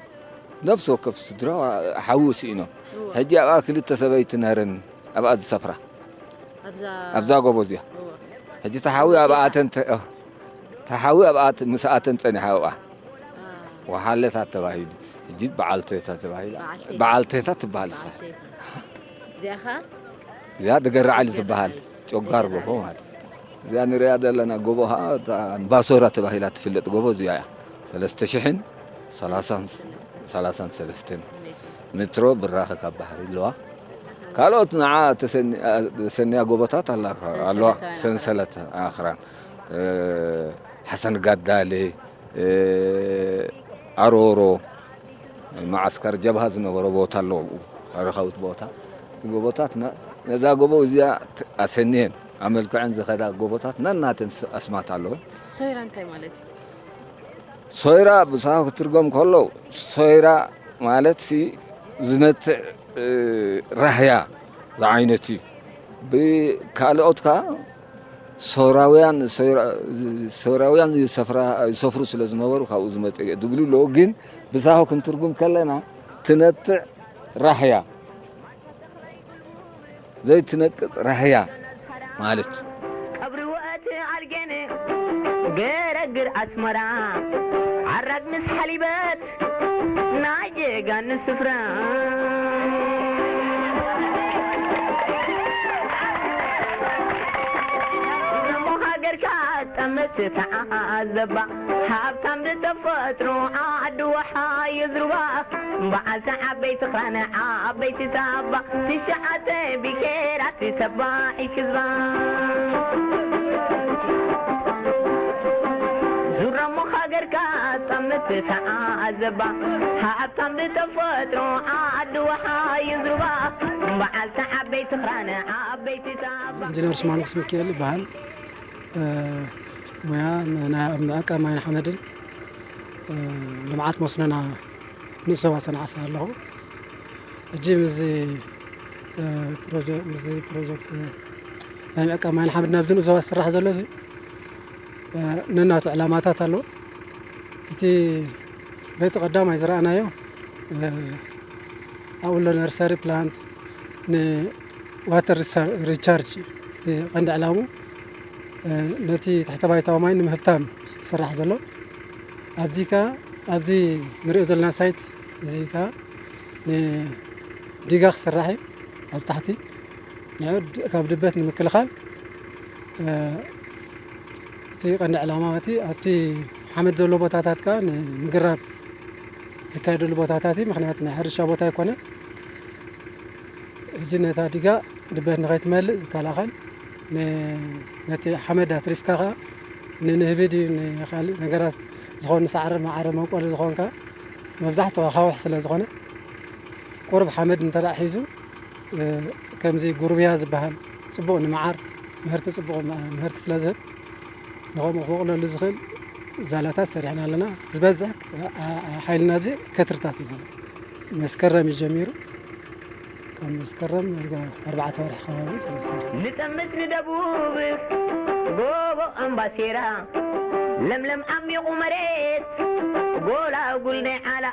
ነፍሲ ወከፍ ስድራ ሓዊ ስኢኖም። እወ። ሕጂ ኣብኣ ክልተ ሰበይቲ ነረን፣ ኣብኣ ዝሰፍራ። ኣብዛ ኣብዛ ጎቦ እዚኣ። እወ። ሕጂ እቲ ሓዊ ኣብኣ ተንተ-፣ እ፣ እቲ ሓዊ ኣብኣ ት-፣ ምስ ኣተን ጸኒሓ ኣብኣ። አ። ወሓለታት ተባሂሉ። ሕጂ በዓል ቶዮታ ተባሂላ። በዓል ቶዮታ። በዓል ቶዮታ ትበሃል እሳ። በዓል ቶዮታ። እዚኣ ኸ? እዚኣ ደገራዓሊ ትበሃል። ደገራዓሊ። ጨጓር ጎቦ ማለት። እዚኣ ንሪኣ ዘለና ጎቦ ኸዓ እታ ባሶራ ተባሂላ ትፍለጥ ጎቦ እዚኣ እያ። ሰለስተ ሽሕን ሰላሳን፣ ሰላሳን ሰለስተን ሜትሮ ብራኸ ካብ ባሕሪ ኣለዋ። ካልኦት ንዓ ተሰኒ-፣ ተሰንያ ጎቦታት ኣላ-፣ ኣለዋ። ሰንሰለታውያን ሰንሰለት ኣኽራን። እ፣ ሓሰን ጋዳሌ፣ እ፣ ኣሮሮ፣ መዓስከር ጀብሃ ዝነበሮ ቦታ ኣለዎ። ታሪኻዊት ቦታ። ጎቦታት ነ-፣ ነዛ ጎቦ እዚኣ ት-፣ ኣሰንየን፣ ኣመልክዐን ዝኸዳ ጎቦታት ነናተን ስ-፣ ኣስማት ኣለወን። ሶይራ እንታይ ማለት እዩ? ሶይራ ብሳሆ ክትርጎም ከሎ፣ ሶይራ ማለትሲ ዝነትዕ፣ እ፣ ራህያ ዝዓይነት እዩ። ብካልኦት ከኣ ሶራውያን፣ ሶራ-፣ ሶራውያን ይሰፍራ-፣ ይሰፍሩ ስለ ዝነበሩ ካብኡ ዝመጸ እዩ ዝብሉ ኣለዉ። ግን ብሳሆ ክንትርጉም ከለና ትነትዕ ራህያ፣ ዘይትነቅጽ ራህያ ማለት እዩ። ቀብሪ ወእቲ ኣልጌን ገረግር ኣስመራ ዓራግ ምስ ሓሊበት ናይ ጀጋኑ ስፍራ። እሞ ሃገርካ ጠምት ተዓዘባ፣ ሃብታም ብተፈጥሮ ዓዲ ወሓዮ ዝሩባ፣ በዓልቲ ዓበይቲ ኽራን ዓበይቲ ታባ፣ ትሽዓተ ብሄራት ተባዒት ህዝባ። ዙር እሞ ሃገርካ ጠምት ተዓዘባ፣ ሃብታም ብተፈጥሮ ዓዲ ወሓዮ ዝሩባ፣ በዓልቲ ዓበይቲ ኽራን ዓበይቲ ታባ። ኢንጂነር ሽማንኩስ ሚካኤል ይበሃል። እ፣ ሞያ ም-፣ ናይ ኣብ ምዕቃብ ማይን ሓመድን፣ እ፣ ልምዓት መስኖና ንኡስ ዞባ ሰንዓፈ ኣለኹ። ሕጂ ምስዚ፣ እ፣ ፕሮጀ-፣ ምስዚ ፕሮጀክት ናይ ምዕቃብ ማይን ሓመድን ኣብዚ ንኡስ ዞባ ዝስራሕ ዘሎ እዚ፣ እ፣ ነናቱ ዕላማታት ኣለዎ። እቲ በቲ ቀዳማይ ዝረኣናዮ፣ እ፣ ኣብኡ ኣሎ ነርሰሪ ፕላንት ንዋተር ሪሳ-፣ ሪቻርጅ እዩ። እቲ ቀንዲ ዕላሙ፣ እ፣ ነቲ ትሕተ ባይታዊ ማይ ንምህብታም ዝስራሕ ዘሎ። ኣብዚ ከኣ፣ ኣብዚ ንሪኦ ዘለና ሳይት እዚ ከኣ ንዲጋ ክስራሕ እዩ። ኣብ ታሕቲ ንዑ ድ-፣ ካብ ድበት ንምክልኻል፣ እ፣ እቲ ቀንዲ ዕላማ እቲ ኣብቲ ሓመድ ዘሎ ቦታታት ከኣ ንምግራብ ዝካየደሉ ቦታታት እዩ። ምኽንያቱ ናይ ሕርሻ ቦታ ኣይኮነን። ሕጂ ነታ ዲጋ ድበት ንኸይትመልእ ዝከላኸል፣ ን-፣ ነቲ ሓመድ ኣትሪፍካ ኸኣ ንንህቢ ድዩ ንኻልእ ነገራት ዝኾኑ ሳዕሪ ማዕረ መብቆሊ ዝኾንካ መብዛሕትኡ ኣኻውሕ ስለ ዝኾነ ቁሩብ ሓመድ እንተ ደኣ ሒዙ፣ እ፣ ከምዚ ጉርብያ ዝበሃል ጽቡቕ ንመዓር ምህርቲ ጽቡቕ መ-፣ ምህርቲ ስለ ዝህብ ንኸምኡ ክበቕለሉ ዝኽእል ዛላታት ሰሪሕና ኣለና። ዝበዝሕ ኣ-፣ ኣ-፣ ሓይልና ኣብዚ ከትርታት እዩ ማለት እዩ። መስከረም እዩ ጀሚሩ። ካብ መስከረም ዳርጋ ኣርባዕተ ወርሒ ከባቢ እዩ ዝሰርሕ። ንጠምት ንደቡብ ጎቦ ኣምባሴራ ለምለም ዓሚቑ መሬት ጎላጉል ናይ ዓላ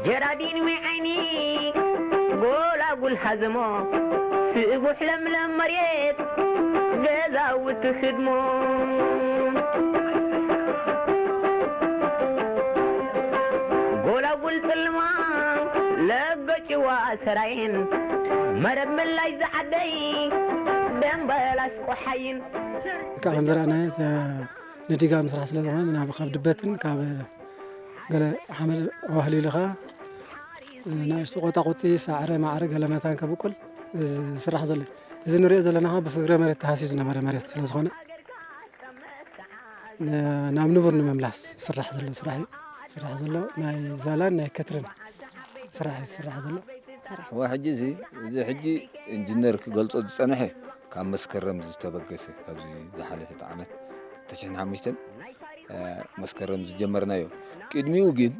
ጀራዲን ወይ ዓይኒ ጎላጉል ሃዘሞ ስቡሕ ለምለም መሬት ገዛውቲ ህድሞ ጎላጉል ጽልማ ለገጭዋ ሰራይን መረብ መላይ ዝዓደይ ደምበላሽ ቆሓይን። ካብ ከም ዝረኣናዮ፣ ተ-፣ ንዲጋ ምስራሕ ስለ ዝኾነ፣ ናብ፣ ካብ ድበትን ካብ ገለ ሓመድ ዋህሊሉ ኸዓ፣ ንኣሽቱ ቆጣቁጢ፣ ሳዕረ፣ ማዕረ፣ ገለ መታን ከብቁል ዝስራሕ ዘሎ እዩ። እዚ ንሪኦ ዘለና ኸዓ ብፍግረ መሬት ተሃስዩ ዝነበረ መሬት ስለ ዝኾነ፣ ን-፣ ናብ ንቡር ንምምላስ ዝስራሕ ዘሎ ስራሕ እዩ። ዝስራሕ ዘሎ ናይ ዛላን ናይ ከትርን ስራሕ እዩ ዝስራሕ ዘሎ። እዋ፣ ሕጂ እዚ፣ እዚ ሕጂ ኢንጂነር ክገልጾ ዝጸንሐ ካብ መስከረም ዝተበገሰ፣ ካብዚ ዝሓለፈት ዓመት ክልተ ሽሕን ሓሙሽተን፣ እ፣ መስከረም ዝጀመርናዮ። ቅድሚኡ ግን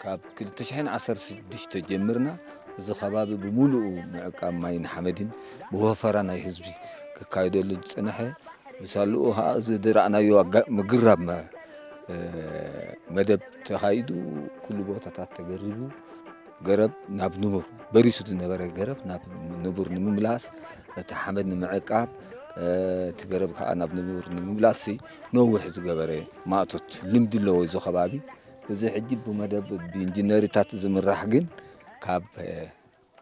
ካብ ክልተ ሽሕን ዓሰርተ ሽዱሽተ ጀምርና እዚ ከባቢ ብምሉኡ ምዕቃብ ማይን ሓመድን ብወፈራ ናይ ህዝቢ፣ እ፣ ክካየደሉ ዝጸንሐ፣ ብሳልኡ ኸኣ እዚ ዝረኣናዮ ኣጋ-፣ ምግራብ መ-፣ እ፣ መደብ ተኻይዱ፣ ኩሉ ቦታታት ተገሪቡ፣ ገረብ ናብ ንቡር፣ በሪሱ ዝነበረ ገረብ ናብ ንቡር ንምምላስ፣ እቲ ሓመድ ንምዕቃብ፣ እ፣ እቲ ገረብ ከኣ ናብ ንቡር ንምምላስ ነዊሕ ዝገበረ ማእቶት ልምዲ ኣለዎ እዚ ከባቢ። እዚ ሕጂ ብመደብ ብኢንጂነሪታት ዝምራሕ ግን ካብ፣ እ፣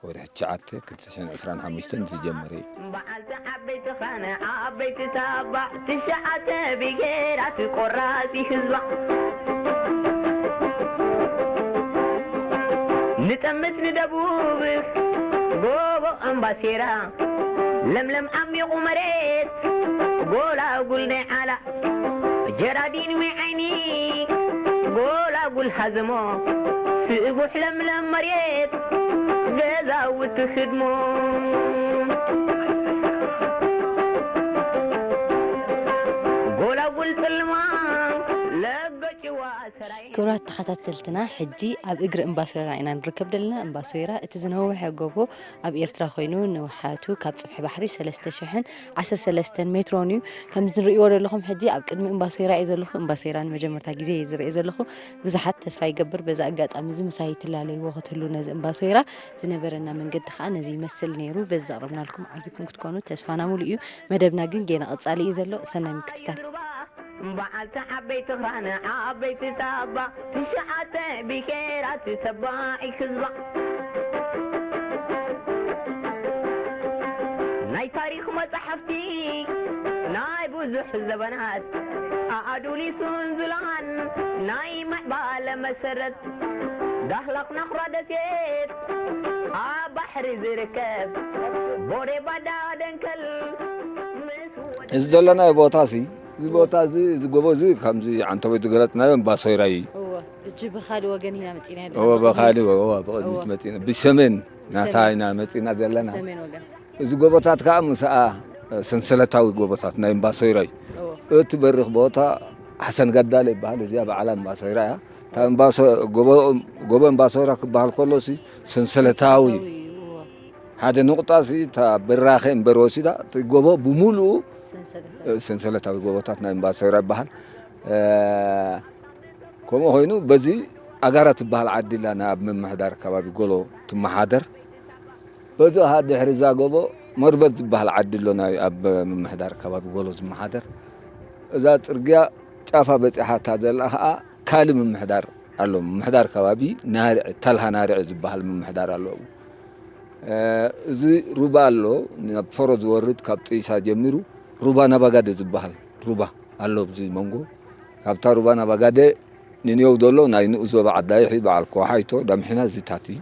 ወርሒ ትሽዓተ ክልተ ሽሕን ዕስራን ሓሙሽተን ዝጀመረ እዩ። በዓልቲ ዓበይቲ ኻነ ዓበይቲ ታባ ትሽዓተ ብሄራት ቆራሲ ህዝባ። ንጠምት ንደቡብ ጎቦ ኣምባሴራ ለምለም ዓሚቑ መሬት ጎላጉል ናይ ዓላ ጀራዲን ወይ ዓይኒ ጎላጉል ሃዘሞ ስቡሕ ለምለም መሬት ገዛውቲ ህድሞ ጎላጉል ጽልማ ለገጭዋ ሰራይ። ክቡራት ተኸታተልትና፣ ሕጂ ኣብ እግሪ እምባሶይራ ኢና ንርከብ ዘለና። እምባሶይራ እቲ ዝነውሐ ጎቦ ኣብ ኤርትራ ኮይኑ ንውሓቱ ካብ ጽፍሒ ባሕሪ ሰለስተ ሽሕን ዓሰርተ ሰለስተን ሜትሮን እዩ። ከም ዝርእይዎ ዘለኹም ሕጂ ኣብ ቅድሚ እምባሶይራ እየ ዘለኹ። እምባሶይራ ንመጀመርታ ግዜ እየ ዝርእዮ ዘለኹ። ብዙሓት ተስፋ ይገብር በዚ ኣጋጣሚ እዚ ምሳይ ትላለይዎ ክትህሉ ነዚ እምባሶይራ። ዝነበረና መንገዲ ከኣ ነዚ ይመስል ነይሩ። በዚ ዘቕረብናልኩም ዓጊብኩም ክትኮኑ ተስፋና ሙሉእ እዩ። መደብና ግን ጌና ቀጻሊ እዩ ዘሎ። ሰናይ ምክትታል። በዓልቲ ዓበይቲ ኽራን ዓበይቲ ታባ ትሽዓተ ብሄራት ተባዒ ህዝባ ናይ ታሪኽ መጻሕፍቲ ናይ ብዙሕ ዘበናት ኣኣዱሊሱን ዝላን ናይ ምዕባለ መሰረት ዳህላክ ናኹራ ደሴት ኣብ ባሕሪ ዝርከብ ቦሬ ባዳ ደንከል ምስ እዚ ዘለናዮ ቦታ ሲ፣ እዚ ቦታ እዚ፣ እዚ ጎቦ እዚ ከምዚ ዓንተቦይ ዝገለጽናዮ እምባሶይራ እዩ። እወ፣ እጂ ብኻልእ ወገን ኢና መጺና ያለና። እወ፣ ብኻልእ ብቕድሚት። ወ-፣ እወ፣ ብቕድሚት እወ። መጺና። ብሰሜን ናታ ብሰሜን። ኢና መጺና ዘለና። ብሰሜን ወገን። እዚ ጎቦታት ከኣ ምስኣ ሰንሰለታዊ ጎቦታት ናይ እምባሶይራ እዩ። እወ። እቲ በሪኽ ቦታ ሓሰን ጋዳለ ይበሃል። እዚኣ በዓላ እምባሶይራ እያ። እታ እምባሶ-፣ ጎቦ፣ ጎቦ እምባሶይራ ክበሃል ከሎ ሲ ሰንሰለታዊ እዩ። እወ። ሓደ ንቑጣ ሲ እታ ብራኸ እምበር ወሲዳ፣ እቲ ጎቦ ብምሉኡ ሰንሰለታዊ። እ፣ ሰንሰለታዊ ጎቦታት ናይ እምባሶይራ ይበሃል። እ፣ ከምኡ ኮይኑ በዚ ኣጋራ ትበሃል ዓዲ ኣላ፣ ናብ ምምሕዳር ከባቢ ጎሎ ትመሓደር። በዚ ኸኣ ድሕሪ እዛ ጎቦ መርበት ዝበሃል ዓዲ ኣሎ፣ ናይ ኣብ ምምሕዳር ከባቢ ጎሎ ዝመሓደር። እዛ ጽርግያ ጫፋ በጺሓታ ዘላ ኸኣ ካልእ ምምሕዳር ኣሎ። ምምሕዳር ከባቢ ናርዕ፣ ተልሃ ናርዕ ዝበሃል ምምሕዳር ኣሎ። እ፣ እዚ ሩባ ኣሎ፣ ናብ ፈሮ ዝወርድ ካብ ጥይሳ ጀሚሩ ሩባ ናባጋደ ዝበሃል ሩባ ኣሎ። ኣብዚ መንጎ ካብታ ሩባ ናባጋደ ንኔው ዘሎ ናይ ንኡስ ዞባ ዓዳይሒ በዓል ኮሓይቶ ዳምሒና እዚታት እዩ።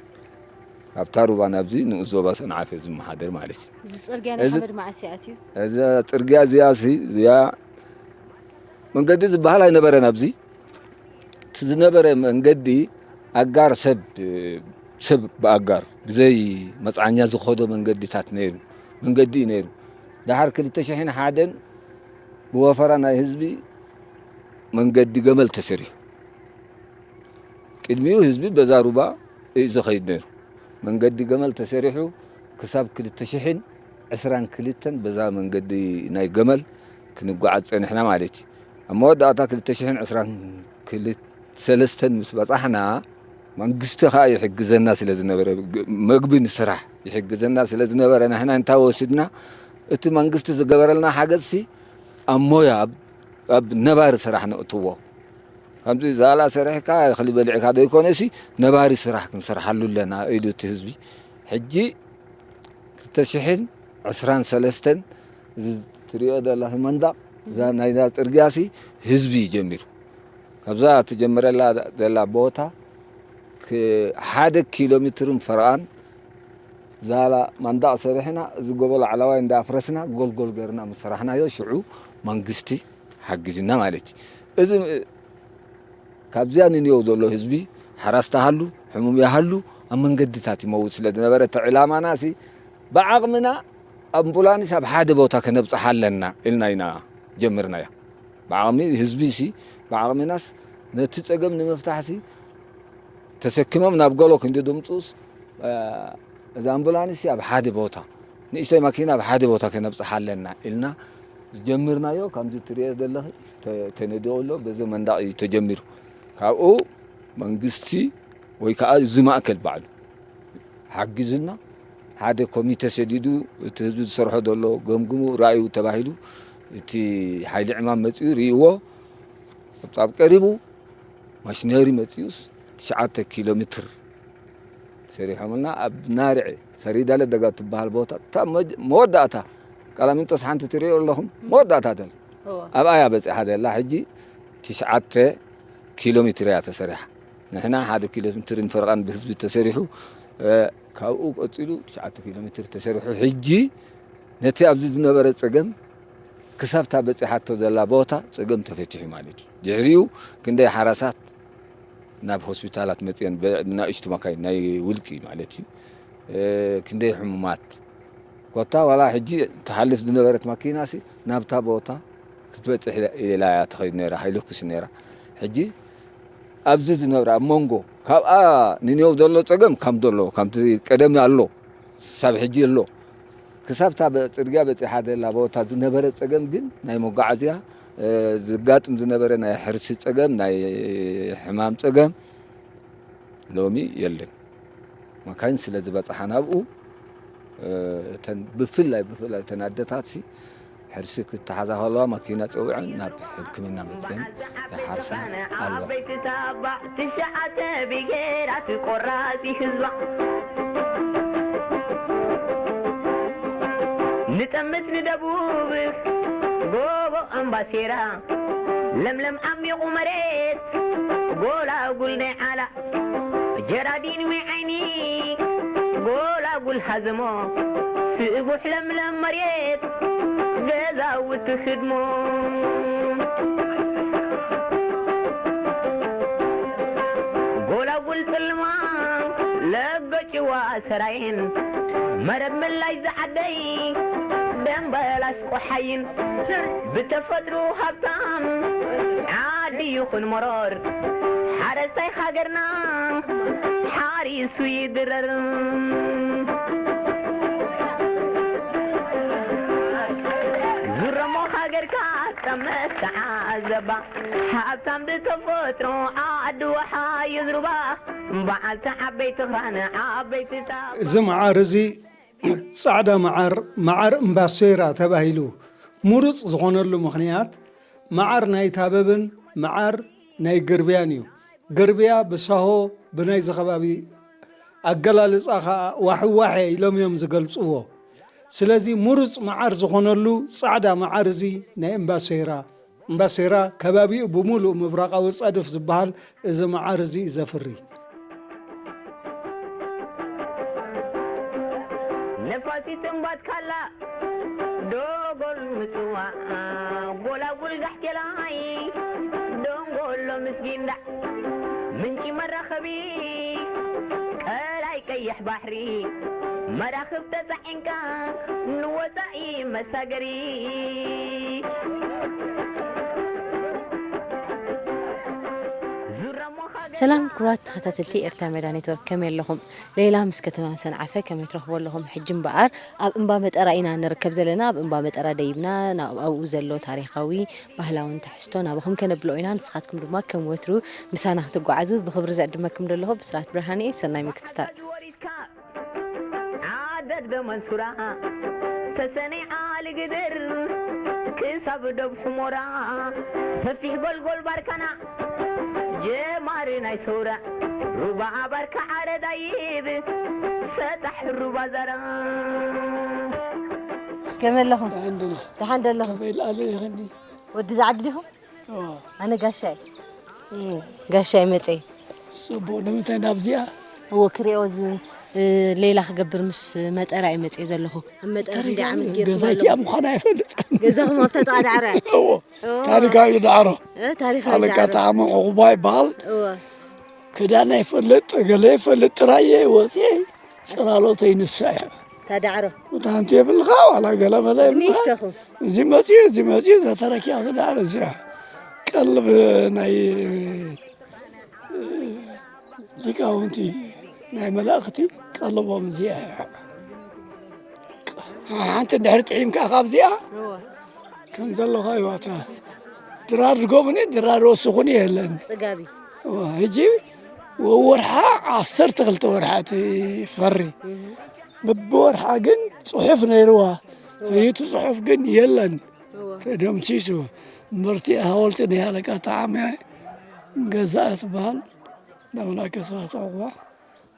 ካብታ ሩባ ናብዚ ንኡስ ዞባ ሰንዓፈ ዝመሓደር ማለት እዩ። እዚ ጽርግያ ናይ እዚ ሓመድ መዓስ እዩ ኣትዩ? እዚ ጽርግያ እዚኣ ሲ፣ እዚኣ መንገዲ ዝበሃል ኣይነበረን ኣብዚ። እቲ ዝነበረ መንገዲ ኣጋር ሰብ፣ ሰብ ብኣጋር ብዘይ መጽዓኛ ዝኸዶ መንገዲታት ነይሩ፣ መንገዲ እዩ ነይሩ። ደሓር ክልተ ሽሕን ሓደን ብወፈራ ናይ ህዝቢ መንገዲ ገመል ተሰሪሑ። ቅድሚኡ ህዝቢ በዛ ሩባ እዩ ዝኸይድ ነይሩ። መንገዲ ገመል ተሰሪሑ ክሳብ ክልተ ሽሕን ዕስራን ክልተን በዛ መንገዲ ናይ ገመል ክንጓዓዝ ጸኒሕና ማለት እዩ። ኣብ መወዳእታ ክልተ ሽሕን ዕስራን ክልተ ሰለስተን ምስ በጻሕና፣ መንግስቲ ኸኣ ይሕግዘና ስለ ዝነበረ፣ ግ-፣ መግቢ ንስራሕ ይሕግዘና ስለ ዝነበረ፣ ንሕና እንታይ ወሲድና፣ እቲ መንግስቲ ዝገበረልና ሓገዝሲ ኣብ ሞያ፣ ኣብ፣ ኣብ ነባሪ ስራሕ ነእትዎ። ከምዚ ዛላ ሰሪሕካ እኽሊ በሊዕካ ዘይኮነሲ፣ ነባሪ ስራሕ ክንሰርሓሉ ኣለና ኢሉ እቲ ህዝቢ። ሕጂ ክልተ ሽሕን ዕስራን ሰለስተን እዚ ትሪኦ ዘለኺ መንደቕ፣ እዛ ናይዛ ጽርግያሲ ህዝቢ እዩ ጀሚሩ። ካብዛ ትጀምረላ ዘላ ቦታ ክ-፣ ሓደ ኪሎ ሜትርን ፈረቓን ዛላ መንደቕ ሰሪሕና፣ እዚ ጎቦ ላዕለዋይ እንዳፍረስና ጎልጎል ገርና ምስ ሰራሕናዮ፣ ሽዑ መንግስቲ ሓጊዙና ማለት እዩ። እዚ ካብዚኣ ንንየው ዘሎ ህዝቢ ሓራስ ተሃሉ፣ ሕሙም ይሃሉ፣ ኣብ መንገድታት ይመውት ስለ ዝነበረ፣ እቲ ዕላማና ሲ ብዓቕምና ኣምቡላንስ ኣብ ሓደ ቦታ ከነብጽሓ ኣለና ኢልና ኢና ጀምርናያ። ብዓቕሚ ህዝቢ ሲ፣ ብዓቕምናስ ነቲ ጸገም ንምፍታሕ ሲ፣ ተሰኪሞም ናብ ጎሎ ክንዲ ድምጹስ፣ እ፣ እዛ ኣምቡላንስ ሲ ኣብ ሓደ ቦታ ንእሽተይ ማኪና ኣብ ሓደ ቦታ ከነብፅሓ ኣለና ኢልና ዝጀምርናዮ፣ ከምዚ ትሪኦ ዘለኺ ተ-፣ ተነዲቑ ኣሎ። በዚ መንደቕ እዩ ተጀሚሩ። ካብኡ መንግስቲ ወይ ከዓ እዚ ማእከል ባዕሉ ሓጊዙና፣ ሓደ ኮሚተ ሰዲዱ፣ እቲ ህዝቢ ዝሰርሖ ዘሎ ገምግሙ፣ ራእዩ ተባሂሉ፣ እቲ ሓይሊ ዕማም መፂኡ ርእይዎ፣ ፀብፃብ ቀሪቡ፣ ማሽነሪ መፂኡስ ትሽዓተ ኪሎ ሜትር ሰሪሖምልና። ኣብ ናርዕ ፈሪዳለ ደጋ ትበሃል ቦታ፣ እታ መወዳእታ፣ ቃላሚንጦስ ሓንቲ ትሪኦ ኣለኹም፣ መወዳእታ ደላ ኣብኣ እያ በፂሓ ደላ። ሕጂ ትሽዓተ ኪሎ ሜትር እያ ተሰሪሓ። ንሕና ሓደ ኪሎ ሜትርን ፈረቓን ብህዝቢ ተሰሪሑ፣ ካብኡ ቀፂሉ ትሽዓተ ኪሎ ሜትር ተሰሪሑ። ሕጂ ነቲ ኣብዚ ዝነበረ ፀገም ክሳብታ በፂሓቶ ዘላ ቦታ ፀገም ተፈቲሑ ማለት እዩ። ድሕሪኡ ክንደይ ሓራሳት ናብ ሆስፒታላት መፅአን፣ ብናእሽቱ መካይን ናይ ውልቂ ማለት እዩ። ክንደይ ሕሙማት ኮታ ዋላ ሕጂ ትሓልፍ ዝነበረት ማኪናሲ ናብታ ቦታ ክትበፅሕ ኢላ እያ ትኸይድ ነይራ፣ ሃይለኩስ ነይራ። ሕጂ ኣብዚ ዝነብራ ኣብ መንጎ ካብኣ ንኔው ዘሎ ፀገም ከም ዘሎ፣ ከምቲ ቀደም ኣሎ፣ ሳብ ሕጂ ኣሎ። ክሳብታ በ-፣ ፅርግያ በፂሓ ዘላ ቦታ ዝነበረ ፀገም ግን ናይ መጓዓዝያ፣ እ፣ ዝጋጥም ዝነበረ ናይ ሕርሲ ፀገም፣ ናይ ሕማም ፀገም ሎሚ የለን። መካይን ስለ ዝበፅሓ ናብኡ፣ እ፣ እተን ብፍላይ፣ ብፍላይ እተን ኣደታትሲ ሕርሲ ክተሓዛ ከለዋ ማኪና ፀዊዐን ናብ ሕክምና መፅአን ይሓርሳ ኣለዋ። ዓበይቲ ታባዕ ትሽዓተ ብሄራት ቆራፂ ህዝባ። ንጠምት ንደቡብ ጎቦ ኣምባሴራ፣ ለምለም ዓሚቑ መሬት ጎላጉል ናይ ዓላ፣ ጀራዲን ወይ ዓይኒ ጎላጉል ሃዘሞ፣ ስቡሕ ለምለም መሬት ገዛውቲ ህድሞ። ጎላጉል ጽልማ ለገጭዋ ሰራየን፣ መረብ ምላሽ ዝዓደይ ደምበላሽ ቆሓይን፣ ብተፈጥሮ ሃብታም ዓዲ ይኹን መሮር፣ ሓረስታይ ሃገርና ሓሪሱ ይድረር። ዙረሞ ሃገርካ ጠመት ተዓዘባ፣ ሃብታም ብተፈጥሮ ዓዲ ወሓ ይዝሩባ፣ በዓልቲ ዓበይቲ ኽራን ዓበይቲ ታባ። እዚ መዓር እዚ ጻዕዳ መዓር፣ መዓር እምባሶይራ ተባሂሉ ምሩጽ ዝኾነሉ ምኽንያት፣ መዓር ናይ ታበብን መዓር ናይ ግርብያን እዩ። ግርብያ ብሳሆ ብናይዚ ከባቢ ኣገላልጻ ኸኣ ዋሕዋሐ ኢሎም እዮም ዝገልጽዎ። ስለዚ ምሩጽ መዓር ዝኾነሉ ጻዕዳ መዓር እዚ ናይ እምባሶይራ። እምባሴራ ከባቢኡ ብምሉእ ምብራቓዊ ጸድፍ ዝበሃል እዚ መዓር እዚ እዩ ዘፍሪ። ነፋሲት እምባት ካላ ዶጎል ምጽዋዕ፣ ጎላጉል ጋሕቴላይ፣ ደንጎሎ ምስጊንዳዕ፣ ምንጪ መራኸቢ ቀላይ ቀይሕ ባሕሪ፣ መራኽብ ተጻዒንካ ንወጻኢ መሳገሪ። ዙራሞ ሃገር ሰላም ክቡራት ተኸታተልቲ ኤርትራ ሜዳ ኔትወርክ፣ ከመይ ኣለኹም? ሌላ ምስ ከተማ ሰንዓፈ ከመይ ትረኽቦ ኣለኹም? ሕጂ እምበኣር ኣብ እምባ መጠራ ኢና ንርከብ ዘለና። ኣብ እምባ መጠራ ደይብና ናብ ኣብኡ ዘሎ ታሪኻዊ ባህላውን ትሕዝቶ ናባኹም ከነብሎ ኢና። ንስኻትኩም ድማ ከም ወትሩ ምሳና ክትጓዓዙ ብኽብሪ ዝዕድመኩም ዘለኹ ብስራት ብርሃን እየ። ሰናይ ምክትታል። ዓደድ በመንሱራ ተሰነይ ዓሊ ግድር ክሳብ ዶብ ሕሞራ ሰፊሕ ጎልጎል ባርካና ጀማሪ ናይ ሰውራ ሩባ ባርካ ዓረዳይብ ሰጣሕ ሩባ ዘራ። ከመይ ኣለኹም? ደሓን ደለኹ። ደሓን ደለኹም? ከመይ ይልኣሉ ይኽኒ? ወዲ ዛዕዲ ዲኹም? እዎ። ኣነ ጋሻይ። እዎ። ጋሻይ መጸይ። ጽቡቕ። ንምንታይ ናብዚኣ? እዎ፣ ክሪኦ ዝ-፣ እ፣ ሌላ ክገብር ምስ መጠራ እየ መጸይ ዘለኹ። ኣብ መጠራ ክንደይ ዓመት ጌርኩም ገዛይቲኣ ኣለኹም? ምዃና ኣይፈልጥን። ገዛኹም ኣብታ ጥቓ ዳዕሮ እያ? እዎ። እዎ። ታሪኻዊ ዳዕሮ። እ፣ ታሪኻዊ ኣለካ ዳዕሮ። ጣዕሚ ዕቑባ ይበሃል። እዎ። ክዳን ኣይፈልጥ፣ ገለ ይፈልጥ፣ ጥራይ እየ ወፅየ። ጽላሎተይ ንሳ እያ። እታ ዳዕሮ። እታ ሓንቲ የብልኻ፣ ዋላ ገለ መለ የብልኻ። ንእሽተኹም። እዚ መፅዩ፣ እዚ መፅዩ፣ እዛ ተረኪባ እዛ ዳዕሮ እዚኣ። ቀልብ ናይ፣ እ፣ ሊቃውንቲ፣ ናይ መላእኽቲ ቀልቦም እዚኣ እያ። ሓንቲ እንድሕር ጥዒምካ ካብዚኣ እወ። ከም ዘለኻዮ እታ ድራር ድጎብኒ ድራር ወስኹኒ የለን። ጽጋቢ። እወ፣ ሕጂ ወወርሓ ዓሰርተ ክልተ ወርሓ ትፈሪ። እህ። በብወርሓ ግን ጽሑፍ ነይርዋ። እወ። እቲ ጽሑፍ ግን የለን። እወ። ተደምሲሱ። እምበርቲ ሃወልቲ ናይ ሃለቃ ተዓመ ገዛእ ትበሃል። ዳውና ከስባ ተዕዋ።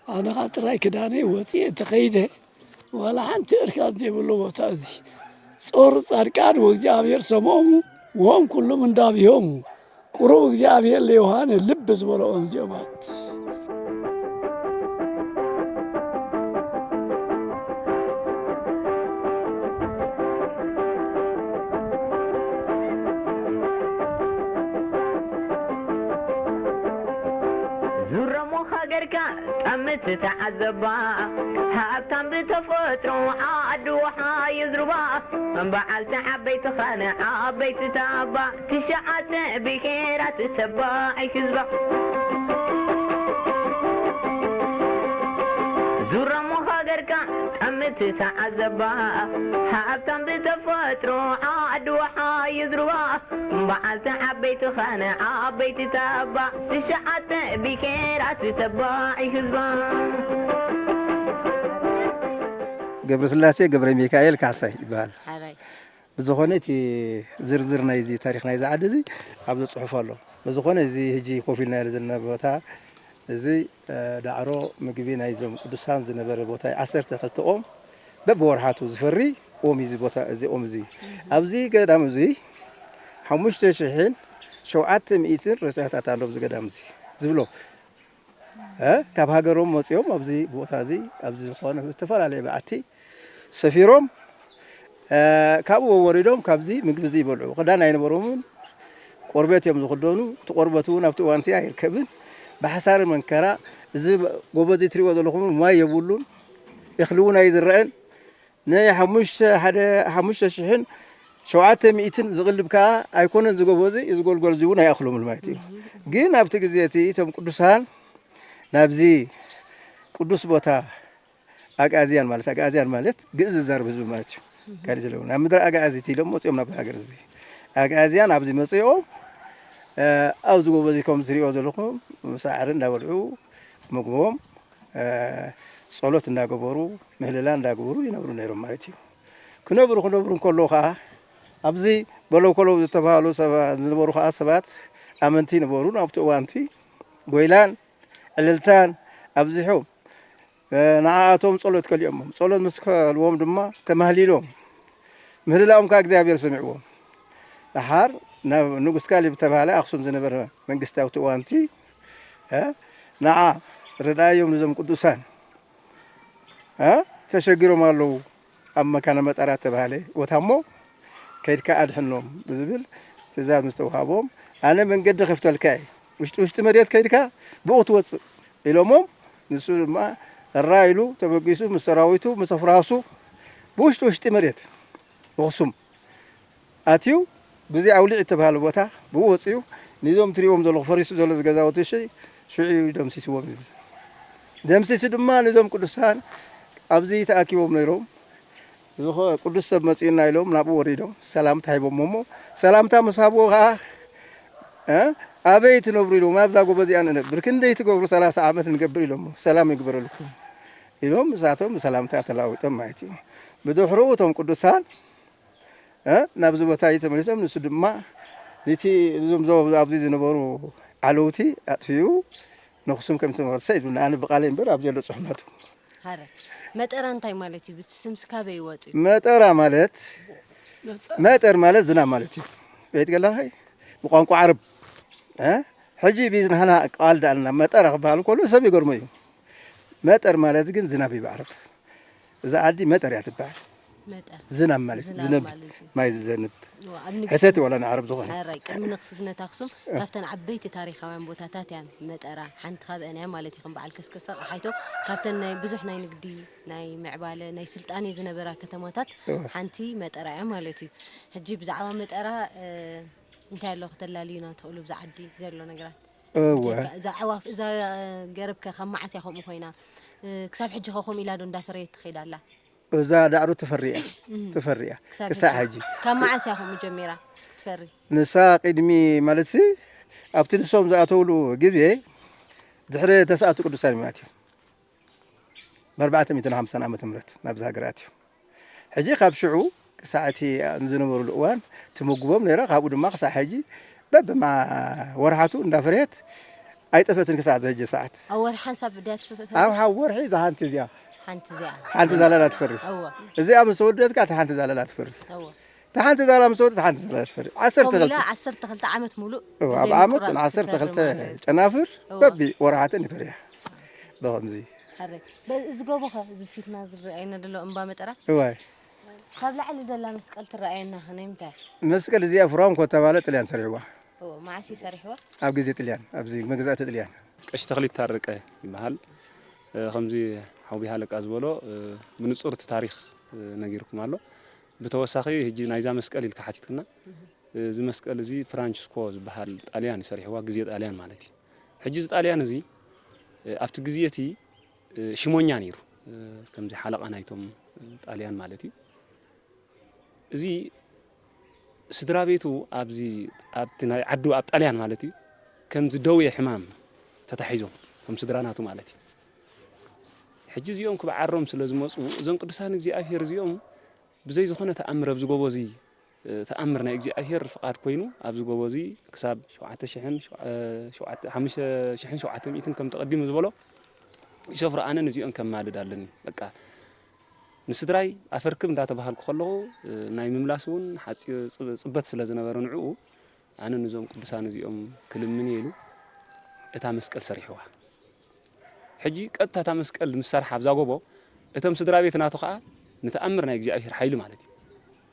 ኣነ ኸዓ ጥራይ ክዳነይ ወፂኤ ተኸይደ። ዋላ ሓንቲ እርካን ዘይብሉ ቦታ እዚ። ጾር ጻድቃን ወእግዚኣብሔር ሰምዖሙ ወም ኩሉ ምንዳቢሆሙ። ቁሩብ እግዚኣብሔር ለዮሃነ ልብ ዝበልኦም እዚኦማት። ዙረሞ ሃገርካ ጠምት ተዓዘባ፣ ሃብታም ብተፈጥሮ ዓዲ ወሓ የዝርባ፣ በዓልቲ ዓበይቲ ኻነ ዓበይቲ ታባ፣ ትሽዓተ ብሄራት ተባዕ ህዝባ። ዙረሞ ሃገርካ ጠምት ተዓዘባ፣ ሃብታም ብተፈጥሮ ዓዲ ወሓ የዝርባ፣ በዓልቲ ዓበይቲ ኻነ ዓበይቲ ታባ፣ ትሽዓተ ብሄራት ተባዕ ህዝባ። ገብረስላሴ ገብረ ሚካኤል ካሕሳይ ይበሃል። ሓራይ። ብዝኾነ እቲ ዝርዝር ናይዚ ታሪኽ ናይዚ ዓዲ እዚ ኣብዚ ጽሑፍ ኣሎ። ብዝኾነ እዚ ሕጂ ኮፍ ኢልናዮ ዘለና ቦታ እዚ፣ እ፣ ዳዕሮ ምግቢ ናይዞም ቅዱሳን ዝነበረ ቦታ እዩ። ዓሰርተ ክልተ ኦም በብወርሓቱ ዝፈሪ ኦም እዩ እዚ ቦታ፣ እዚ ኦም እዚ። ኣብዚ ገዳም እዚ ሓሙሽተ ሽሕን ሸውዓተ ሚእትን ሬሳታት ኣሎ ኣብዚ ገዳም እዚ ዝብሎ። እ፣ ካብ ሃገሮም መጺኦም ኣብዚ ቦታ እዚ፣ ኣብዚ ዝኾነ ዝተፈላለየ በዓቲ ሰፊሮም፣ እ፣ ካብኡ ወሪዶም ካብዚ ምግቢ እዚ ይበልዑ። ክዳን ኣይነበሮምን፣ ቆርበት እዮም ዝኽደኑ። እቲ ቆርበት እውን ኣብቲ እዋን እቲ ኣይርከብን። ብሓሳር መንከራ፣ እዚ ጎቦ እዚ ትሪእዎ ዘለኹም ማይ የብሉን፣ እኽሊ እውን ኣይዝረአን። ናይ ሓሙሽተ፣ ሓደ፣ ሓሙሽተ ሽሕን ሸውዓተ ሚእትን ዝቕልብ ከኣ ኣይኮነን እዚ ጎቦ እዚ፣ እዚ ጎልጎል እዚ እውን ኣይኣኽሎምን ማለት እዩ። ግን ኣብቲ ግዜ እቲ እቶም ቅዱሳን ናብዚ ቅዱስ ቦታ ኣግኣዝያን ማለት፣ ኣግኣዝያን ማለት ግእዝ ዝዛረብ ህዝቢ ማለት እዩ። ካልእ ዘለዉ ናብ ምድሪ ኣግኣዚት ኢሎም መጺኦም ናብ ሃገር እዚ ኣግኣዝያን ኣብዚ መጺኦም፣ እ፣ ኣብዚ ጎቦ እዚ ከም ዝሪኦ ዘለኹም ሳዕሪ እንዳበልዑ ምግቦም፣ እ፣ ጸሎት እንዳገበሩ ምህልላ እንዳገበሩ ይነብሩ ነይሮም ማለት እዩ። ክነብሩ ክነብሩ እንከለዉ ከኣ ኣብዚ በለው ከለው ዝተባሃሉ ሰባ-፣ ዝነበሩ ከኣ ሰባት ኣመንቲ ነበሩ። ናብቲ እዋንቲ ጎይላን ዕልልታን ኣብዚሖም፣ እ፣ ንዓኣቶም ጸሎት ከሊኦሞም። ጸሎት ምስ ከልዎም ድማ ተማህሊሎም። ምህልላኦም ከኣ እግዚኣብሔር ሰሚዕዎም። ደሓር ናብ ንጉስ ካሌብ ዝተባህለ ኣኽሱም ዝነበረ መንግስቲ ኣብቲ እዋንቲ፣ እ፣ ንዓ ርዳዮም ነዞም ቅዱሳን፣ እ፣ ተሸጊሮም ኣለዉ ኣብ መካነ መጠራ ዝተባህለ ቦታ እሞ ከይድካ ኣድሕኖም ብዝብል ትእዛዝ ምስ ተዋሃቦም፣ ኣነ መንገዲ ከፍተልካ እየ፣ ውሽጢ ውሽጢ መሬት ከይድካ ብኡ ትወፅእ ኢሎሞም፣ ንሱ ድማ እራ ኢሉ ተበጊሱ ምስ ሰራዊቱ ምስ ኣፍራሱ ብውሽጢ ውሽጢ መሬት ኣኽሱም ኣትዩ፣ ብዚ ኣውሊዕ እተባህለ ቦታ ብኡ ወጺኡ፣ ነዞም ትርእይዎም ዘለኹ ፈሪሱ ዘሎ እዚ ገዛውቲ እሺ፣ ሽዑ እዩ ደምሲስዎም ይብል። ደምሲሱ ድማ ነዞም ቅዱሳን ኣብዚ ተኣኪቦም ነይሮም፣ ዝኸ-፣ ቅዱስ ሰብ መጺኡና ኢሎም ናብኡ ወሪዶም ሰላምታ ሂቦሞ እሞ፣ ሰላምታ ምስ ሃብዎ ኸኣ፣ እ፣ ኣበይ ትነብሩ ኢሎም፣ ኣብዛ ጎቦ እዚኣ ንነብር፣ ክንደይ ትገብሩ፣ ሰላሳ ዓመት ንገብር ኢሎሞ፣ ሰላም ይግበረልኩም ኢሎም፣ ንሳቶም ብሰላምታ ተለዋዊጦም ማለት እዩ። ብድሕሩ እቶም ቅዱሳን እ፣ ናብዚ ቦታ እዩ ተመሊሶም። ንሱ ድማ ነቲ፣ እዞም ዞ-፣ ኣብዚ ዝነበሩ ዓለውቲ ኣጥፊኡ ነኽሱም ከም ዝተመልሰ እዩ ዝብለና። ኣነ ብቃለይ እምበር ኣብ ዘሎ ጽሑፍ ናቱ። ሃረ። መጠራ እንታይ ማለት እዩ? ብቲ ስምስ ካበይ ይወጽ እዩ? መጠራ ማለት፣ መጠር ማለት ዝናብ ማለት እዩ። ቤት ገላኸይ ብቋንቋ ዓረብ፣ እ፣ ሕጂ ብዝናህና ቃል ዳልና መጠራ ክበሃል ከሎ ሰብ ይገርሞ እዩ። መጠር ማለት ግን ዝናብ እዩ ብዓረብ። እዛ ዓዲ መጠር እያ ትበሃል። መጠር። ዝናብ ማለት እዩ። ዝናብ ዝነብ ማለት እዩ። ማይ ዝዘንብ። እዋ፣ ኣብ ንግስ-፣ ሕተት ወላ ንዓረብ ዝኾነ። ሕራይ፣ ቅድሚ ንግስነት ኣኽሱም እ። ካብተን ዓበይቲ ታሪኻውያን ቦታታት እያ መጠራ ሓንቲ ካብአን እያ ማለት እዩ። ከም በዓል ከስከሰ ኣቕሓይቶ ካብተን ናይ ብዙሕ ናይ ንግዲ፣ ናይ ምዕባለ፣ ናይ ስልጣኔ ዝነበራ ከተማታት እዋ። ሓንቲ መጠራ እያ ማለት እዩ። ሕጂ ብዛዕባ መጠራ፣ እ፣ እንታይ ኣሎ ከተላልዩና ትኽእሉ ብዛ ዓዲ ዘሎ ነገራት? እወ። ብጀካ እዛ ኣዕዋፍ፣ እዛ ገረብ ከ ካብ መዓስ እያ ከምኡ ኮይና? እ፣ ክሳብ ሕጂ ከ ከምኡ ኢላ ዶ እንዳፈረየት ትኸይድ ኣላ? እዛ ዳዕሮ ትፈሪ እያ። ትፈሪ እያ። ክሳብ ክሳብ ሕጂ። ሕጂ። ካብ መዓስ እያ ከምኡ ጀሚራ ክትፈሪ? ንሳ ቅድሚ፣ ማለት ሲ፣ ኣብቲ ንሶም ዝኣተውሉ ግዜ፣ ድሕሪ ተስኣቱ ቅዱሳን እዩ ኣትዩ። ብ ኣርባዕተ ሚእትን ሓምሳን ዓመተ ምህረት ናብዚ ሃገር ኣትዩ። ሕጂ ካብ ሽዑ ክሳዕ እቲ ንዝነበሩሉ እዋን ትምግቦም ነይራ። ካብኡ ድማ ክሳዕ ሕጂ በብማ ወርሓቱ እንዳፈርየት ኣይጠፈትን ክሳዕ ዘጀ ሰዓት። ኣብ ወርሒ ሓንሳብ ድያ ትፈ-፣ ኣብ ሓ-፣ ወርሒ እዛ ሓንቲ እዚኣ። ሓንቲ እዚኣ። ሓንቲ ዛላላ ትፈሪ። እወ። እዚኣ ምስ ተወደት ከኣ እታ ሓንቲ ዛላላ ትፈሪ። እወ። እታ ሓንቲ ዛላ ምስ ተወደት፣ እታ ሓንቲ ዛላላ ትፈሪ። ዓሰርተ ከምኡ ኢላ ክልተ። ዓሰርተ ክልተ ዓመት ሙሉእ እወ፣ ኣብ ዓመት ብዘይምቁራጽ ዓሰርተ ክልተ ትፈሪ ማለት። ጨናፍር እወ። በቢ ወርሓተን ይፈርያ። ብኸምዚ። ኣረ፣ በ-፣ እዚ ጎቦ ኸ፣ እዚ ፊትና ዝረኣየና ዘሎ እምባ መጠራ? እዋይ። ካብ ላዕሊ ዘላ መስቀል ትረኣየና ከ ናይ ምንታይ? መስቀል እዚኣ ፍራንኮ ተባለ ጥልያን ሰሪሕዋ። እዎ፣ መዓስ እዩ ሰሪሕዋ? ኣብ ግዜ ጥልያን፣ ኣብዚ መግዛእቲ ጥልያን። ቀሺ ተኽሊት ታረቀ ይበሃል። እ፣ ከምዚ ሓው ቢሃለቃ ዝበሎ፣ እ፣ ብንጹር እቲ ታሪኽ፣ እ፣ ነጊርኩም ኣሎ። ብተወሳኺ፣ ሕጂ ናይዛ መስቀል ኢልካ ሓቲትክና። እዚ መስቀል እዚ ፍራንቸስኮ ዝበሃል ጣልያን እዩ ሰሪሕዋ፣ ግዜ ጣልያን ማለት እዩ። ሕጂ እዚ ጣልያን እዚ፣ እ፣ ኣብቲ ግዜ እቲ፣ እ፣ ሽሞኛ ነይሩ። እ፣ ከምዚ ሓለቓ ናይቶም፣ እ፣ ጣልያን ማለት እዩ። እዚ ስድራ ቤቱ ኣብዚ፣ ኣብቲ ናይ ዓዱ፣ ኣብ ጣልያን ማለት እዩ፣ ከምዚ ደዌ ሕማም ተታሒዞም፣ ከም ስድራ ናቱ ማለት እዩ። ሕጂ እዚኦም ክበዓሮም ስለ ዝመጹ፣ እዞም ቅዱሳን እግዚኣብሔር እዚኦም ብዘይ ዝኾነ ተኣምር ኣብዚ ጎቦ እዚ፣ እ፣ ተኣምር ናይ እግዚኣብሔር ፍቓድ ኮይኑ፣ ኣብዚ ጎቦ እዚ ክሳብ ሸውዓተ ሽሕን ሸው-፣ እ፣ ሸውዓተ፣ ሓሙሽተ ሽሕን ሸውዓተ ሚእትን ከም ተቐዲሙ ዝበሎ ይሰፍሩ፣ ኣነ ነዚኦም ከማልድ ኣለኒ። በቃ፣ ንስድራይ ኣፈርክብ እንዳተባሃልኩ ከለኹ፣ እ፣ ናይ ምምላስ እውን ሓጺ-፣ ጽብ-፣ ጽበት ስለ ዝነበረ ንዕኡ፣ ኣነ ነዞም ቅዱሳን እዚኦም ክልምን እየ ኢሉ እታ መስቀል ሰሪሕዋ። ሕጂ ቀጥታ እታ መስቀል ምስ ሰርሓ ኣብዛ ጎቦ፣ እቶም ስድራ ቤት ናቱ ኸኣ ንተኣምር ናይ እግዚኣብሔር ሓይሊ ማለት እዩ።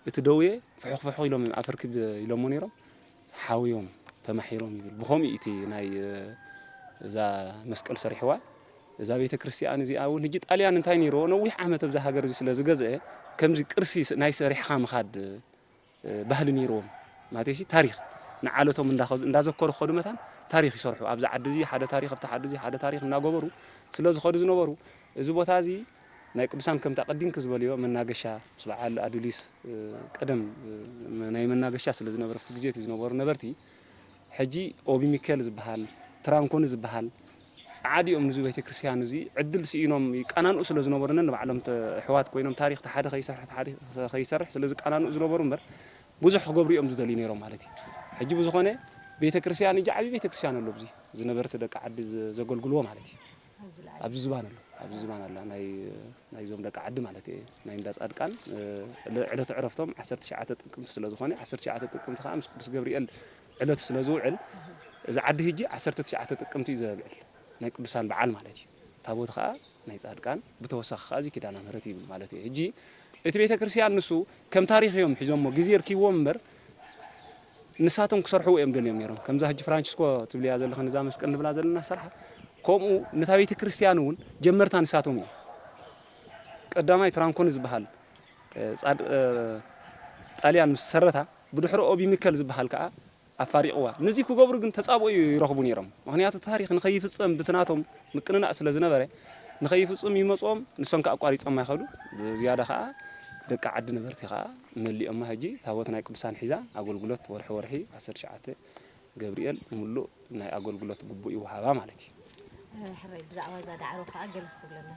እቲ ደዌ ፍሑኽ ፍሑኽ ኢሎም እዮም ኣፈርክብ ኢሎሞ ነይሮም፣ ሓውዮም፣ ተማሒሮም ይብል። ብኸምኡ እዩ እቲ ናይ፣ እ፣ እዛ መስቀል ሰሪሕዋ። እዛ ቤተ ክርስቲያን እዚኣ እውን ሕጂ ጣልያን እንታይ ነይርዎ፣ ነዊሕ ዓመት ኣብዛ ሃገር እዚ ስለ ዝገዝአ፣ ከምዚ ቅርሲ ስ-፣ ናይ ሰሪሕኻ ምኻድ፣ እ፣ ባህሊ ነይርዎም። ማለትሲ ታሪኽ ንዓለቶም እንዳኸ-፣ እንዳዘከሩ ክኸዱ መታን ታሪኽ ይሰርሑ። ኣብዚ ዓዲ እዚ ሓደ ታሪኽ፣ ኣብቲ ዓዲ እዚ ሓደ ታሪኽ እናገበሩ ስለ ዝኸዱ ዝነበሩ፣ እዚ ቦታ እዚ ናይ ቅዱሳን ከምቲ ኣቐዲምኪ ዝበልዮ መናገሻ ምስ በዓል ኣዱሊስ፣ እ፣ ቀደም፣ እ፣ ናይ መናገሻ ስለ ዝነበረ፣ ኣብቲ ግዜ እቲ ዝነበሩ ነበርቲ፣ ሕጂ ኦቢ ሚካኤል ዝበሃል፣ ትራንኮኒ ዝበሃል፣ ጸዓዱ እዮም። ንዚ ቤተ ክርስቲያን እዚ ዕድል ስኢኖም ይቀናንኡ ስለ ዝነበሩ፣ ነንባዕሎም ተ-፣ ኣሕዋት ኮይኖም ታሪኽ እቲ ሓደ ከይሰርሕ፣ እቲ ሓደ ከይሰርሕ ስለ ዝቀናንኡ ዝነበሩ እምበር፣ ብዙሕ ክገብሩ እዮም ዝደልዩ ነይሮም ማለት እዩ። ሕጂ ብዝኾነ ቤተ ክርስቲያን፣ እጂ ዓብዪ ቤተ ክርስቲያን ኣሎ፣ ኣብዚ ዝነበርቲ ደቂ ዓዲ ዘ-፣ ዘገልግልዎ ማለት እዩ። ኣብዚ ዝባን ኣሎ፣ ኣብዚ ዝባን ኣላ፣ ናይ፣ ናይዞም ደቂ ዓዲ ማለት እየ፣ ናይ እንዳ ጻድቃን፣ እ፣ ዕለ-፣ ዕለተ ዕረፍቶም ዓሰርተ ትሽዓተ ጥቅምቲ ስለ ዝኾነ፣ ዓሰርተ ትሽዓተ ጥቅምቲ ከኣ ምስ ቅዱስ ገብርኤል ዕለቱ ስለ ዝውዕል፣ እዚ ዓዲ ሕጂ ዓሰርተ ትሽዓተ ጥቅምቲ እዩ ዘብዕል፣ ናይ ቅዱሳን በዓል ማለት እዩ። ታቦት ከኣ ናይ ጻድቃን፣ ብተወሳኺ ከኣ እዚ ኪዳነ ምህረት ይብል ማለት እዩ። ሕጂ እቲ ቤተ ክርስቲያን ንሱ ከም ታሪኽ እዮም ሒዞሞ፣ ግዜ ርኪብዎም እምበር፣ ንሳቶም ክሰርሕዎ እዮም ደልዮም ነይሮም። ከምዛ ሕጂ ፍራንቸስኮ ትብልያ ዘለኽን እዛ መስቀል ንብላ ዘለና ዝሰርሓ፣ ከምኡ ነታ ቤተ ክርስቲያን እውን ጀመርታ ንሳቶም እዮም። ቀዳማይ ትራንኮኒ ዝበሃል፣ እ፣ ጻድ-፣ እ፣ ጣልያን ምስ ሰረታ፣ ብድሕሪ ኦቢ ሚከል ዝበሃል ከኣ ኣፋሪቕዋ። ነዚ ክገብሩ ግን ተጻብኦ ይረኽቡ ነይሮም። ምኽንያቱ ታሪኽ ንኸይፍጸም ብቲ ናቶም ምቅንናእ ስለ ዝነበረ፣ ንኸይፍጽም ይመጽኦም፣ ንሶም ከኣ ኣቋሪጾም ኣይኸዱ። ብዝያዳ ከኣ ደቂ ዓዲ ነበርቲ ከኣ መሊኦማ። ሕጂ ታቦት ናይ ቅዱሳን ሒዛ ኣገልግሎት ወርሒ ወርሒ ዓሰርተ ትሽዓተ ገብርኤል ምሉእ ናይ ኣገልግሎት ግቡእ ይወሃባ ማለት እዩ። ሕራይ ብዛዕባ እዛ ዳዕሮ ከኣ ገለ ክትብለና፣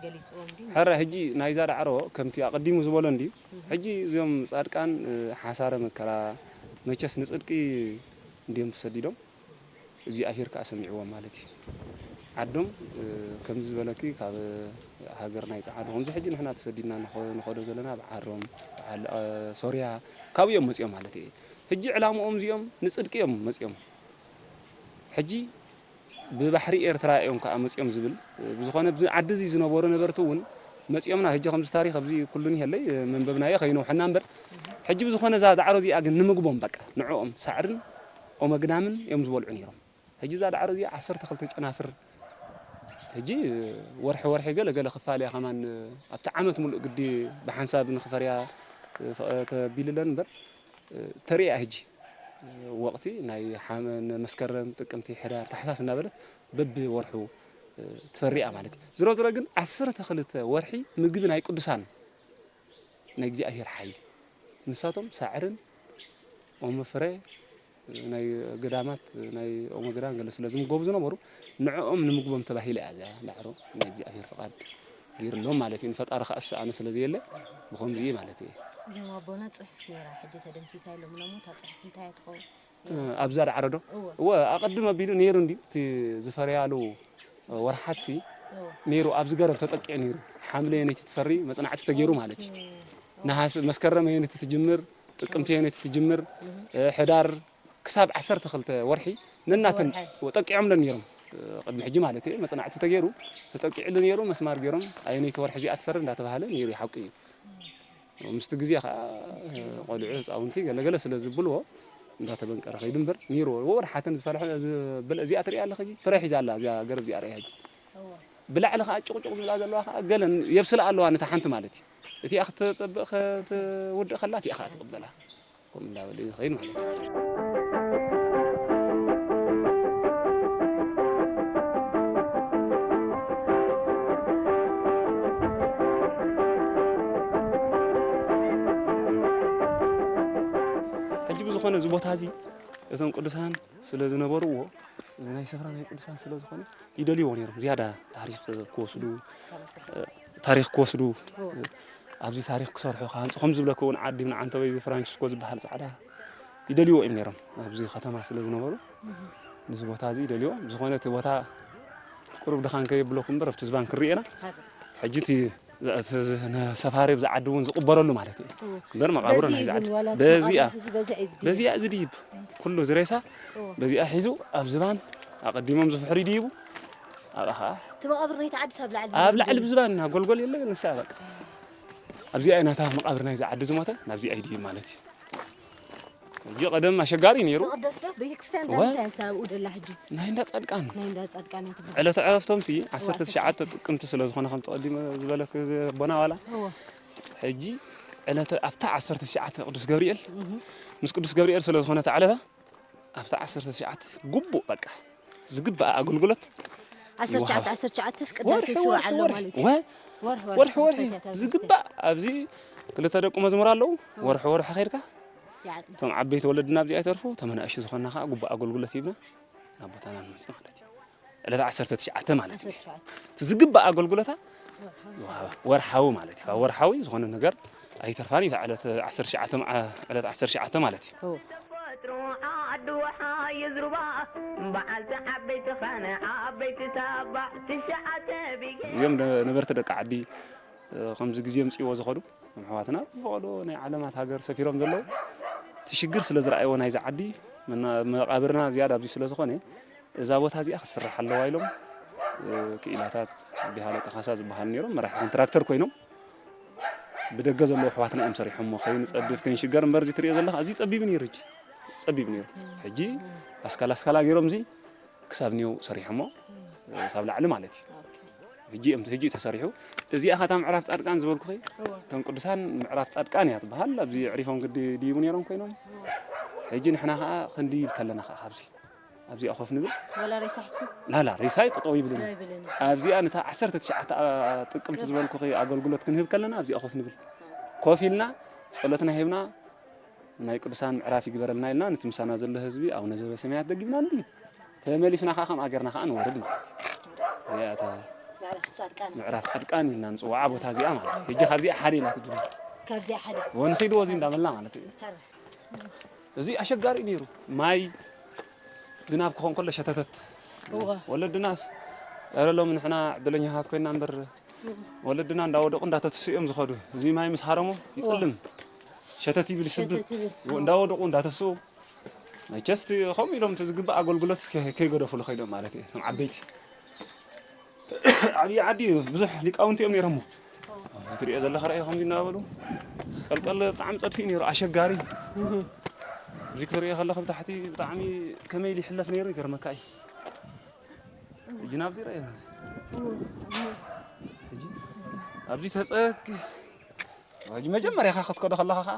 ገሊጽዎም ድዩ? ሕራይ ሕጂ ናይዛ ዳዕሮ ከምቲ ኣቐዲሙ ዝበሎ እንድዩ። ሕጂ እዚኦም ጻድቃን፣ እ፣ ሓሳረ መከራ መቸስ ንጽድቂ እንድዮም ተሰዲዶም፣ እግዚኣብሔር ከኣ ሰሚዕዎም ማለት እዩ። ዓዶም፣ እ፣ ከምዚ ዝበለኪ ካብ ሃገር ናይ ጸዓዱ ከምዚ ሕጂ ንሕና ተሰዲድና ንኸ-፣ ንኸዶ ዘለና ብዓሮም፣ በዓል፣ እ፣ ሶርያ ካብኡ እዮም መጺኦም ማለት እየ። ሕጂ ዕላምኦም እዚኦም ንጽድቂ እዮም መጺኦም። ሕጂ ብባሕሪ ኤርትራ እዮም ከኣ መጺኦም ዝብል፣ ብዝኾነ ኣብዚ ዓዲ እዚ ዝነበሩ ነበርቲ እውን መጺኦምና፣ ሕጂ ከምዚ ታሪኽ ኣብዚ ኩሉ እኒሀለይ፣ መንበብናዮ ከይነውሐና እምበር፣ ሕጂ ብዝኾነ እዛ ዳዕሮ እዚኣ ግን ንምግቦም በቃ ንዕኦም ሳዕርን ኦመግናምን እዮም ዝበልዑ ነይሮም። ሕጂ እዛ ዳዕሮ እዚኣ ዓሰርተ ክልተ ጨናፍር፣ ሕጂ ወርሒ ወርሒ ገለ ገለ ክፋል እያ ከማን፣ ኣብቲ ዓመት ሙሉእ ግዲ ብሓንሳብ ንኽፈርያ ተቢልለን እምበር፣ ተርእያ ሕጂ ወቕቲ ናይ ሓመ-፣ መስከረም፣ ጥቅምቲ፣ ሕዳር፣ ታሕሳስ እናበለት በብወርሑ ትፈሪ እያ ማለት እዩ። ዝሮ ዝሮ ግን ዓሰርተ ክልተ ወርሒ ምግቢ ናይ ቅዱሳን ናይ እግዚኣብሔር ሓይሊ። ንሳቶም ሳዕርን ኦመ ፍረ ናይ ገዳማት ናይ ኦመ ገዳም ገለ ስለ ዝምገቡ ዝነበሩ ንዕኦም ንምግቦም ተባሂለ እያ እዚኣ ዳዕሮ ናይ እግዚኣብሔር ፍቓድ ገይርሎም ማለት እዩ። ንፈጣሪ ከኣ ዝሰኣኖ ስለ ዘየለ ብኸምዚ እዩ ማለት እዩ። እዞም ኣቦና ጽሑፍ ነይራ ሕጂ ተደምሲሳ ኢሎምና እሞ እታ ጽሑፍ እንታይ እያ ትኸውን? ኣብዛ ዳዕሮ ዶ? እወ። እወ ኣቐድም ኣቢሉ ነይሩ እንድዩ እቲ ዝፈርያሉ ወርሓትሲ እወ። ነይሩ ኣብዚ ገረብ ተጠቂዑ ነይሩ። ሓምለ ነይቲ ትፈሪ መጽናዕቲ ተገይሩ ማለት እዩ። ነሃስ መስከረም ኣየነይቲ ትጅምር፣ ጥቅምቲ ኣየነይቲ ትጅምር፣ ሕዳር ክሳብ ዓሰርተ ክልተ ወርሒ ነናተን ጠቂዖምለን ነይሮም። ቅድሚ ሕጂ ማለት እየ መጽናዕቲ ተገይሩ ተጠቂዕሉ ነይሩ። መስማር ገይሮም ኣየነይቲ ወርሒ እዚኣ ትፈሪ እንዳተባሃለ ነይሩ። ሓቂ እዩ። ምስቲ ግዜ ከዓ ቆልዑ ህፃውንቲ ገለገለ ስለ ዝብልዎ እንዳተበንቀረ ከይዱ እምበር ነይርዎ። ወርሓተን ዝፈለሐ ዝብል እዚኣ ትሪኣ ኣለኺ ፍረ ሒዛ ኣላ እዚኣ ገረብ እዚኣ ሪኣ ሕጂ። ብላዕሊ ከዓ ጭቕጭቕ ዝብላ ዘለዋ ከዓ ገለን የብስላ ኣለዋ ነታ ሓንቲ ማለት እዩ። እቲኣ ክትጠብቕ ክትውድእ ከላ እቲኣ ከዓ ትቕበላ። ከምኡ እንዳበለ እዩ ዝኸይድ ማለት እዩ። ሕጂ ብዝኾነ እዚ ቦታ እዚ እቶም ቅዱሳን ስለ ዝነበርዎ ናይ ስፍራ ናይ ቅዱሳን ስለ ዝኾነ ይደልይዎ ነይሮም ዝያዳ ታሪክ ክወስዱ ታሪክ ክወስዱ ኣብዚ ታሪክ ክሰርሑ ክሃንፁ ከም ዝብለክ እውን ዓዲ ምን ዓንተበይ ፍራንቺስኮ ዝበሃል ፃዕዳ ይደልይዎ እዮም ነይሮም ኣብዚ ከተማ ስለ ዝነበሩ ንዚ ቦታ እዚ ይደልይዎ ዝኾነ እቲ ቦታ ቁሩብ ድኻን ከየብለኩም እምበር ኣብቲ ዝባን ክርእየና ሕጂ እቲ ሰፋሪ ብዚ ዓዲ እውን ዝቕበረሉ ማለት እዩ እምበር መቓብሮ ናይ ዝዓዲ በዚኣ በዚኣ ዝድይብ ኩሉ ዝሬሳ በዚኣ ሒዙ ኣብ ዝባን ኣቐዲሞም ዝፍሕሩ ይድይቡ ኣብኣ ከዓ እቲ መቓብር ናይቲ ዓዲ ሳብ ላዕሊ ኣብ ላዕሊ ብዝባን ጎልጎል የለ ንሳ በቃ ኣብዚኣ ናታ መቓብር ናይዚ ዓዲ ዝሞተ ናብዚኣ ይድይብ ማለት እዩ ሕጂ ቀደም ኣሸጋሪ ነይሩ። ትቕደስ ዶ? ቤተክርስትያን እወ። እንታይ ሳብኡ ደላ ሕጂ? ናይ እንዳ ጻድቃን። ናይ እንዳ ጻድቃን እያ ትበሃል። ዕለተ ዕረፍቶም ሲ ዓሰርተ ትሽዓተ ጥቅምቲ ስለ ዝኾነ ከም ተቐዲመ ዝበለክ ኣቦና ዋላ እወ። ሕጂ ዕለተ ኣብታ ዓሰርተ ትሽዓተ ቅዱስ ገብርኤል እህ። ምስ ቅዱስ ገብርኤል ስለ ዝኾነ እታ ዕለታ ኣብታ ዓሰርተ ትሽዓተ ግቡእ በቃ ዝግባእ ኣገልግሎት ዓሰርተ ትሽዓተ ይወሃብ። ዓሰርተ ትሽዓተ ስ ቅዳሴ ወርሒ ይስሩዕ ወርሒ ኣሎ ወርሒ ማለት እዩ። ወ- ወርሒ ወርሒ ወርሒ ወርሒ ተኸታተል ዝግባእ ኣብዚ ክልተ ደቂ መዝሙር ኣለዉ ወርሒ ወርሒ ከይድካ ይዓል- እቶም ዓበይቲ ወለድና ኣብዚኣ ይተርፉ እቶም ኣናእሽቱ ዝኾንና ከዓ ጉቡእ ኣገልግሎት ሂብና ናብ ቦታና ንመፅእ ማለት እዩ ዕለት ዓሰርተ ትሽዓተ ማለት እዩ ዓሰርተ ትሽዓተ እቲ ዝግባእ ኣገልግሎታ ወርሓዊ። ይወሃባ ወርሓዊ ማለት እዩ ካብ ወርሓዊ ዝኾነ ነገር ኣይተርፋን እዩ ዕለት ዓሰርተ ትሽዓተ መዓ- ዕለት ዓሰርተ ትሽዓተ ማለት እዩ ተፈጥሮ ዓዲ ወሓ የዝሩባ በዓልቲ ዓበይቲ ኸነ ዓበይቲ ታባዕ ትሽዓተ ቢገ እዮም ነበርቲ ደቂ ዓዲ ከምዚ ግዜ ምፅእዎ ዝኸዱ ኣሕዋትና ብፈቐዶ ናይ ዓለማት ሃገር ሰፊሮም ዘለዉ እቲ ሽግር ስለ ዝረኣይዎ ናይዚ ዓዲ መና- መቓብርና ዝያዳ ኣብዚ ስለ ዝኾነ እዛ ቦታ እዚኣ ክትስራሕ ኣለዋ ኢሎም ክኢላታት ኣቢ ሃለቃ ካሳ ዝበሃሉ ነይሮም መራሒ ኮንትራክተር ኮይኖም ብደገ ዘለዉ ኣሕዋትና እዮም ሰሪሖሞ ከይንፀድፍ ከይንሽገር እምበር እዚ ትሪኦ ዘለኻ እዚ ፀቢብ ነይሩ ሕጂ ፀቢብ ነይሩ ሕጂ ኣስካላ ኣስካላ ገይሮም እዚ ክሳብ ኒው ሰሪሖሞ ክሳብ ላዕሊ ማለት እዩ ሕጂ እዮም ሕጂ እዩ ተሰሪሑ እዚኣ ኸታ ምዕራፍ ፃድቃን ዝበልኩኺ እቶም ቅዱሳን ምዕራፍ ፃድቃን እያ ትበሃል ኣብዚ ዕሪፎም ግዲ ድይቡ ነይሮም ኮይኖም ሕጂ ንሕና ከዓ ክንድይብ ከለና ከዓ ካብዚ ኣብዚኣ ኮፍ ንብል ዋላ ሬሳ ሕስኩ ላላ ሬሳይ ጠጠው ይብልን ኣይብልን ኣብዚኣ ነታ ዓሰርተ ትሽዓተ ጥቅምቲ ዝበልኩኺ ኣገልግሎት ክንህብ ከለና ኣብዚኣ ኮፍ ንብል ኮፍ ኢልና ጸሎትና ሂብና ናይ ቅዱሳን ምዕራፍ ይግበረልና ኢልና ነቲ ምሳና ዘሎ ህዝቢ ኣቡነ ዘበሰማያት ደጊምና ንድይብ ተመሊስና ከዓ ከምኣ ጌርና ከዓ ንወርድ ማለት እዩ እዚኣ እታ ምዕራፍ ጻድቃን ምዕራፍ ጻድቃን ኢልና ንፅዋዓ ቦታ እዚኣ ማለት እዩ ሕጂ ካብዚኣ ሓደ ኢላ ትጅምር ካብዚኣ ሓደ ወንኺድዎ እዚ እንዳበልና ማለት እዩ ተራ እዚ ኣሸጋሪ እዩ ነይሩ ማይ ዝናብ ክኾን ከሎ ሸተተት እወ። ወለድናስ ኧረ ሎም ንሕና ዕድለኛታት ኮይና እምበር ወለድና እንዳወደቁ እንዳተትሱ እዮም ዝኸዱ እዚ ማይ ምስ ሃረሞ ይፅልም ሸተት ይብል ይስብብ ሸተት ይብል። እንዳወደቁ እንዳተስኡ መቸስ እቲ ከምኡ ኢሎም እቲ ዝግባእ ኣገልግሎት ከ- ከይገደፉሉ ከይዶም ማለት እዩ እቶም ዓበይቲ ዓብዪ ዓዲ እዩ ብዙሕ ሊቃውንቲ እዮም ነይሮሞ እዚ ትሪኦ ዘለኻ ርኣዮ ከምዚ እናበሉ ቀልቀል ብጣዕሚ ፀድፊ እዩ ነይሩ ኣሸጋሪ እዚ ክትሪኦ ከለኻ ብታሕቲ ብጣዕሚ ከመይ ኢሉ ይሕለፍ ነይሩ ይገርመካ እዩ ሕጂ ናብዚ ርኣዮ ሕጂ ኣብዚ ተፀግ ሕጂ መጀመርያኻ ክትከዶ ከለኻ ከዓ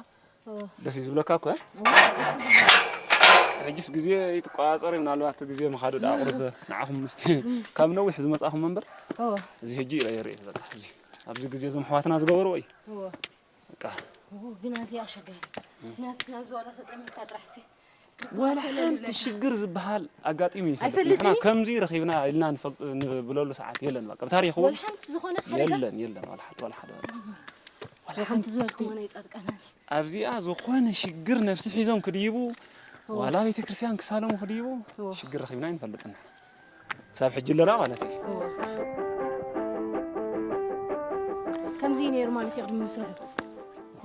ደስ እዩ ዝብለካ እኮ ሕጅስ ግዜ ይትቆፃፀር እዩ ምናልባት ግዜ ምኻዱ ዳ ቁርብ ንዓኹም ምስቲ ካብ ነዊሕ ዝመፃኹም እምበር እዚ ሕጂ ይረአ ይርኢ በቃ እዚ ኣብዚ ግዜ እዞም ኣሕዋትና ዝገበርዎ እዩ በቃ። ኡ፣ ግን ኣዝያ ኣሸጋሪ። ናትስ ናብ ዝዋላ ተጠሚትካ ጥራሕ ሲ። ዋላ ሓንቲ ሽግር ዝበሃል ኣጋጢሙ ይፈልጥ። ኣይፈልጥን ንሕና እዩ? ከምዚ ረኺብና ኢልና ንፈልጥ ንብለሉ ሰዓት የለን። በቃ ብታሪኹ ወላ ሓንቲ ዝኾነ ሓደጋ? የለን፣ የለን፣ ዋላ ሓንቲ፣ ዋላ ሓደ፣ ዋላ ሓንቲ። ወላ ሓንቲ ዝበልኩዎ ናይ ጻድቃናት። ኣብዚኣ ዝኾነ ሽግር ነብሲ ሒዞም ክድይቡ፣ እወ። ዋላ ቤተክርስትያን ክሳለሙ ክድይቡ እወ። ሽግር ረኺብና ኣይንፈልጥን። ክሳብ ሕጂ ኣለና ማለት እዩ። እወ። ከምዚ እዩ ነይሩ ማለት እዩ ቅድሚ ምስርሑ።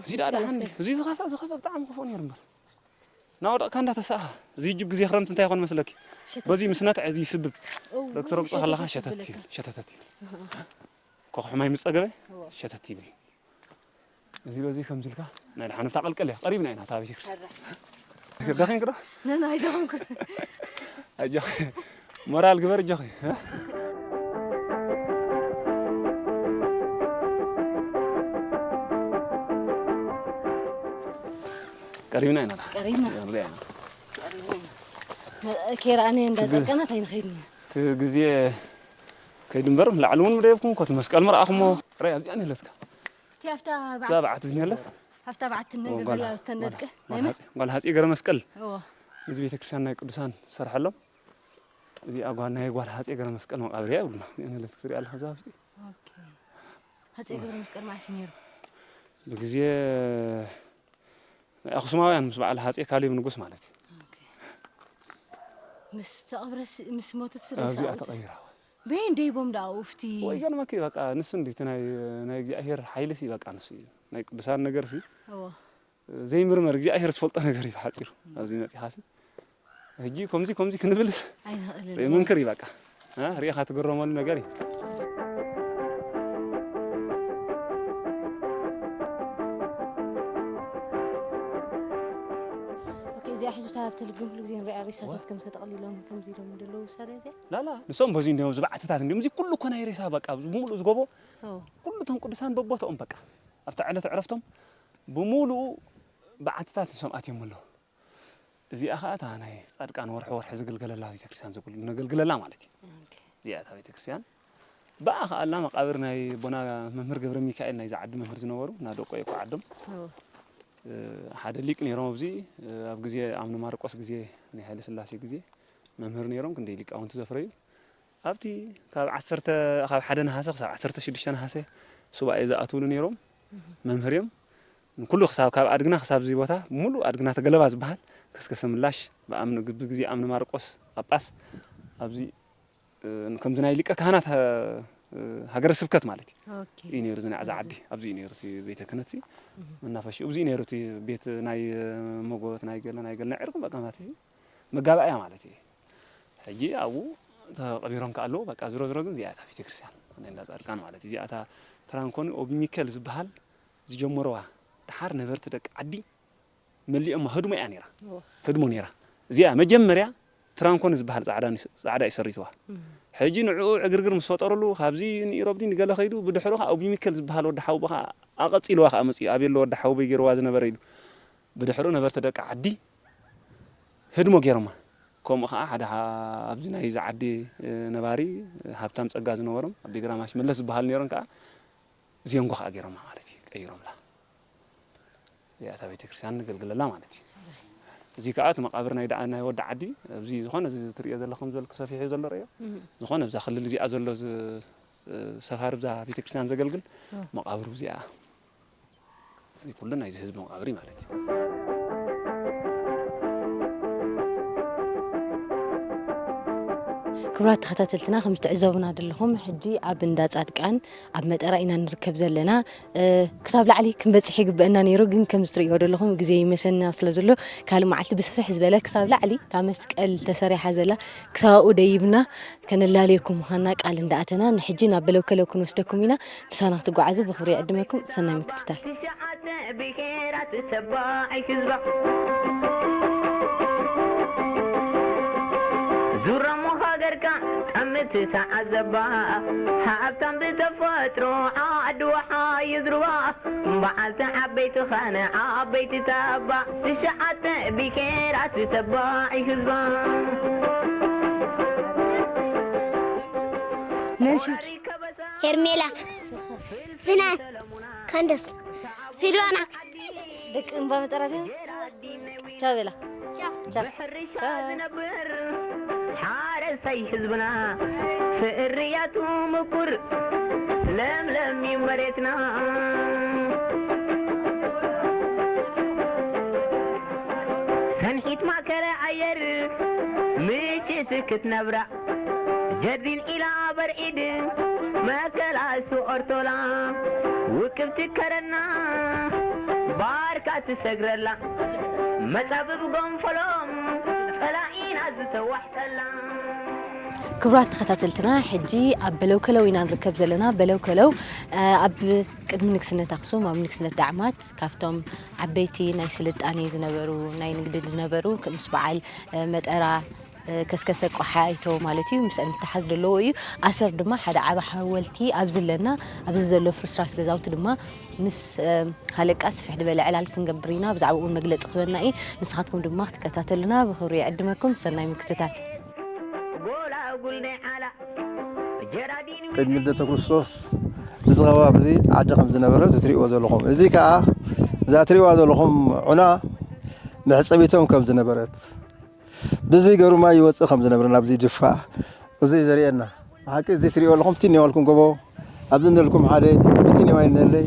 እዚ ደኣ ደሓን ድዩ? እዚ ዝኸፍአ፣ ዝኸፍአ ብጣዕሚ ክፉእ ነይሩ እምበር። እናወደቕካ እንዳተሳእኻ፣ እዚ ጅብ ግዜ ክረምቲ እንታይ ይኾን መስለኪ? ሸተት። በዚ ምስ ነትዐ እዚ ይስብብ። እው፣ ረግቶ ረግጦ ሸተት ከለኻ ሸተት ይብለካ። ይብል፣ ሸተተት ይብል። ኣሃ። ኮኾ ማይ ምስ ጸገበ እዎ። ሸተት ይብል። እዚ በዚ ከምዚ ኢልካ ናይ ደሓን ኣብታ ቀልቀል እያ፣ ቀሪብና ኢና እታ ቤተክርስትያን። ሕረ። ደኺምኪ ዶ? ነን ኣይደኸምኩን። ኣጆኺ። ሞራል ግበር ኣጆኺ። ቀሪብና ኢና። ቀሪብና። ንሪኣ ኢና። ቀሪብና ኢና። መ-፣ ከይረኣናዮ እንዳ ትግ-፣ ጸቀናት ኣይንኸይድን ኢና። እቲ ግዜ ከይዱ እምበር፣ ላዕሊ እውን ደየብኩም ኮት መስቀል ምርኣኹሞ። ራይ ኣብዚኣ ንህለትካ። እቲ ኣብታ እዛ በዓቲ፣ በዓቲ ዝኒሀለት? ኣብታ በዓቲ ኦ፣ ጓል፣ እነገገላ ተነድቀ። ጓል፣ ጓል ሃጼ፣ ጓል ሃጼ ገረ መስቀል። እዎ። እዚ ቤተክርስትያን ናይ ቅዱሳን ዝሰርሐሎም። እዚኣ ጓል፣ ናይ ጓል ሃጼ ገረ መስቀል መቃብር እያ ይብሉና። እዚኣ ንህለትክ ትሪኣ ኣለኻ እዛ ውሽጢ? ኦኬ። ሃጼ ገብረ መስቀል መዓስ እዩ ነይሩ? ብግዜ ናይ ኣኽሱማውያን ምስ በዓል ሃጼ ካሌብ ንጉስ ማለት እዩ። ኦኬ። ምስ ተቐብረስ፣ ምስ ሞተት ስለ ኣብዚኣ ዝሰኣበት ተቐቢራ። በይን ደይቦም ደኣ ኡፍቲ። ወይ ገርመኪ በቃ ንሱ እንዲ እቲ ናይ፣ ናይ እግዚኣብሄር ሓይሊ ሲ በቃ ንሱ እዩ። ናይ ቅዱሳን ነገር ሲ እዎ። ዘይምርመር እግዚኣብሄር ዝፈልጦ ነገር እዩ ብሓጺሩ። ኣብዚ መጺኻሲ ሕጂ ከምዚ ከምዚ ክንብል ኣይንኽእልን። መንክር እዩ በቃ። እ? ሪኢኻ ትግረመሉ ነገር እዩ። ኦኬ፣ እዚኣ ሕጂ እታ ኣብ ቴሌቪዥን ኩሉ ግዜ ንሪኣ ሬሳታት ከምዚ ተጠቕሊሎም ከምዚ ኢሎም ዘለዉ ውሳኔ እዚኣ? ላላ፣ ንሶም በዚ እንዲዮም፣ እዚ በዓትታት እንዲዮም፣ እዚ ኩሉ እኮ ናይ ሬሳ በቃ፣ ብምሉእ ዝጎቦ፣ ኦ። ኩሉ እቶም ቅዱሳን በቦትኦም በቃ፣ ኣብታ ዕለት ዕረፍቶም ብምሉኡ በዓትታት ንሶም ኣትዮም ኣለዉ። እዚኣ ኸኣ እታ ናይ ጻድቃን ወርሒ ወርሒ ዝግልገለላ ቤተክርስትያን ዝግል-፣ ነገልግለላ ማለት እዩ። ኦኬ። እዚኣ እታ ቤተክርስትያን። ብኣ ኸኣ ኣላ መቃብር ናይ ኣቦና መምህር ገብረ ሚካኤል ናይዛ ዓዲ መምህር ዝነበሩ፣ እና ደቆ የኮ ዓዶም። ኦ። እ፣ ሓደ ሊቅ ነይሮም ኣብዚ፣ እ፣ ኣብ ግዜ ኣምነ ማርቆስ ግዜ፣ ናይ ሃይለ ስላሴ ግዜ መምህር ነይሮም፣ ክንደይ ሊቃውንቲ ዘፍረዩ። ኣብቲ ካብ ዓሰርተ፣ ካብ ሓደ ነሃሰ ክሳብ ዓሰርተ ሽዱሽተ ነሃሰ ሱባኤ ዝኣትውሉ ነይሮም። እህ። መምህር እዮም። ንኩሉ ክሳብ፣ ካብ ኣድግና ክሳብ እዚ ቦታ፣ ሙሉእ ኣድግና ተገለባ ዝበሃል፣ ከስከሰ ምላሽ፣ ብኣምነ፣ ብግዜ ኣምነ ማርቆስ ጳጳስ፣ ኣብዚ፣ እ፣ ከምዚ ናይ ሊቀ ካህናት፣ እ፣ ሃገረ ስብከት ማለት እዩ። ኦኬ። እዩ ነይሩ፣ እዚ ናይ ዓዛ ኣብዚ። ዓዲ፣ ኣብዚ እዩ ነይሩ፣ እቲ ቤተ ክህነት እዚ። እህ። መናፈሽኡ፣ ኣብዚ እዩ ነይሩ፣ እቲ ቤት ናይ፣ እ፣ መጎት፣ ናይ ገለ፣ ናይ ገለ፣ ናይ ዕርቂ፣ በቃ ማለት እዩ። መጋባእያ ማለት እዩ። ሕጂ ኣብኡ ተቐቢሮም ከኣ ኣለዉ። በቃ ዝሮ ዝሮ ግን እዚኣ እታ ቤተክርስትያን ናይ እንዳ ጻድቃን ማለት እዩ። እዚኣ እታ ትራንኮኒ ኦቢ ሚካኤል ዝበሃል ዝጀመርዋ፣ ደሓር ነበርቲ ደቂ ዓዲ መሊኦማ፣ ህድሞ እያ ነይራ። እዎ። ህድሞ ነይራ። እዚኣ መጀመርያ ትራንኮኒ ዝበሃል ጻዕዳ ኒ-፣ ጻዕዳ እዩ ሰሪትዋ። እም። ሕጂ ንዕኡ ዕግርግር ምስ ፈጠሩሉ፣ ካብዚ ንኢሮብ ድዩ ንገለ ከይዱ፣ ብድሕሩ ከኣ ኦቢ ሚካኤል ዝበሃል ወዲ ሓውቦ ከኣ ኣቐጺልዋ ከኣ መጺኡ፣ ኣቤሎ ወዲ ሓውቦይ ገይርዋ ዝነበረ ኢሉ። ብድሕሩ ነበርቲ ደቂ ዓዲ ህድሞ ገይሮማ። ከምኡ ኸዓ ሓደ ሃ-፣ ኣብዚ ናይዚ ዓዲ፣ እ፣ ነባሪ፣ እ፣ ሃብታም ጸጋ ዝነበሮም ኣዴግራማሽ መለስ ዝበሃሉ ነይሮም ከኣ ዜንጎ ኸኣ ገይሮማ ማለት እዩ፣ ቀይሮምላ። እዚኣ እታ ቤተክርስትያን ንገልግለላ ማለት እዩ። እዚ ከኣ እቲ መቃብር ናይ ደኣ-፣ ናይ ወዲ ዓዲ፣ ኣብዚ ዝኾነ እዚ ትርእዮ ዘለኹም ዘልኩ ሰፊሑ ዘሎ ርእዮ። እህ። ዝኾነ ኣብዛ ክልል እዚኣ ዘሎ ዝ-፣ እ፣ ሰፋሪ ኣብዛ ቤተክርስትያን ዘገልግል እ። መቃብሩ እዚኣ። እዚ ኩሉ ናይዚ ህዝቢ መቃብር እዩ ማለት እዩ። ክቡራት ተኸታተልትና፣ ከም እትዕዘቡና ዘለኹም፣ ሕጂ ኣብ እንዳ ጻድቃን ኣብ መጠራ ኢና ንርከብ ዘለና። እ፣ ክሳብ ላዕሊ ክንበጽሕ ይግበአና ነይሩ፣ ግን ከም እትርእይዎ ዘለኹም፣ ግዜ ይመሰና ስለ ዘሎ፣ ካልእ መዓልቲ ብስፍሕ ዝበለ ክሳብ ላዕሊ እታ መስቀል ተሰሪሓ ዘላ፣ ክሳብ ኣብኡ ደይብና ከነላልየኩም ምዃንና ቃል እንዳኣተና፣ ንሕጂ ናብ በለውከለው ክንወስደኩም ኢና። ምሳና ክትጓዓዙ ብኽብሪ ይዕድመኩም። ሰናይ ምክትታል። ትሽዓተ ብሄራት ተባዕ ህዝባ፣ ዙረሞ ሃገርካ ጠምት ተዓዘባ። ሃብታም ብተፈጥሮ ዓዲ ወሓ ይዝርባ። በዓልቲ ዓበይቲ ኻነ ዓበይቲ ተባዕ፣ ትሽዓተ ብሄራት ተባዕ ህዝባ። መን ሽምኪ? ሄርሜላ። ፍናን። ካንደስ። ሲልቫና ደቂ እምባ መጠራ ድዮም? ቻው በላ። ቻው። ቻው። ዝነብር ሓረስታይ ህዝብና ፍርያቱ ምቁር ለምለም እዩ መሬትና። ሰንሒት ማእከለ ኣየር ምችት ክትነብራ ጀርዲን ኢላ በርዒድ መከላሱ ኦርቶላ ውቅብቲ ከረና ባርካ ትሰግረላ መጻብብ ጎንፈሎም ጸላኢና ዝተዋሕጠላ። ክቡራት ተኸታተልትና፣ ሕጂ ኣብ በለው ከለው ኢና ንርከብ ዘለና። በለው ከለው፣ እ፣ ኣብ ቅድሚ ንግስነት ኣኽሱም፣ ኣብ ንግስነት ዳዕማት፣ ካብቶም ዓበይቲ ናይ ስልጣኔ ዝነበሩ፣ ናይ ንግዲ ዝነበሩ፣ ምስ በዓል፣ እ፣ መጠራ፣ እ፣ ከስከሰ ቆሓይቶ ማለት እዩ፣ ምስአን ዝተሓዝ ዘለዎ እዩ። ኣሰር ድማ ሓደ ዓቢ ሓወልቲ ኣብዚ ኣለና። ኣብዚ ዘሎ ፍርስራስ ገዛውቲ ድማ ምስ፣ እ፣ ሃለቃ ስፍሕ ዝበለ ዕላል ክንገብር ኢና። ብዛዕባኡ እውን መግለጺ ክህበና እዩ። ንስኻትኩም ድማ ክትከታተሉና ብኽብሪ ይዕድመኩም። ሰናይ ምክትታል። ጎላጉል ናይ ዓላ ጀራዲን ቅድሚ ልደተ ክርስቶስ እዚ ከባቢ እዚ ዓዲ ከም ዝነበረ እዚ ትሪእዎ ዘለኹም። እዚ ከኣ እዛ ትሪእዋ ዘለኹም ዑና መሕጸቢቶም ከም ዝነበረት፣ ብዚ ገሩ ማይ ይወጽእ ከም ዝነበረ ናብዚ ድፋ እዚ ዘርእየና። ብሓቂ እዚ ትሪእዎ ኣለኹም፣ እቲ እኒዋልኩም ጎቦ፣ ኣብዚ እነልኩም ሓደ፣ እቲ እኒዋ ይነለይ።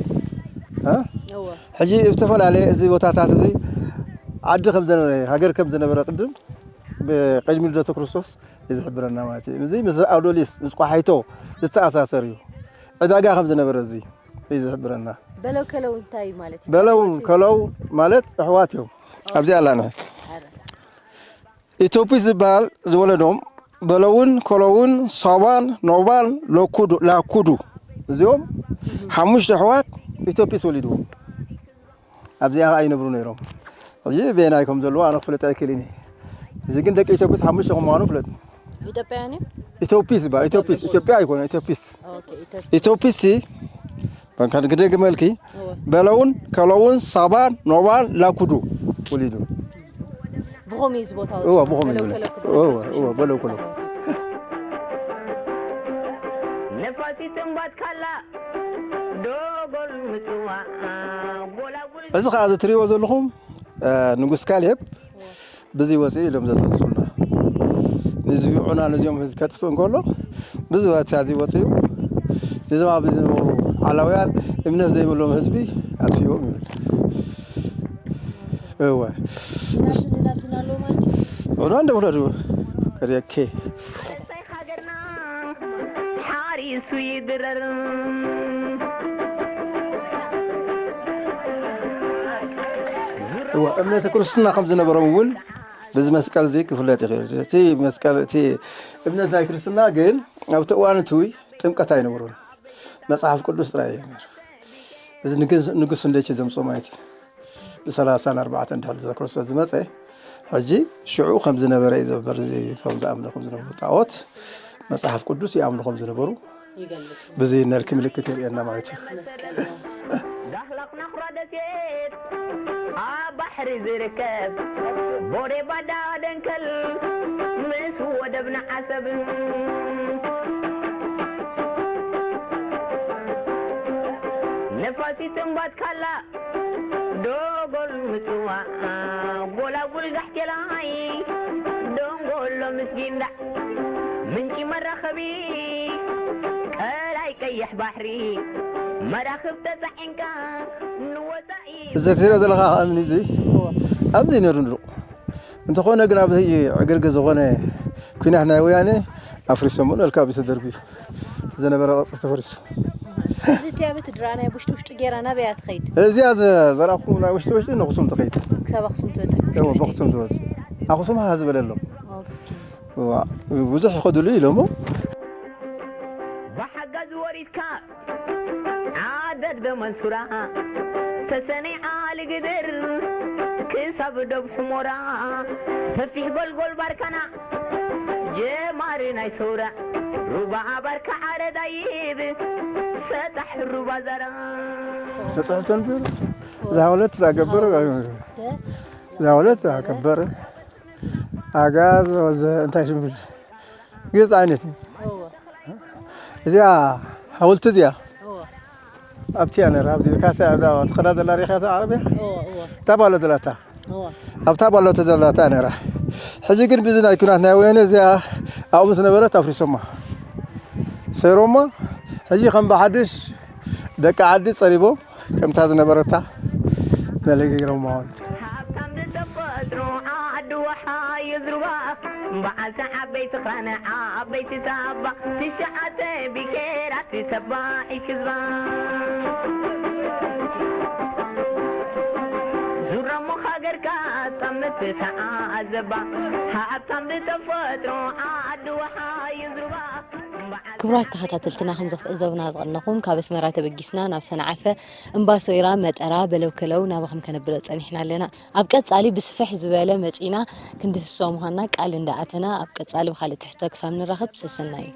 እ? እወ። ሕጂ ዝተፈላለየ እዚ ቦታታት እዚ ዓዲ ከም ዝነበረ፣ ሃገር ከም ዝነበረ ቅድም ብቅድሚ ልደተ ክርስቶስ እዩ ዝሕብረና ማለት እዩ። እዚ ምስ ኣውዶሊስ፣ ምስ ቆሓይቶ ዝተኣሳሰር እዩ። ዕዳጋ ከም ዝነበረ እዚ እዩ ዝሕብረና። በለው ከለው እንታይ ማለት እዩ? በለው ኣሕዋት እዩ? ከለው ማለት ኣሕዋት እዮም። ኦ። ኣብዚ ኣላና። ኣረ። ኢትዮጲስ ዝበሃል ዝወለዶም በለውን፣ ከለውን፣ ሳባን፣ ኖባን፣ ለኩዱ፣ ላኩዱ። እዚኦም ሓሙሽተ ኣሕዋት ኢትዮጲስ ወሊድዎም። ኣብዚኣ ኸዓ ይነብሩ ነይሮም። ሕጂ በየናይ ከም ዘለዉ ኣነ ክፍለጥ ኣይክእልን እየ። እዚ ግን ደቂ ኢትዮጲስ ሓሙሽተ ከም ምዃኑ ፍለጥ። ኢትዮጵያውያን እዮም? ኢትዮጲስ ይበሃል። ኢትዮጲስ፣ ኢትዮጵያ ኣይኮነ፣ ኢትዮጲስ። ኦኬ፣ ኢትዮጵያ። ኢትዮጲስ ሲ፣ በቃ ክደግመልኪ፣ እወ። በለውን፣ ከለውን፣ ሳባን፣ ኖባን፣ ላኩዱ ወሊዱ። ብኸምኡ እዩ እዚ ቦታ እወ፣ ወፂኡ። ብኸምኡ በለው ይብለ። ከለው ክበሃል እወ፣ ከሎ እወ፣ ሽንጥሮ በለው ከለው። ተኸዋቲ። ነፋሲት እምባት ካላ ዶጎል ምፅዋዕ ጎላጉል እዚ ኸዓ እዚ ትሪእዎ ዘለኹም፣ እ፣ ንጉስ ካሌብ ብዚ ወፂኡ ኢሎም ዘፀንሱልና። ንዚ ዑና ነዚኦም ህዝቢ ከጥፍእ እንከሎ፣ ብዚ ባትያ እዚ ወፂኡ፣ ነዞም ኣብዚ ዝነበሩ ዓላውያን እምነት ዘይብሎም ህዝቢ ኣጥፊእዎም ይብል። እወ። ናብዚ ናብዚ ኣለዎ ማለት እዩ? ዑና እንደ ውለዱ ከሪኤኬ። ሃገርና ሓሪሱ ይድረር። እወ፣ እምነተ ክርስትና ከም ዝነበሮም እውን በዚ መስቀል እዚ ክፍለጥ ይኽእል። እቲ መስቀል፣ እቲ እምነት ናይ ክርስትና ግን ኣብቲ እዋን እቲ ጥምቀት ኣይነበሮን። መጽሓፍ ቅዱስ ጥራይ እዩ ነይሩ። እዚ ንግስ-፣ ንጉስ እንደች ዘምጾ ማለት እዩ። ብሰላሳን ኣርባዕተን ድሕሪ ልደተ ክርስቶስ ዝመጸ፣ ሕጂ ሽዑ ከም ዝነበረ እዩ ዝሕብር። እዚ ከም ዝኣምኑ ከም ዝነበሩ ጣዖት መጽሓፍ ቅዱስ ይኣምኑ ከም ዝነበሩ ይገልጽ። ብዚ ነልኪ ምልክት የርእየና ማለት እዩ። መስቀል ነው። ዳህላክ ናኹራ ደሴት ኣብ ባሕሪ ዝርከብ ቦሬ ባዳ ደንከል ምስ ወደብና ዓሰብ ነፋሲት እምባት ካላ ዶጎል ምጽዋዕ ጎላጉል ጋሕቴላይ ደንጎሎ ምስ ጊንዳዕ ምንጪ መራኸቢ ቀላይ ቀይሕ ባሕሪ መራኽብ ተጻዒንካ ንወጻኢ እዚ ትሪኦ ዘለኻ እምኒ እዚ እወ። ኣብዚ ነይሩ ንድሮ። እንተኾነ ግን ኣብዚ ዕግርግር ዝኾነ ኲናት ናይ ወያነ ኣፍሪሶሞ ነልካ ኣብዚ ተደርብዩ። እቲ ዝነበረ ቅርጺ ተፈሪሱ። እዚ እቲ ኣብ እቲ ድራ ናይ ውሽጢ ውሽጢ ጌራ ናበይ እያ ትኸይድ? እዚኣ ዘ-፣ ዘራኹም ናይ ውሽጢ ውሽጢ ንኣኽሱም ትኸይድ። ክሳብ ኣኽሱም ትበጽሕ? እወ፣ ብኣኽሱም ትበጽሕ። ኣኽሱም ሃ ዝበለ ኣሎ። ኦኬ። እዋ፣ ብዙሕ ይኸዱሉ ኢሎሞ። ብሓጋዝ ወሪድካ ዓደድ ደመንሱራ ተሰነይ ዓሊ ግድር ክሳብ ዶብ ሑሞራ ሰፊሕ ጎልጎል ባርካና ጀማሪ ናይ ሰውራ ሩባ ባርካ ዓረዳይብ ሰጣሕ ሩባ ዛራ ተጻሕፍቶ ነበር። ዛሁለት ዛገበረ፣ ዛሁለት ዛገበረ። ኣጋዝ ወዘ እንታይ ሽም ይብል? ግልጽ ዓይነት እዩ። እወ። እዚኣ ሓወልቲ እዚኣ እወ። ኣብቲ እያ ነራ፣ ኣብዚ ካሳ ኣብዛ ትኸዳ ዘላ ሪኻ እታ ዓረብያ? እዎ እዎ እታ ባሎ ዘላታ። እዎ ኣብታ ባሎ ዘላታ ነራ። ሕጂ ግን ብዚ ናይ ኩናት ናይ ወያነ እዚኣ ኣብኡ ምስ ነበረት ኣፍሪሶማ። ሰይሮማ። ሕጂ ከም ብሓድሽ ደቂ ዓዲ ጸሪቦም ከምታ ዝነበረታ መለገይሮማ ማለት እዩ። ሃብታም ብተፈጥሮ ዓዲ ወሓ ይዝርባ በዓልቲ ዓበይቲ ኻነ ዓበይቲ ታባ ትሽዓተ ብሄራት ተባዒት ህዝባ ዙረሞ ሃገርካ ጠምት ተዓዘባ ሃብታም ብተፈጥሮ ዓዲ ወሓ ይዝርባ ክቡራት ተኸታተልትና፣ ከምዚ ክትዕዘቡና ዝቐነኹም ካብ ኣስመራ ተበጊስና ናብ ሰንዓፈ፣ እምባ ሶይራ፣ መጠራ፣ በለው ከለው ናባኹም ከነብሎ ጸኒሕና ኣለና። ኣብ ቀጻሊ ብስፍሕ ዝበለ መጺና ክንድህስሶ ምዃንና ቃል እንዳኣተና፣ ኣብ ቀጻሊ ብኻልእ ትሕዝቶ ክሳብ ንራኸብ ሰሰናዩ።